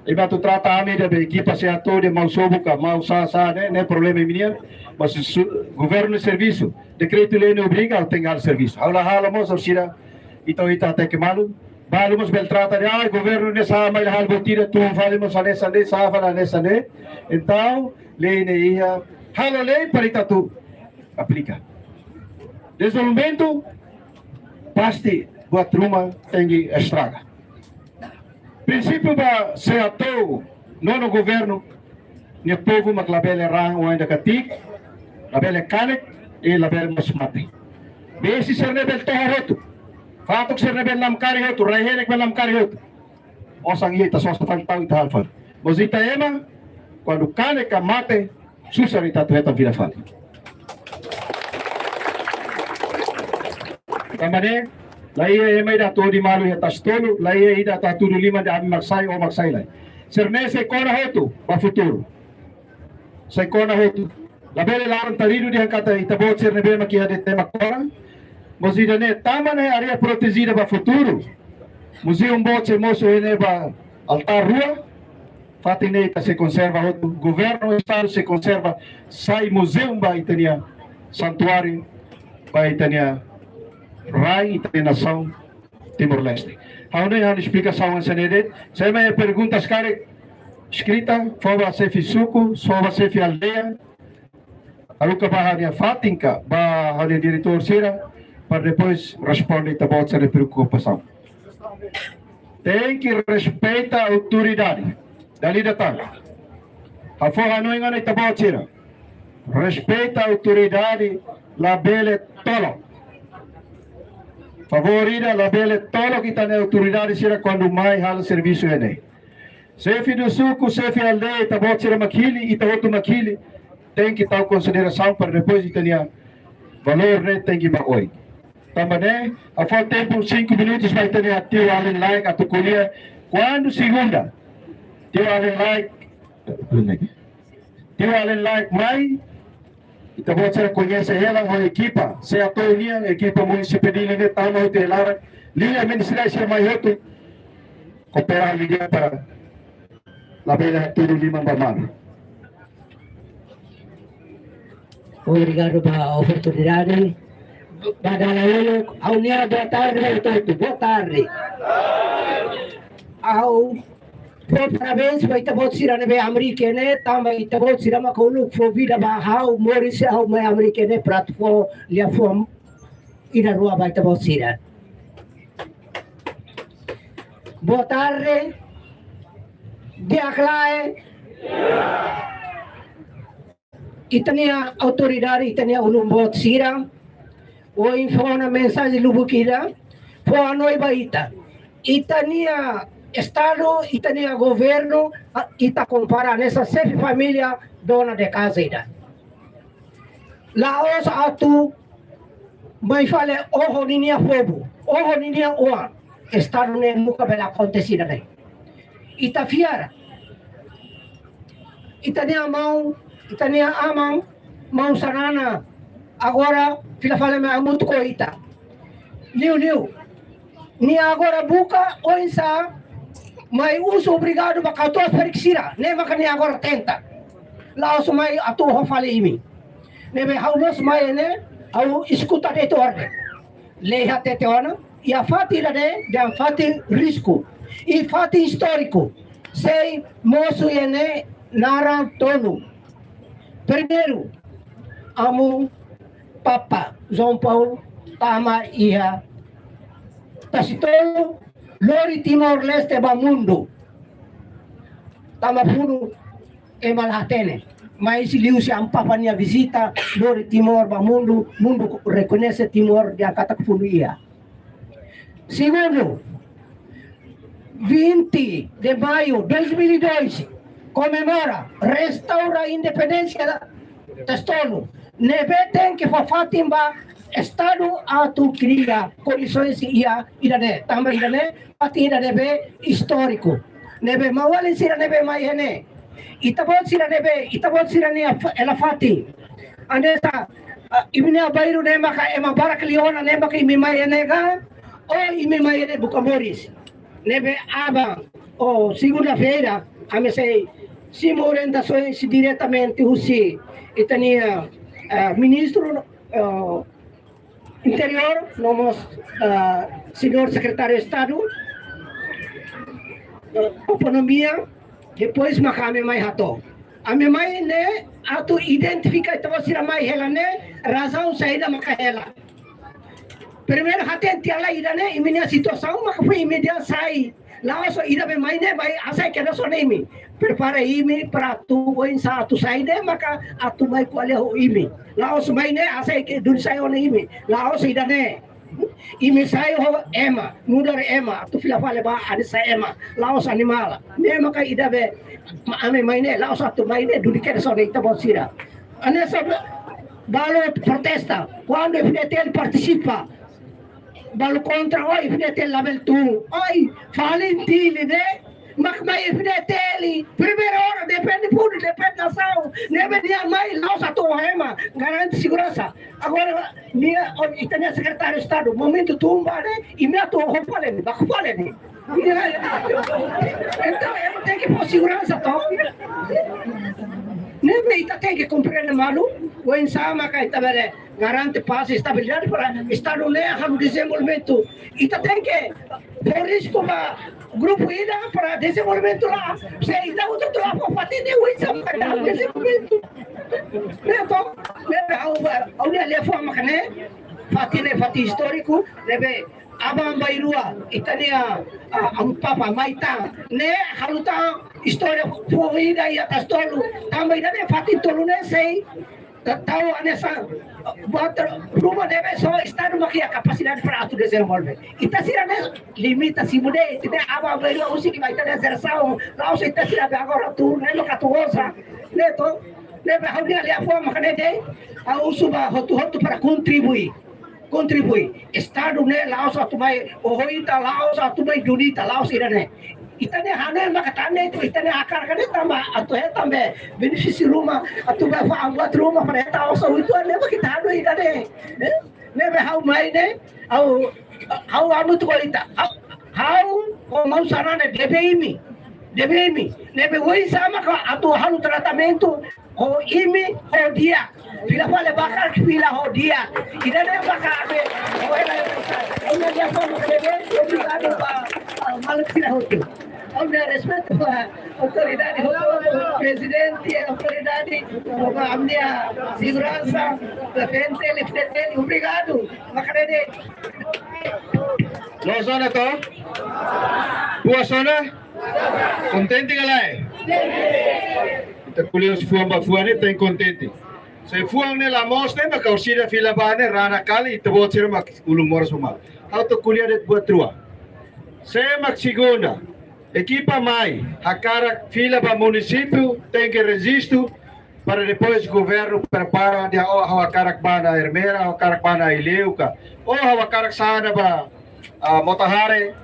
Imi atu trata ami de'it be ekipa SEATOU de'it mau sobu ka mau sá-sá ne'e, ne'e problema imi-nian. Mas su-, governu servisu, dekretu-lei ne'e obriga, ha'u tenke halo servisu. Ha'u la halo mós orsida, ita, ita tenke malu. Balu mós bele trata dehan, ah, governu ne'e sá mai la halo buat ida, tun fali mós hanesan ne'e, sá fali hanesan ne'e. Entaun, lei ne'e iha, halo lei para ita atu aplika. Dezenvolvimentu, pasti buat ruma tenke estraga. Prinsípiu ba SEATOU, nono governu, nia povu mak labele raan oan ida katik, labele kanek, i labele mós mate. Besi sira-ne'e bele tohar hotu. Fatuk sira-ne'e bele namkari hotu, rai-henek bele namkari hotu. Osan iha ita sosa fali tau ita halo fali. Mas ita ema, kuandu kanek ka mate, susar ita atu hetan vida fali. Tanba ne'e, la iha ema ida atu hodi malu iha Tasi Tolu, la iha ida atu hatudu liman dehan ami mak sai, ó mak sai, lae. Sira-ne'e sei kona hotu ba futuru. Sei kona hotu. Labele laran taridu dehan katak ita-boot sira ne'ebé mak iha de'it ema kona. Mas ida-ne'e tanba ne'e área protejida ba futuru. Muzeu boot sei mosu iha ne'e ba altár rua. Fatin ne'e ita sei konserva hotu, governu, estadu sei konserva, sai muzeu ba ita-nia santuáriu, ba ita-nia rai, ita-nia nasaun Timor-Leste. Ha'u hanoin ha'u-nia esplikasaun hanesan ne'e de'it, se ema iha perguntas karik eskrita, fó ba xefe suku, fó ba xefe aldeia, haruka ba ha'u-nia fatin ka, ba ha'u-nia diretór sira, para depois responde ita-boot sira-nia preokupasaun. Tenke respeita autoridade. Dala ida tan. Ha'u fó hanoin ona ita-boot sira. Respeita autoridade, labele tolok. Favór ida, labele tolok ita-nia autoridade sira kuandu mai halo servisu iha ne'e. Xefe suku, xefe aldeia, ita-boot sira mak hili, ita hotu mak hili, tenke tau konsiderasaun para depois ita-nia valór ne'e tenke ba oin. Tanba ne'e, ha'u fó tempu cinco minutos ba ita-nia tiu-alin Laek atu ko'alia. Kuandu segunda, tiu-alin Laek, tiu-alin Laek mai, ita-boot sira koñese hela ho ekipa, SEATOU nian, ekipa munisípiu Dili ne'e tama hotu iha laran, liuliu ministériu sira mai hotu, koopera liga para labele hatudu liman ba malu. Obrigadu ba oportunidade. Ba dala uluk, ha'u-nia boa tarde ba ita hotu. Boa tarde. Ha'u fó parabéns ba ita-boot sira ne'ebé hamriik iha ne'e, tanba ita-boot sira mak uluk fó vida ba ha'u, moris ha'u mai hamriik iha ne'e para atu fó liafuan ida rua ba ita-boot sira. Boa tarde. Di'ak ka lae? Ita-nia autoridade, ita-nia ulun boot sira, ohin fó ona mensajen lubuk ida, fó hanoin ba ita. Ita-nia estadu, ita-nia governu, a, ita kompara hanesan xefe família, dona de casa ida. La'ós atu mai fali oho ninia povu, oho ninia oan. Estadu ne'e nunka bele akontese ida-ne'e. Ita fiar, ita-nia maun, ita-nia aman, maun Xanana, agora fila fali mai hamutuk ho ita. Liuliu, nia agora buka oinsá mai husu obrigadu ba katuas-ferik sira, ne'e maka nia agora tenta. La'ós mai atu oho fali imi. Ne'ebé ha'u mós mai ne'e, ha'u eskuta de'it orden. Lei hatete ona, iha fatin ida-ne'e, dehan fatin risku. I fatin istóriku. Sei mosu iha ne'e naran tolu. Primeiru, amu Papa João Paulo tama iha Tasitolu, lori Timor-Leste ba mundu. Tama funu ema la hatene. Mas liuhusi amu Papa nia vizita, lori Timor ba mundu, mundu rekoñese Timor dehan katak funu iha. Segundu, vinte de maio dois mil e dois, komemora, restaura independénsia Tasitolu. Ne'ebé tenke fó fatin ba Estadu atu kria kondisoens iha ida-ne'e, tanba ida-ne'e fatin ida ne'ebé istóriku. Ne'ebé maun-alin sira ne'ebé mai iha ne'e, ita-boot sira ne'ebé, ita-boot sira-nia fa-, hela fatin. Hanesan, ah, imi-nia bairru ne'e maka ema barak liu ona ne'e maka imi mai iha ne'e ka? Ou imi mai iha ne'e buka moris? Ne'ebé aban, ou segunda-feira, ami sei simu orientasoens diretamente husi ita-nia, ah, ministru, ah, Interiór, no mós, ah, señór Sekretáriu Estadu, ah, Ekonomia, depois maka ami mai hato'o. Ami mai ne'e atu identifika ita-boot sira mai hela ne'e, razaun saida maka hela. Primeiru hatene tiha lai ida-ne'e, imi-nia situasaun, maka foin imi dehan sai. La'ós ida be mai ne'e, mai hasai kedas ona imi. Prepara imi para atu oinsá atu sai ne'e, maka atu mai ko'alia ho imi. La'ós mai ne'e, hasai ke dun sai ona imi. La'ós ida-ne'e. Imi sai ho ema, nu'udar ema, atu fila fali ba hanesan ema. La'ós animál. Ne'e maka ida be, ma ami mai ne'e, la'ós atu mai ne'e, duni kedas ona ita-boot sira. Hanesan balu protesta, kuandu F-FDTL partisipa, balu kontra, oi, F-FDTL labele tun. Oi, fali Dili ne'e, mak mai F-FDTL. Primeira hora, defende povu, defende nasaun. Ne'ebé nia mai, la'ós atu oho ema, garante seguransa. Agora, nia, o, ita-nia Sekretáriu Estadu, momentu tun ba ne'e, imi atu oho fali ne'e, baku fali ne'e. Entaun, ema tenke fó seguransa, to? Ne'ebé ita tenke komprende malu, oinsá maka ita bele garante pás i estabilidade para Estadu ne'e halo dezenvolvimentu. Ita tenke fó risku ba grupu ida para dezenvolvimentu la'o. Se ita hotu-hotu la fó fatin ne'e, oinsá maka halo dezenvolvimentu? Ne'e to, ne'ebé ha'u ba, ha'u-nia liafuan maka ne'e, fatin ne'e fatin istóriku, ne'ebé aban-bainrua, ita-nia, ah, amu Papa mai tan ne'e, halo tan istória foun ida iha Tasitolu, tanba ida-ne'e fatin tolu ne'e sei, ta-, tau hanesan, buat ruma ne'ebé só Estadu mak iha kapasidade para atu dezenvolve. Ita sira ne'e limita simu de'it, ita aban-bainrua husik mai ita-nia jerasaun, la'ós ita sira be agora tuur ne'e maka atu goza, ne'e to, ne'ebé ha'u-nia liafuan maka ne'e de'it, ha'u husu ba hotu-hotu para kontribui. Kontribui. Estadu ne'e la'ós atu mai oho ita, la'ós atu mai duni ita, la'ós ida-ne'e. Ita-nia hanoin maka tan ne'e, ita-nia hakarak ne'e tanba atu hetan be benefísiu ruma, atu be fa'an buat ruma para hetan osan uitoan, ne'e mak ita hanoin ida-ne'e. Eh? Ne'ebé ha'u mai ne'e, ha'u, ha'u hamutuk ho ita. Ha'u, ha'u ho maun Xanana ne'e debe imi. Debe imi. Ne'ebé oinsá maka atu halo tratamentu ho imi ho di'ak. Fila fali barak, fila ho di'ak. Ida-ne'e maka be, ho ela, ela dia fala que debe, obrigadu ba, ah, maluk sira hotu. Ha'u-nia respeitu ba autoridade hotu, prezidente, autoridade, ba ami-nia seguransa, ba F-FDTL, F-FDTL, obrigadu. Maka ne'e de'it. Loos ona to? Puas ona? Kontente ka lae? Ita ko'alia husi fuan ba fuan ne'e tenke kontente. Se fuan ne'e la moos ne'e maka orsida fila ba ne'e rana kali, ita-boot sira mak ulun moras ba malu. Ha'u atu ko'alia de'it buat rua. Se mak segunda, ekipa mai, hakarak fila ba munisípiu, tenke rejistu, para depois governu prepara dehan, oh, ha'u hakarak bá ona Ermera, ha'u hakarak bá ona Aileu ka, oh, ha'u hakarak sa'e ona ba, ah, Mota Hari,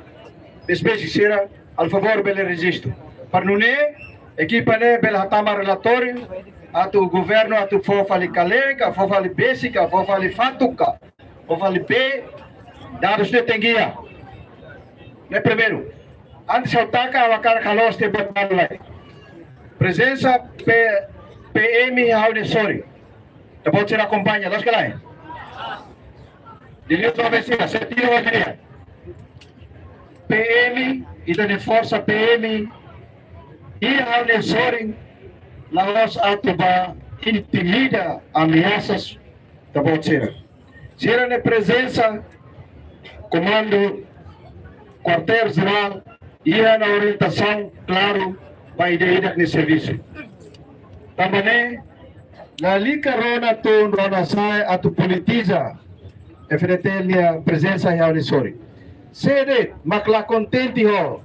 besik-besik sira, halo favór bele rejistu. Para nune'e ekipa ne'e bele hatama relatóriu atu governu atu fó fali kalen ka, fó fali besik ka, fó fali fatuk ka, fó fali bee, dadus ne'e tenke iha. Ne'e primeiru. Antes ha'u taka, ha'u hakarak halo este buat balu lai. Prezensa P-, P M iha ha'u-nia sorin. Ita-boot sira akompaña, loos ka lae? Dili to besi, se tiro wa diria. P M, ita-nia forsa P M iha ha'u-nia sorin, la'ós atu bá intimida, ameasa ita-boot sira. Sira-nia prezensa, komandu kuartél jerál, iha ona orientasaun klaru ba ida-idak nia servisu. Tanba ne'e, lalika rona tun rona sa'e atu politiza F D T L nia prezensa iha ha'u-nia sorin. Sé de'it mak la kontente ho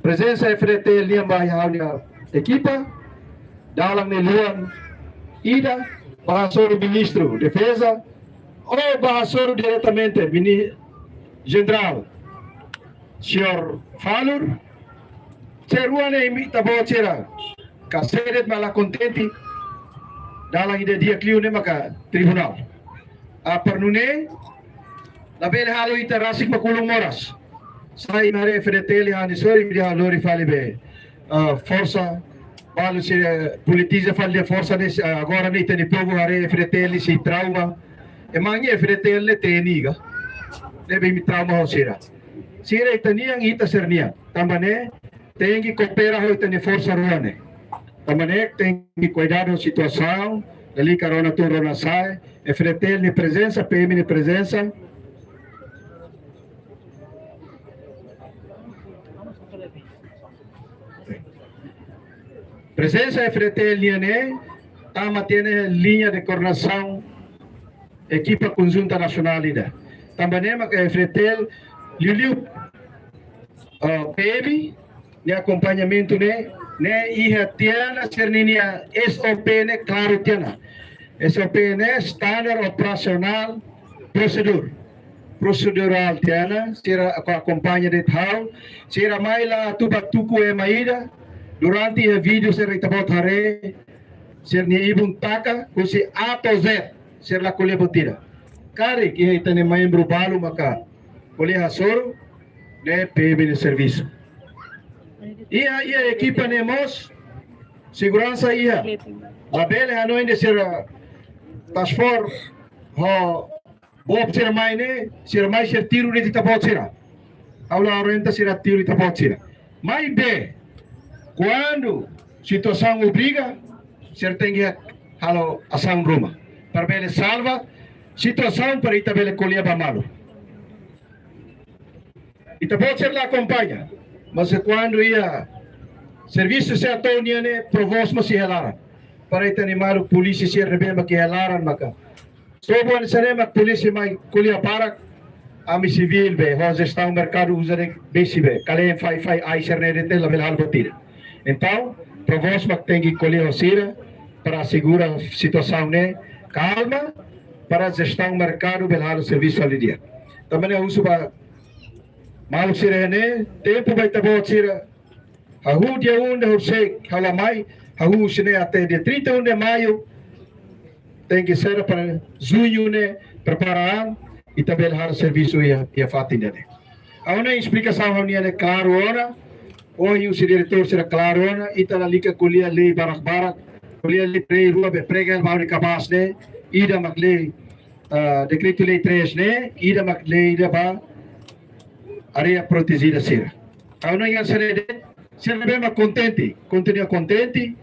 prezensa F D T L nian ba iha ha'u-nia ekipa, dalan ne'e luan ida, bá hasoru Ministru Defeza, ou bá hasoru diretamente Mini-, Jenerál Señór Falur, se rua ne'e imi ita-boot sira, ka sé de'it mak la kontente, dalan ida di'ak liu ne'e maka tribunál. Ah, para nune'e, labele halo ita rasik mak ulun moras. Sai imi haree F D T L iha ha'u-nia sorin, imi dehan lori fali be, ah, forsa, balu sira politiza fali de'it forsa ne'e, ah, agora ne'e ita-nia povu haree F D T L sei trauma. Ema nia F D T L ne'e T N I ka. Ne'ebé imi trauma ho sira. Sira ita-nian, ita sira-nian. Tanba ne'e, tenke koopera ho ita-nia forsa rua ne'e. Tanba ne'e, tenke kuidadu situasaun, lalika rona tun rona sa'e, F D T L nia prezensa, P M nia prezensa. Prezensa F D T L nian ne'e, tama tiha ona liña de koordenasaun, ekipa konjunta nasionál ida. Tanba ne'e maka F D T L, liuliu, ah, P M, nia akompañamentu ne'e, ne'e iha tiha ona sira-nia S O P ne'e klaru tiha ona. S O P ne'e Standard Operational Procedure. Prosedurál tiha ona, sira ako-, akompaña de'it ha'u, sira mai la atu bá tuku ema ida, durante iha vídeo sira ita-boot haree, sira-nia ibun taka, husi A to Z, sira la ko'alia buat ida. Karik iha ita-nia membru balu maka ko'alia hasoru, ne'e P M nia servisu. Iha, iha ekipa ne'e mós, seguransa iha. Labele hanoin dehan sira task force ho bob sira mai ne'e, sira mai sira tiru de'it ita-boot sira. Ha'u la orienta sira tiru ita-boot sira. Maibé, kuandu situasaun obriga, sira tenke halo asaun ruma. Para bele salva situasaun para ita bele ko'alia ba malu. Ita-boot sira la akompaña. Mas kuandu iha servisu sei hato'o nian ne'e, provos mós sei iha laran. Para ita-nia maluk polísia sira ne'ebé mak iha laran maka. Sobu hanesan ne'e mak polísia mai ko'alia barak, ami sivíl be, ho jestaun merkadu uza de'it besik be, kalen fai fai ai sira-ne'e de'it labele halo buat ida. Entaun, provos mak tenke ko'alia ho sira, para asegura situasaun ne'e kalma, para jestaun merkadu bele halo servisu fali di'ak. Tanba ne'e husu ba maluk sira ne'e, tempu ba ita-boot sira, hahú dia um de husek, ha'u la mai, hahú husi ne'e até dia trinta e um de maio, tenke ser para juñu ne'e, prepara an, ita bele halo servisu iha, iha fatin ida-ne'e. Ha'u-nia esplikasaun ha'u-nian ne'e klaru ona, ohin husi diretór sira klaru ona, ita lalika ko'alia lei barak-barak, ko'alia lei três rua be prega hela ba ha'u-nia kabaas ne'e, ida mak lei, ah, dekretu lei três ne'e, ida mak lei ida ba área protejida sira. Ha'u-nia oinsá de'it, sira ne'ebé mak kontente, kontinua kontente.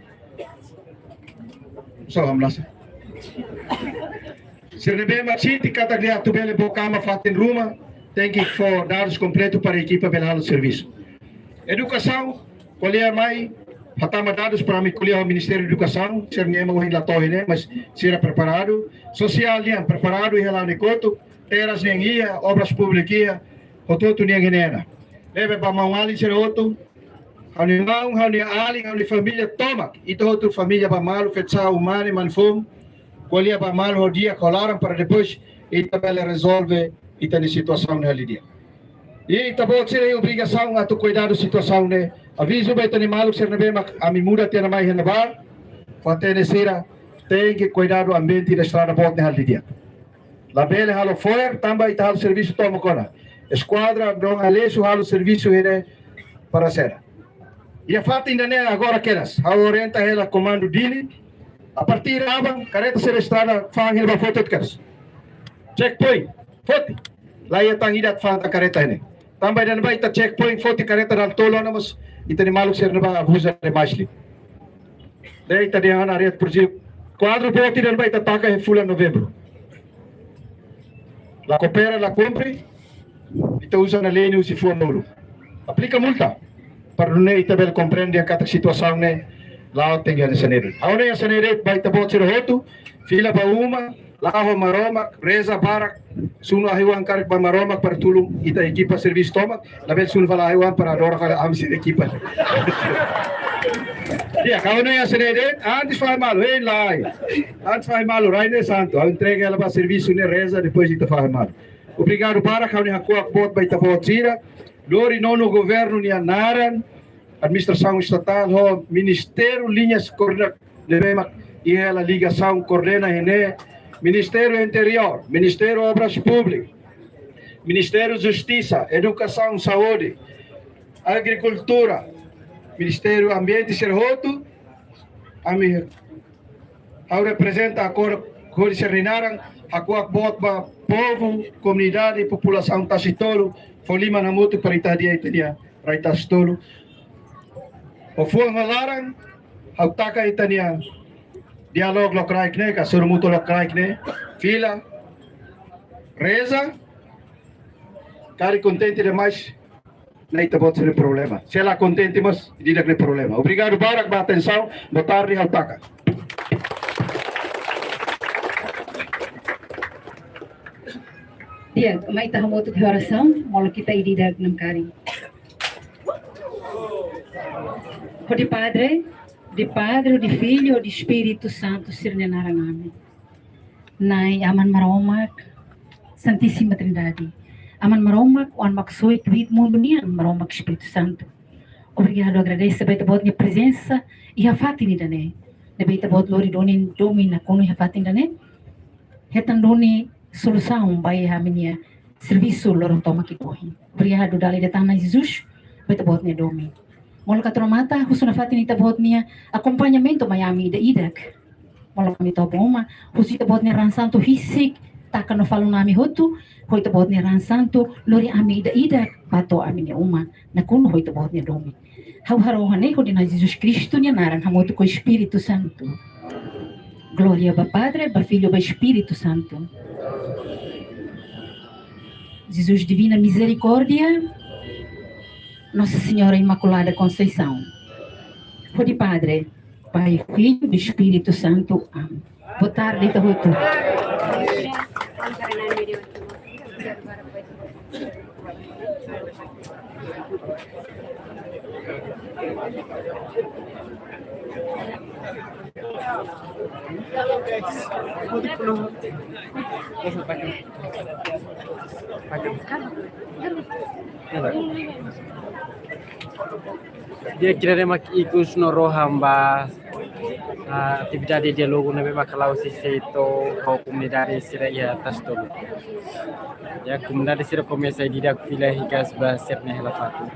Só vamos lá. Sira ne'ebé mak sente katak nia atu bele bokama fatin ruma, tenke fó dadus kompletu para ekipa bele halo servisu. Edukasaun, ko'alia mai, hatama dadus para ami ko'alia ho Ministériu Edukasaun, sira-nia ema ohin la to'o iha ne'e, mas sira preparadu. Sosiál nian preparadu iha la'o ne'e kotuk, terras nian iha, obras públikas iha, hotu-hotu nian iha ne'e ona. Ne'ebé ba maun-alin sira hotu, Ha'u-nia maun, ha'u-nia alin, ha'u-nia família tomak. Ita hotu família ba malu, feto sa'e, mane, mane foun. Ko'alia ba malu ho di'ak, ho laran para depois ita bele rezolve ita-nia situasaun ne'e halo di'ak. I ita-boot sira iha obrigasaun atu kuidadu situasaun ne'e. Avizu ba ita-nia maluk sira ne'ebé mak ami muda tiha ona mai iha ne'ebá. Fó-hatene sira tenke kuidadu ambiente ida estrada boot ne'e halo di'ak. Labele halo fo'er, tanba ita halo servisu tomak ona. Eskuadra, dom alesu halo servisu iha ne'e para sira. Iha fatin ida-ne'e agora kedas. Ha'u orienta hela komandu Dili. A partir aban, kareta sira estrada fa'an hela ba foti kedas. Checkpoint, foti. La iha tan ida fa'an tan kareta ne'e. Tanba ida-ne'ebá ita checkpoint foti kareta dala tolu ona mós ita-nia maluk sira ne'ebá abuza demais liu. Dehan ita dehan ona area projetu. Kuadru boot ida-ne'ebá ita taka iha fulan Novembru. La koopera, la kumpre, ita uza ona lei ne'e husi fuan uluk. Aplika multa. Para nune'e ita bele komprende katak situasaun ne'e la'o tenke hanesan ne'e. Ha'u hanoin hanesan ne'e ba ita-boot sira hotu, fila ba uma, la'o ho Maromak, reza barak, sunu ahi-oan karik ba Maromak para tulun ita ekipa servisu tomak, labele sunu fali ahi-oan para adora fali ami-nia ekipa. Ya, ha'u hanoin hanesan ne'e, antes fahe malu, hein, lae. Antes fahe malu, rai ne'e santu. Ha'u entrega hela ba servisu ne'e, reza, depois ita fahe malu. Obrigadu barak, ha'u-nia hakuak boot ba ita-boot sira. Lori nonu governu nia naran, administrasaun estatál ho Ministériu Liñas Koordena-, ne'ebé mak iha hela ligasaun koordena iha ne'e, Ministériu Interiór, Ministériu Obras Públikas, Ministériu Justisa, Edukasaun, Saúde, Agrikultura, Ministériu Ambiente, sira hotu, ami, ha'u reprezenta agora hodi sira-nia naran, hakuak boot ba povu, komunidade, populasaun Tasitolu, fó liman hamutuk para ita hadi'a ita-nia rai Tasitolu. Ho fuan ho laran, ha'u taka ita-nia diálogu lokraik ne'e, ka sorumutu lokraik ne'e, fila, reza, karik kontente demais, ne'e ita-boot sira-nia problema. Se la kontente mós, ida-idak nia problema. Obrigadu barak ba atensaun, boa tarde, ha'u taka. Di'ak, mai ita hamutuk iha orasaun, molok ita ida-idak namkari. Hodi Padre, hodi Padre, hodi Filho, hodi Espíritu Santu, sira-nia naran, amen. Na'i Aman Maromak, Santíssima Trindade. Aman Maromak, Oan Maksoit iha mundu nian, Maromak Espíritu Santu. Obrigadu, agradese ba ita-boot nia prezensa iha fatin ida-ne'e. Ne'ebé ita-boot lori duni domin nakonu iha fatin ida-ne'e. Hetan duni solusaun ba iha ami-nia servisu loron tomak ida ohin. Obrigadu, dala ida tan Na'i Jesus, ba ita-boot nia domin. Molok atu remata, husu nafatin ita-boot nia akompañamentu mai ami ida-idak. Molok ami to'o ba uma, husu ita-boot nia ran santu husik, taka no falun ami hotu, ho ita-boot nia ran santu, lori ami ida-idak, ba to'o ami-nia uma, nakonu ho ita-boot nia domin. Ha'u harohan ne'e hodi Na'i Jesus Kristu nia naran hamutuk ho Espíritu Santu. Glória ba Padre, ba Filho, ba Espíritu Santu. Jesus Divina Misericórdia, Nossa Senhora Imaculada Conceição. Hodi Padre, Pai, Filho, Espíritu Santu. Amen. Boa tarde, ita hotu. Di'ak, ida-ne'e mak ikus no rohan ba, ah, atividade diálogu ne'ebé mak halo sei sei to ho komunidade sira iha Tasitolu. Ya, komunidade sira komesa ida-idak fila hikas ba sira-nia hela fatin.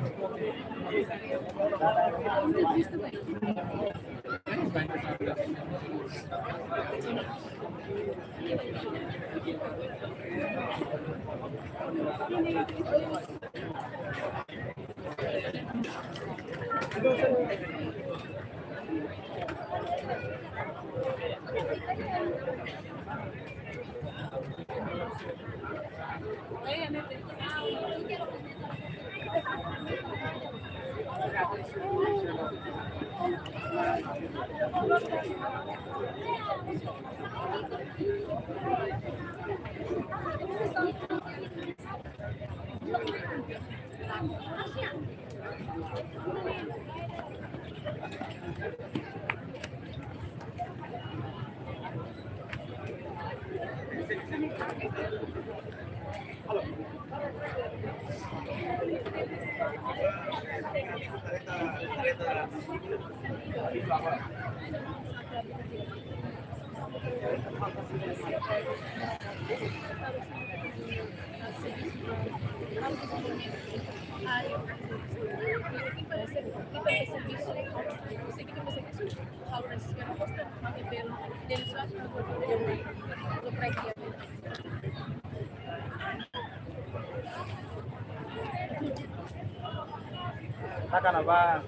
Takana ba.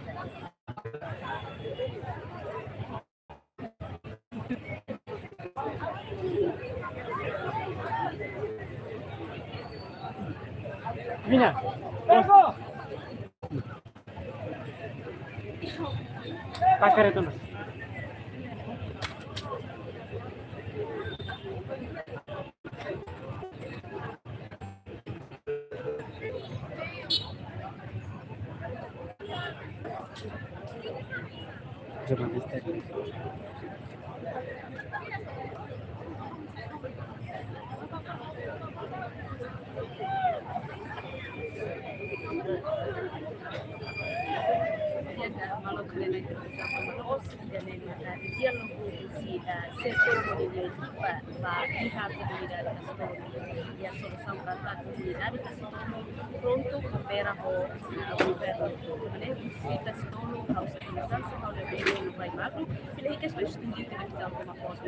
Mina. Takare tu. Diálogu husi, eh, setór hodi ekipa ba iha komunidade Kastormu. Iha solusaun ba komunidade Kastormu prontu koopera ho, eh, governu. Ne'e vizita Kastormu, ha'u sei komesansa, ha'u lebe no pai magro, fila hikas ba estúdiu televizaun Roma Post.